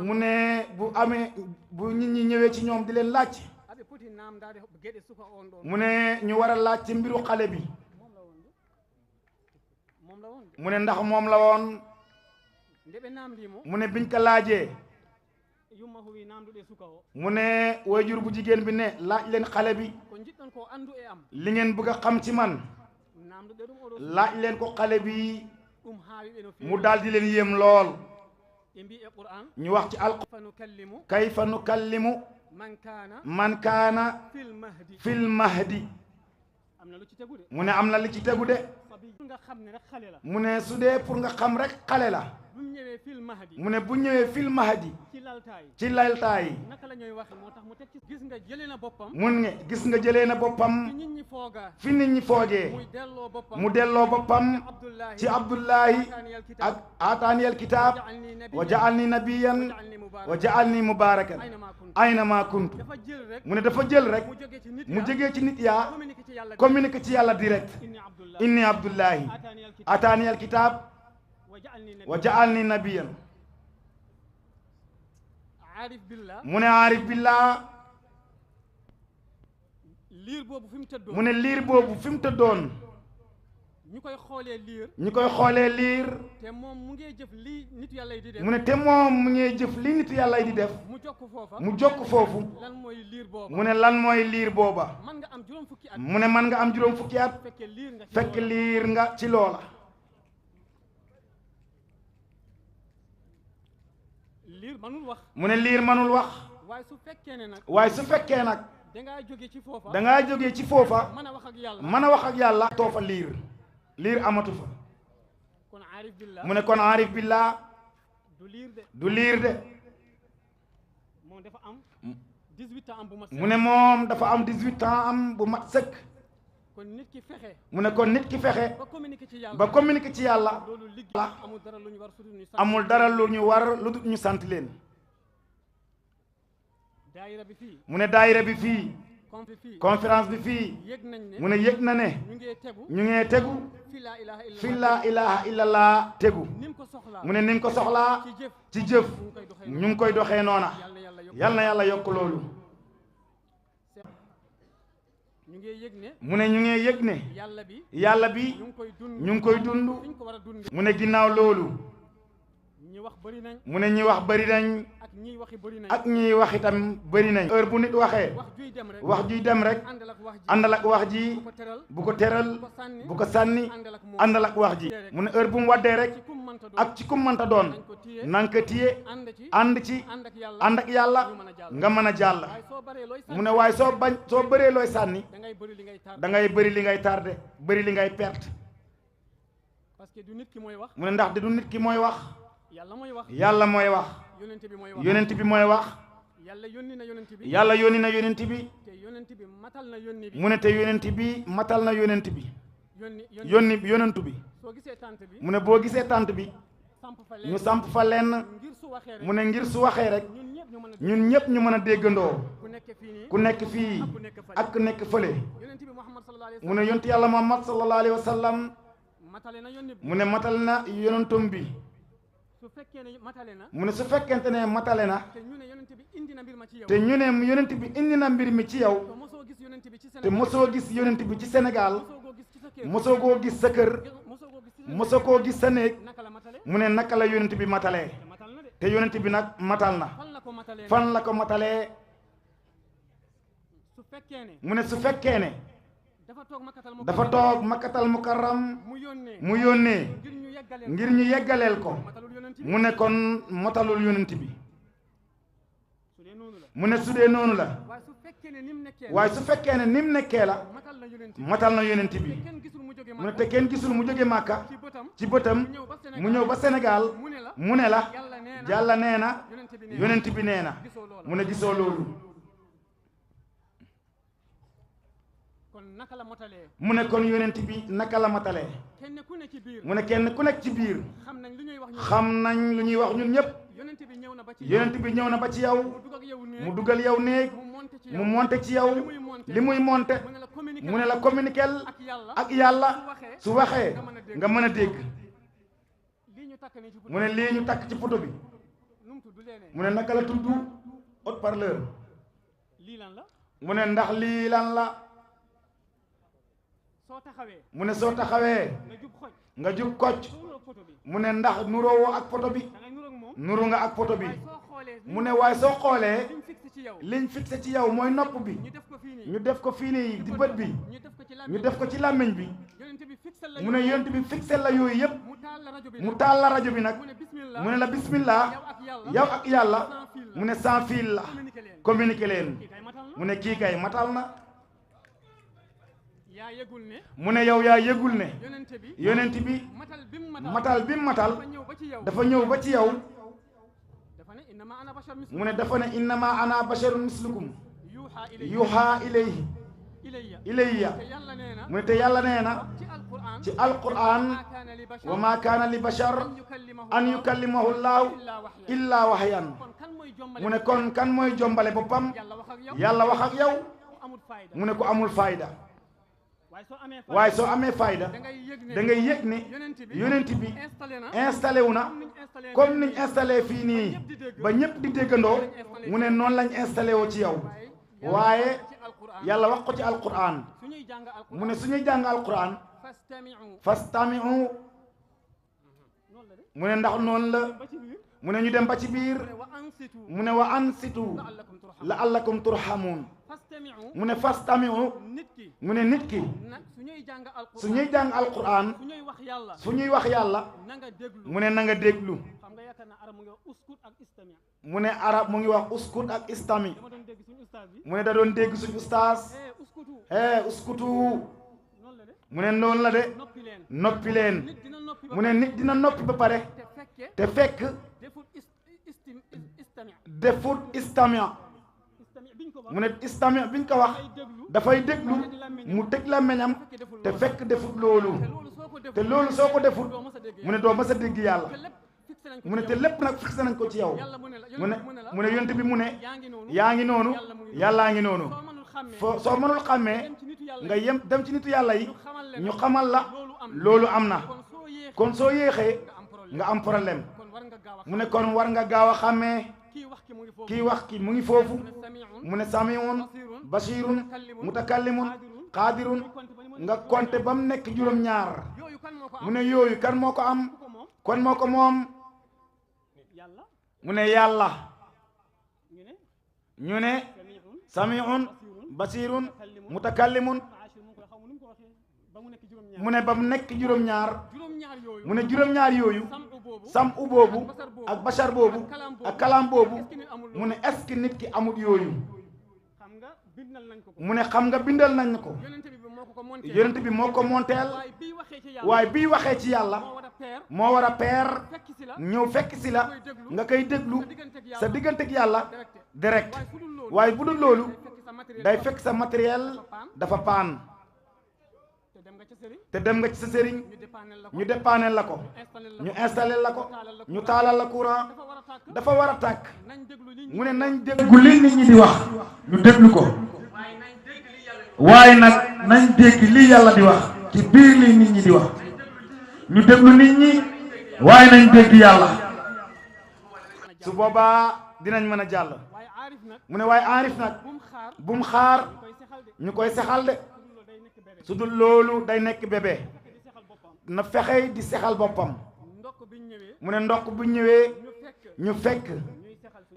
mu ne bu amee bu nit ñi ñëwee ci ñoom di leen laaj mu ne ñu war a laaj ci mbiru xale bi mu ne ndax moom la woon mu ne biñ ko laajee mu ne waajur bu jigéen bi ne laaj leen xale bi li ngeen bëgg a xam ci man laaj leen ko xale bi mu daal di leen yéem lool ñu wax ci alquran kayfa nukallimu man kaana fil mahdi mu ne am na li ci tegu de mu ne su dee pour nga xam rek xale la mu ne bu ñëwee fil mahdi ci laltaay mun ne gis nga jëlee na boppam fi nit ñi foogee mu delloo boppam ci abdullahi ak aataaniyal kitaab wa ja'alni nabiyan wa ja'alni mubarakan ayna ma kuntu mu ne dafa jël rek mu jógee ci nit yaa communiqué ci yàlla direct inni abdullahi aataaniyal kitaab wa ja'alni nabiyan aarif billah mu ne aarif billah liir boobu fi mu tëddoon mu ne liir boobu fi mu tëddoon ñu koy xoolee liir ñu koy xoolee liir te moom mu ngee jëf lii nitu yàlla yi di def mu ne te moom mu ngee jëf li nitu yàlla yi di def mu jokk foofa mu jokk foofu lan mooy liir booba mu ne lan mooy liir booba man nga am juróom fukki at mu ne man nga am juróom fukki at fekk liir nga ci loola liir manul wax mu ne liir manul wax waaye su fekkee ne nag waaye su fekkee nag dangaa jóge ci foofa dangaa jóge ci foofa mën a wax ak yàlla mën a wax ak yàlla toofa liir amatu fa kon aarif billah mu ne kon aarif billah du liir de moom dafa am 18 ans bu mat mu ne moom dafa am 18 ans am bu mat sëkk kon nit ki fexe mu ne kon nit ki fexe ba communiquer ci yàlla loolu liggéey amul dara lu ñu war amul dara lu ñu war lu dul ñu sant leen daayira bi fii mu ne daayira bi fii conférence bi fii mu ne yëg na ne ñu ngee tegu fi laa ilaha illallah tegu mu ne ni mu ko soxlaa ci jëf ñu ngi koy doxee noona yal na yàlla yokk loolu mu ne ñu ngee yëg ne yàlla bi ñu ngi koy dund mu ne ginnaaw loolu mu ne ñi wax bëri nañ ak ñiy wax itam bëri nañ heure bu nit waxee wax juy dem rek àndal ak wax ji bu ko teral bu ko sànni àndal ak wax ji mu ne heure bu mu waddee rek ak ci kum mënta doon nanga ko téye ànd ci ànd ak yàlla nga mën a jàll mu ne waaye soo bëree looy sànni da ngay bëri li ngay tardé bëri li ngay perte mu ne ndax de du nit ki mooy wax yàlla mooy wax yonent bi mooy wax yàlla yónni na yonent bi mu ne te yonent bi matal na yonent bi yonentu bi mu ne boo gisee tànt bi ñu samp fa lenn mu ne ngir su waxee rek ñun ñëpp ñu mën a déggandoo ku nekk fii ak ku nekk fële mu ne yonent yàlla Muhammad sallallahu alayhi wa sallam mu ne matal na yonentum bi mu ne su fekkente ne matale na te ñu ne yonent bi indi na mbir mi ci yow te mosoo gis yonent bi ci Sénégal mosoo koo gis sa kër mosoo koo gis sa néeg mu ne naka la yonent bi matalee te yonent bi nag matal na fan la ko matalee mu ne su fekkee ne dafa toog makkatal mukarram mu yónnee ngir ñu yeggaleel ko mu ne kon matalul yonent bi mu ne su dee noonu la waaye su fekkee ne ni mu nekkee la matal na yonent bi mu ne te kenn gisul mu jóge Màkka ci bëtam mu ñëw ba Sénégal mu ne la Yàlla nee na yonent bi nee na mu ne gisoo loolu mu ne kon yonent bi naka la matalee mu ne kenn ku nekk ci biir xam nañ lu ñuy wax ñun ñëpp yonent bi ñëw na ba ci yow mu dugal yow néeg mu monte ci yow li muy monte mu ne la communiquer ak yàlla su waxee nga mën a dégg mu ne lii ñu takk ci poto bi mu ne naka la tudd haut-parleur mu ne ndax lii lan la mu ne soo taxawee nga jub kocc mu ne ndax nuroowoo ak poto bi nuru nga ak poto bi mu ne waaye soo xoolee liñ fixé ci yow mooy nopp bi ñu def ko fii nii di bët bi ñu def ko ci làmmiñ bi mu ne yonent bi fixé la yooyu yëpp mu taal la rajo bi nag mu ne la bismillah yow ak yàlla mu ne sans fil la communiqué leen mu ne kii kay matal na mu ne yow yaa yëgul ne yonent bi matal bi matal dafa ñëw ba ci yow mu ne dafa ne innama ana basharun mislukum yuha ilayya mu ne te yàlla nee na ci alquran wa ma kaana li bashar an yukallimahu llaahu illa wahyan mu ne kon kan mooy jombale boppam yàlla wax ak yow mu ne ko amul fayda waaye soo amee fayda da ngay yëg ne yonent bi installé wu na comme niñ installé fii nii ba ñëpp di déggandoo mu ne noonu lañ installé woo ci yow waaye yàlla wax ko ci alquran mu ne suñuy jàng alquran fastami'u mu ne ndax noonu la mu ne ñu dem ba ci biir mu ne wa ansitu la'allakum turhamun mu ne fastami'u mu ne nit ki su ñuy jàng alquran su ñuy wax yàlla mu ne na nga déglu mu ne arab mu ngi wax uskut ak istami mu ne da doon dégg suñu ustaas uskutu mu ne noonu la de noppi leen mu ne nit dina noppi ba pare te fekk defut istamia mu ne istamia biñ ko wax dafay déglu mu teg la meñam te fekk defut loolu te loolu soo ko defut mu ne doo mës a dégg yàlla mu ne te lépp nag fixé nañ ko ci yow mu ne yonent bi mu ne yaa ngi noonu yàllaa ngi noonu soo mënul xàmmee nga yem dem ci nitu yàlla yi ñu xamal la loolu am na kon soo yéexee nga am problème mu ne kon war nga gaaw a xàmmee kii wax ki mu ngi foofu mu ne samiun basirun mutakallimun qaadirun nga konte ba mu nekk juróom-ñaar mu ne yooyu kan moo ko am kon moo ko moom mu ne yàlla ñu ne samiun basirun mutakallimun mu ne ba mu nekk juróom-ñaar mu ne juróom-ñaar yooyu sam u boobu ak bashar boobu ak kalam boobu mu ne est-ce que nit ki amut yooyu mu ne xam nga bindal nañ ko yonent bi moo ko monteel waaye biy waxee ci yàlla moo war a peer ñëw fekk si la nga koy déglu sa digganteeg yàlla direct waaye bu dul loolu day fekk sa matériel dafa paan te dem nga ci sa sëriñ ñu dépanel la ko ñu installé la ko ñu taalal la courant dafa war a tàkk mu ne nañ déglu li nit ñi di wax ñu déglu ko waaye nag nañ dégg li yàlla di wax ci biir li nit ñi di wax ñu déglu nit ñi waaye nañ dégg yàlla su boobaa dinañ mën a jàll mu ne waaye aarif nag bu mu xaar ñu koy sexal de su dul loolu day nekk bébé na fexey di sexal boppam mu ne ndokk bu ñëwee ñu fekk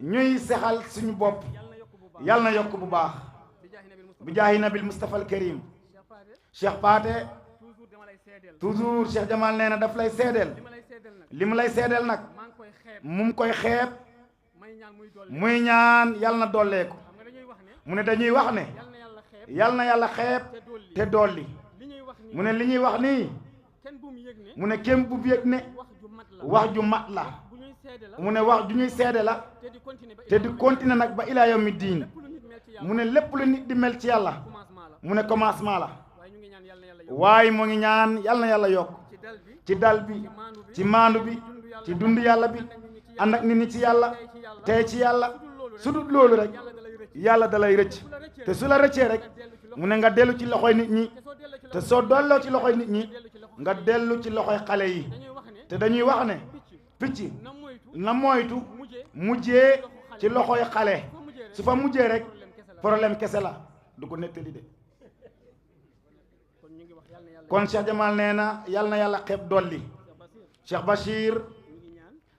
ñuy sexal suñu bopp yàlla na yokk bu baax bi jaahi nabil Mustafa al Karim Cheikh Paate toujours Cheikh Jamal nee na daf lay seedeel li mu lay seedeel nag mu ngi koy xeeb muy ñaan yàlla na dolleeku mu ne dañuy wax ne yàlla na yàlla xeeb te dolli mu ne li ñuy wax nii mu ne kenn bu yëg ne wax ju mat la mu ne wax ju ñuy seede la te di continuer nag ba ilaa yawmi diin mu ne lépp lu nit di mel ci yàlla mu ne commencement la waaye mu ngi ñaan yàlla na yàlla yokk ci dal bi ci maandu bi ci dund yàlla bi ànd ak nit ñi ci yàlla tey ci yàlla su dul loolu rek yàlla da lay rëcc te su la rëccee rek mu ne nga dellu ci loxoy nit ñi te soo delloo ci loxoy nit ñi nga dellu ci loxoy xale yi te dañuy wax ne picc na moytu mujjee ci loxoy xale su fa mujjee rek problème kese la du ko nettali de kon Cheikh Jamal nee na yàlla na yàlla xeeb dolli Cheikh Bachir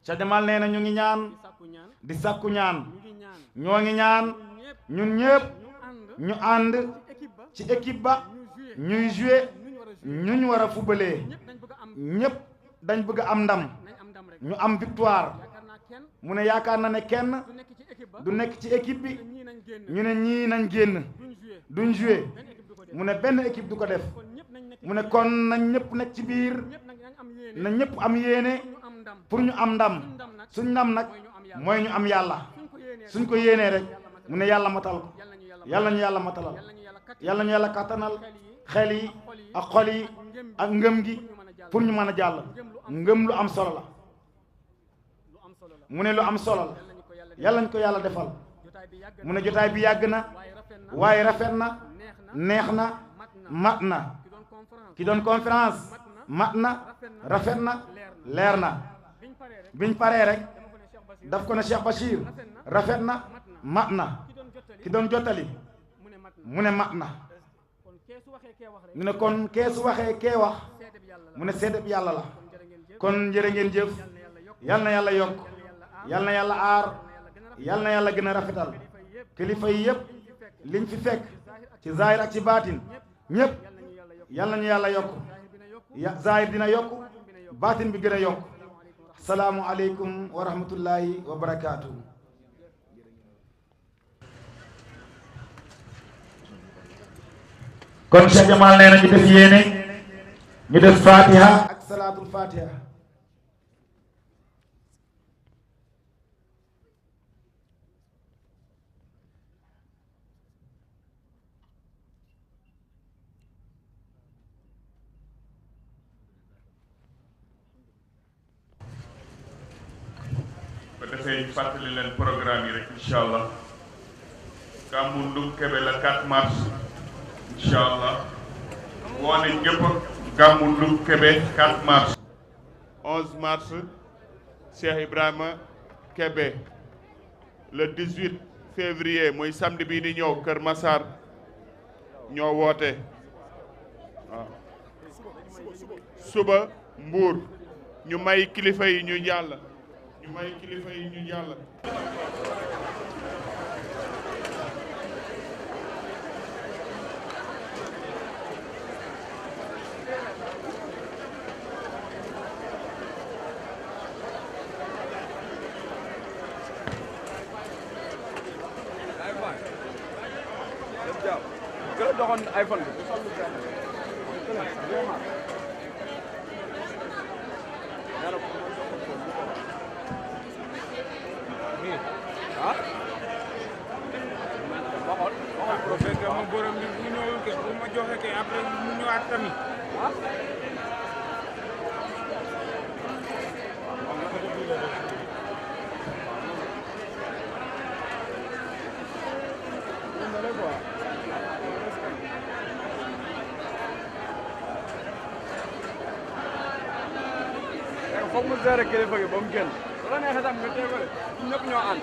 Cheikh Jamal nee na ñu ngi ñaan di sàkku ñaan ñoo ngi ñaan ñun ñëpp ñu ànd ci équipe ba ñuy jouer ñu war a fubalee ñëpp dañ bëgg a am ndam ñu am victoire mu ne yaakaar na ne kenn du nekk ci équipe bi ñu ne ñii nañ génn duñ jouer mu ne benn équipe du ko def mu ne kon nañ ñëpp nekk ci biir na ñëpp am yéene pour ñu am ndam suñ ndam nag mooy ñu am yàlla suñ ko yéenee rek mu ne yàlla matal ko yàlla ñu yàlla matalal yàlla ñu yàlla kattanal xel yi ak xol yi ak ngëm gi pour ñu mën a jàll ngëm lu am solo la mu ne lu am solo la yàlla ñu ko yàlla defal mu ne jotaay bi yàgg na waaye rafet na neex na mat na ki doon conférence mat na rafet na leer na biñ paree rek daf ko ne Cheikh Bachir rafet na mat na ki doon jottali mu ne mat na ñu ne kon kee su waxee kee wax mu ne seedeb yàlla la kon jërë ngeen jëf yal na yàlla yokk yal na yàlla aar yal na yàlla gën a rafetal kilifa yi yëpp liñ fi fekk ci zahir ak ci baatin ñëpp yal nañu yàlla yokk zahir dina yokk baatin bi gën a yokk salaamu aleykum wa rahmatullahi wa barakaatu. kon Cheikh Jamal nee na ñu def yéene ñu def fatiha ak salaatul fatiha. ba defee fàttali leen programme yi rek incha allah gàmmu Ndum Kébé la 4 mars incha allah woone ñëpp gàmmu Ndum Kébé 4 mars 11 mars Cheikh Ibrahima Kébé le 18 février mooy samedi bii di ñëw Kër Massar ñoo woote waaw suba Mbour ñu may kilifa yi ñu jàll may kilifa yi ñu yàlla foog mu seere kilifa gi ba mu génn. bu la neexee tam nga teewale ñëpp ñoo ànd.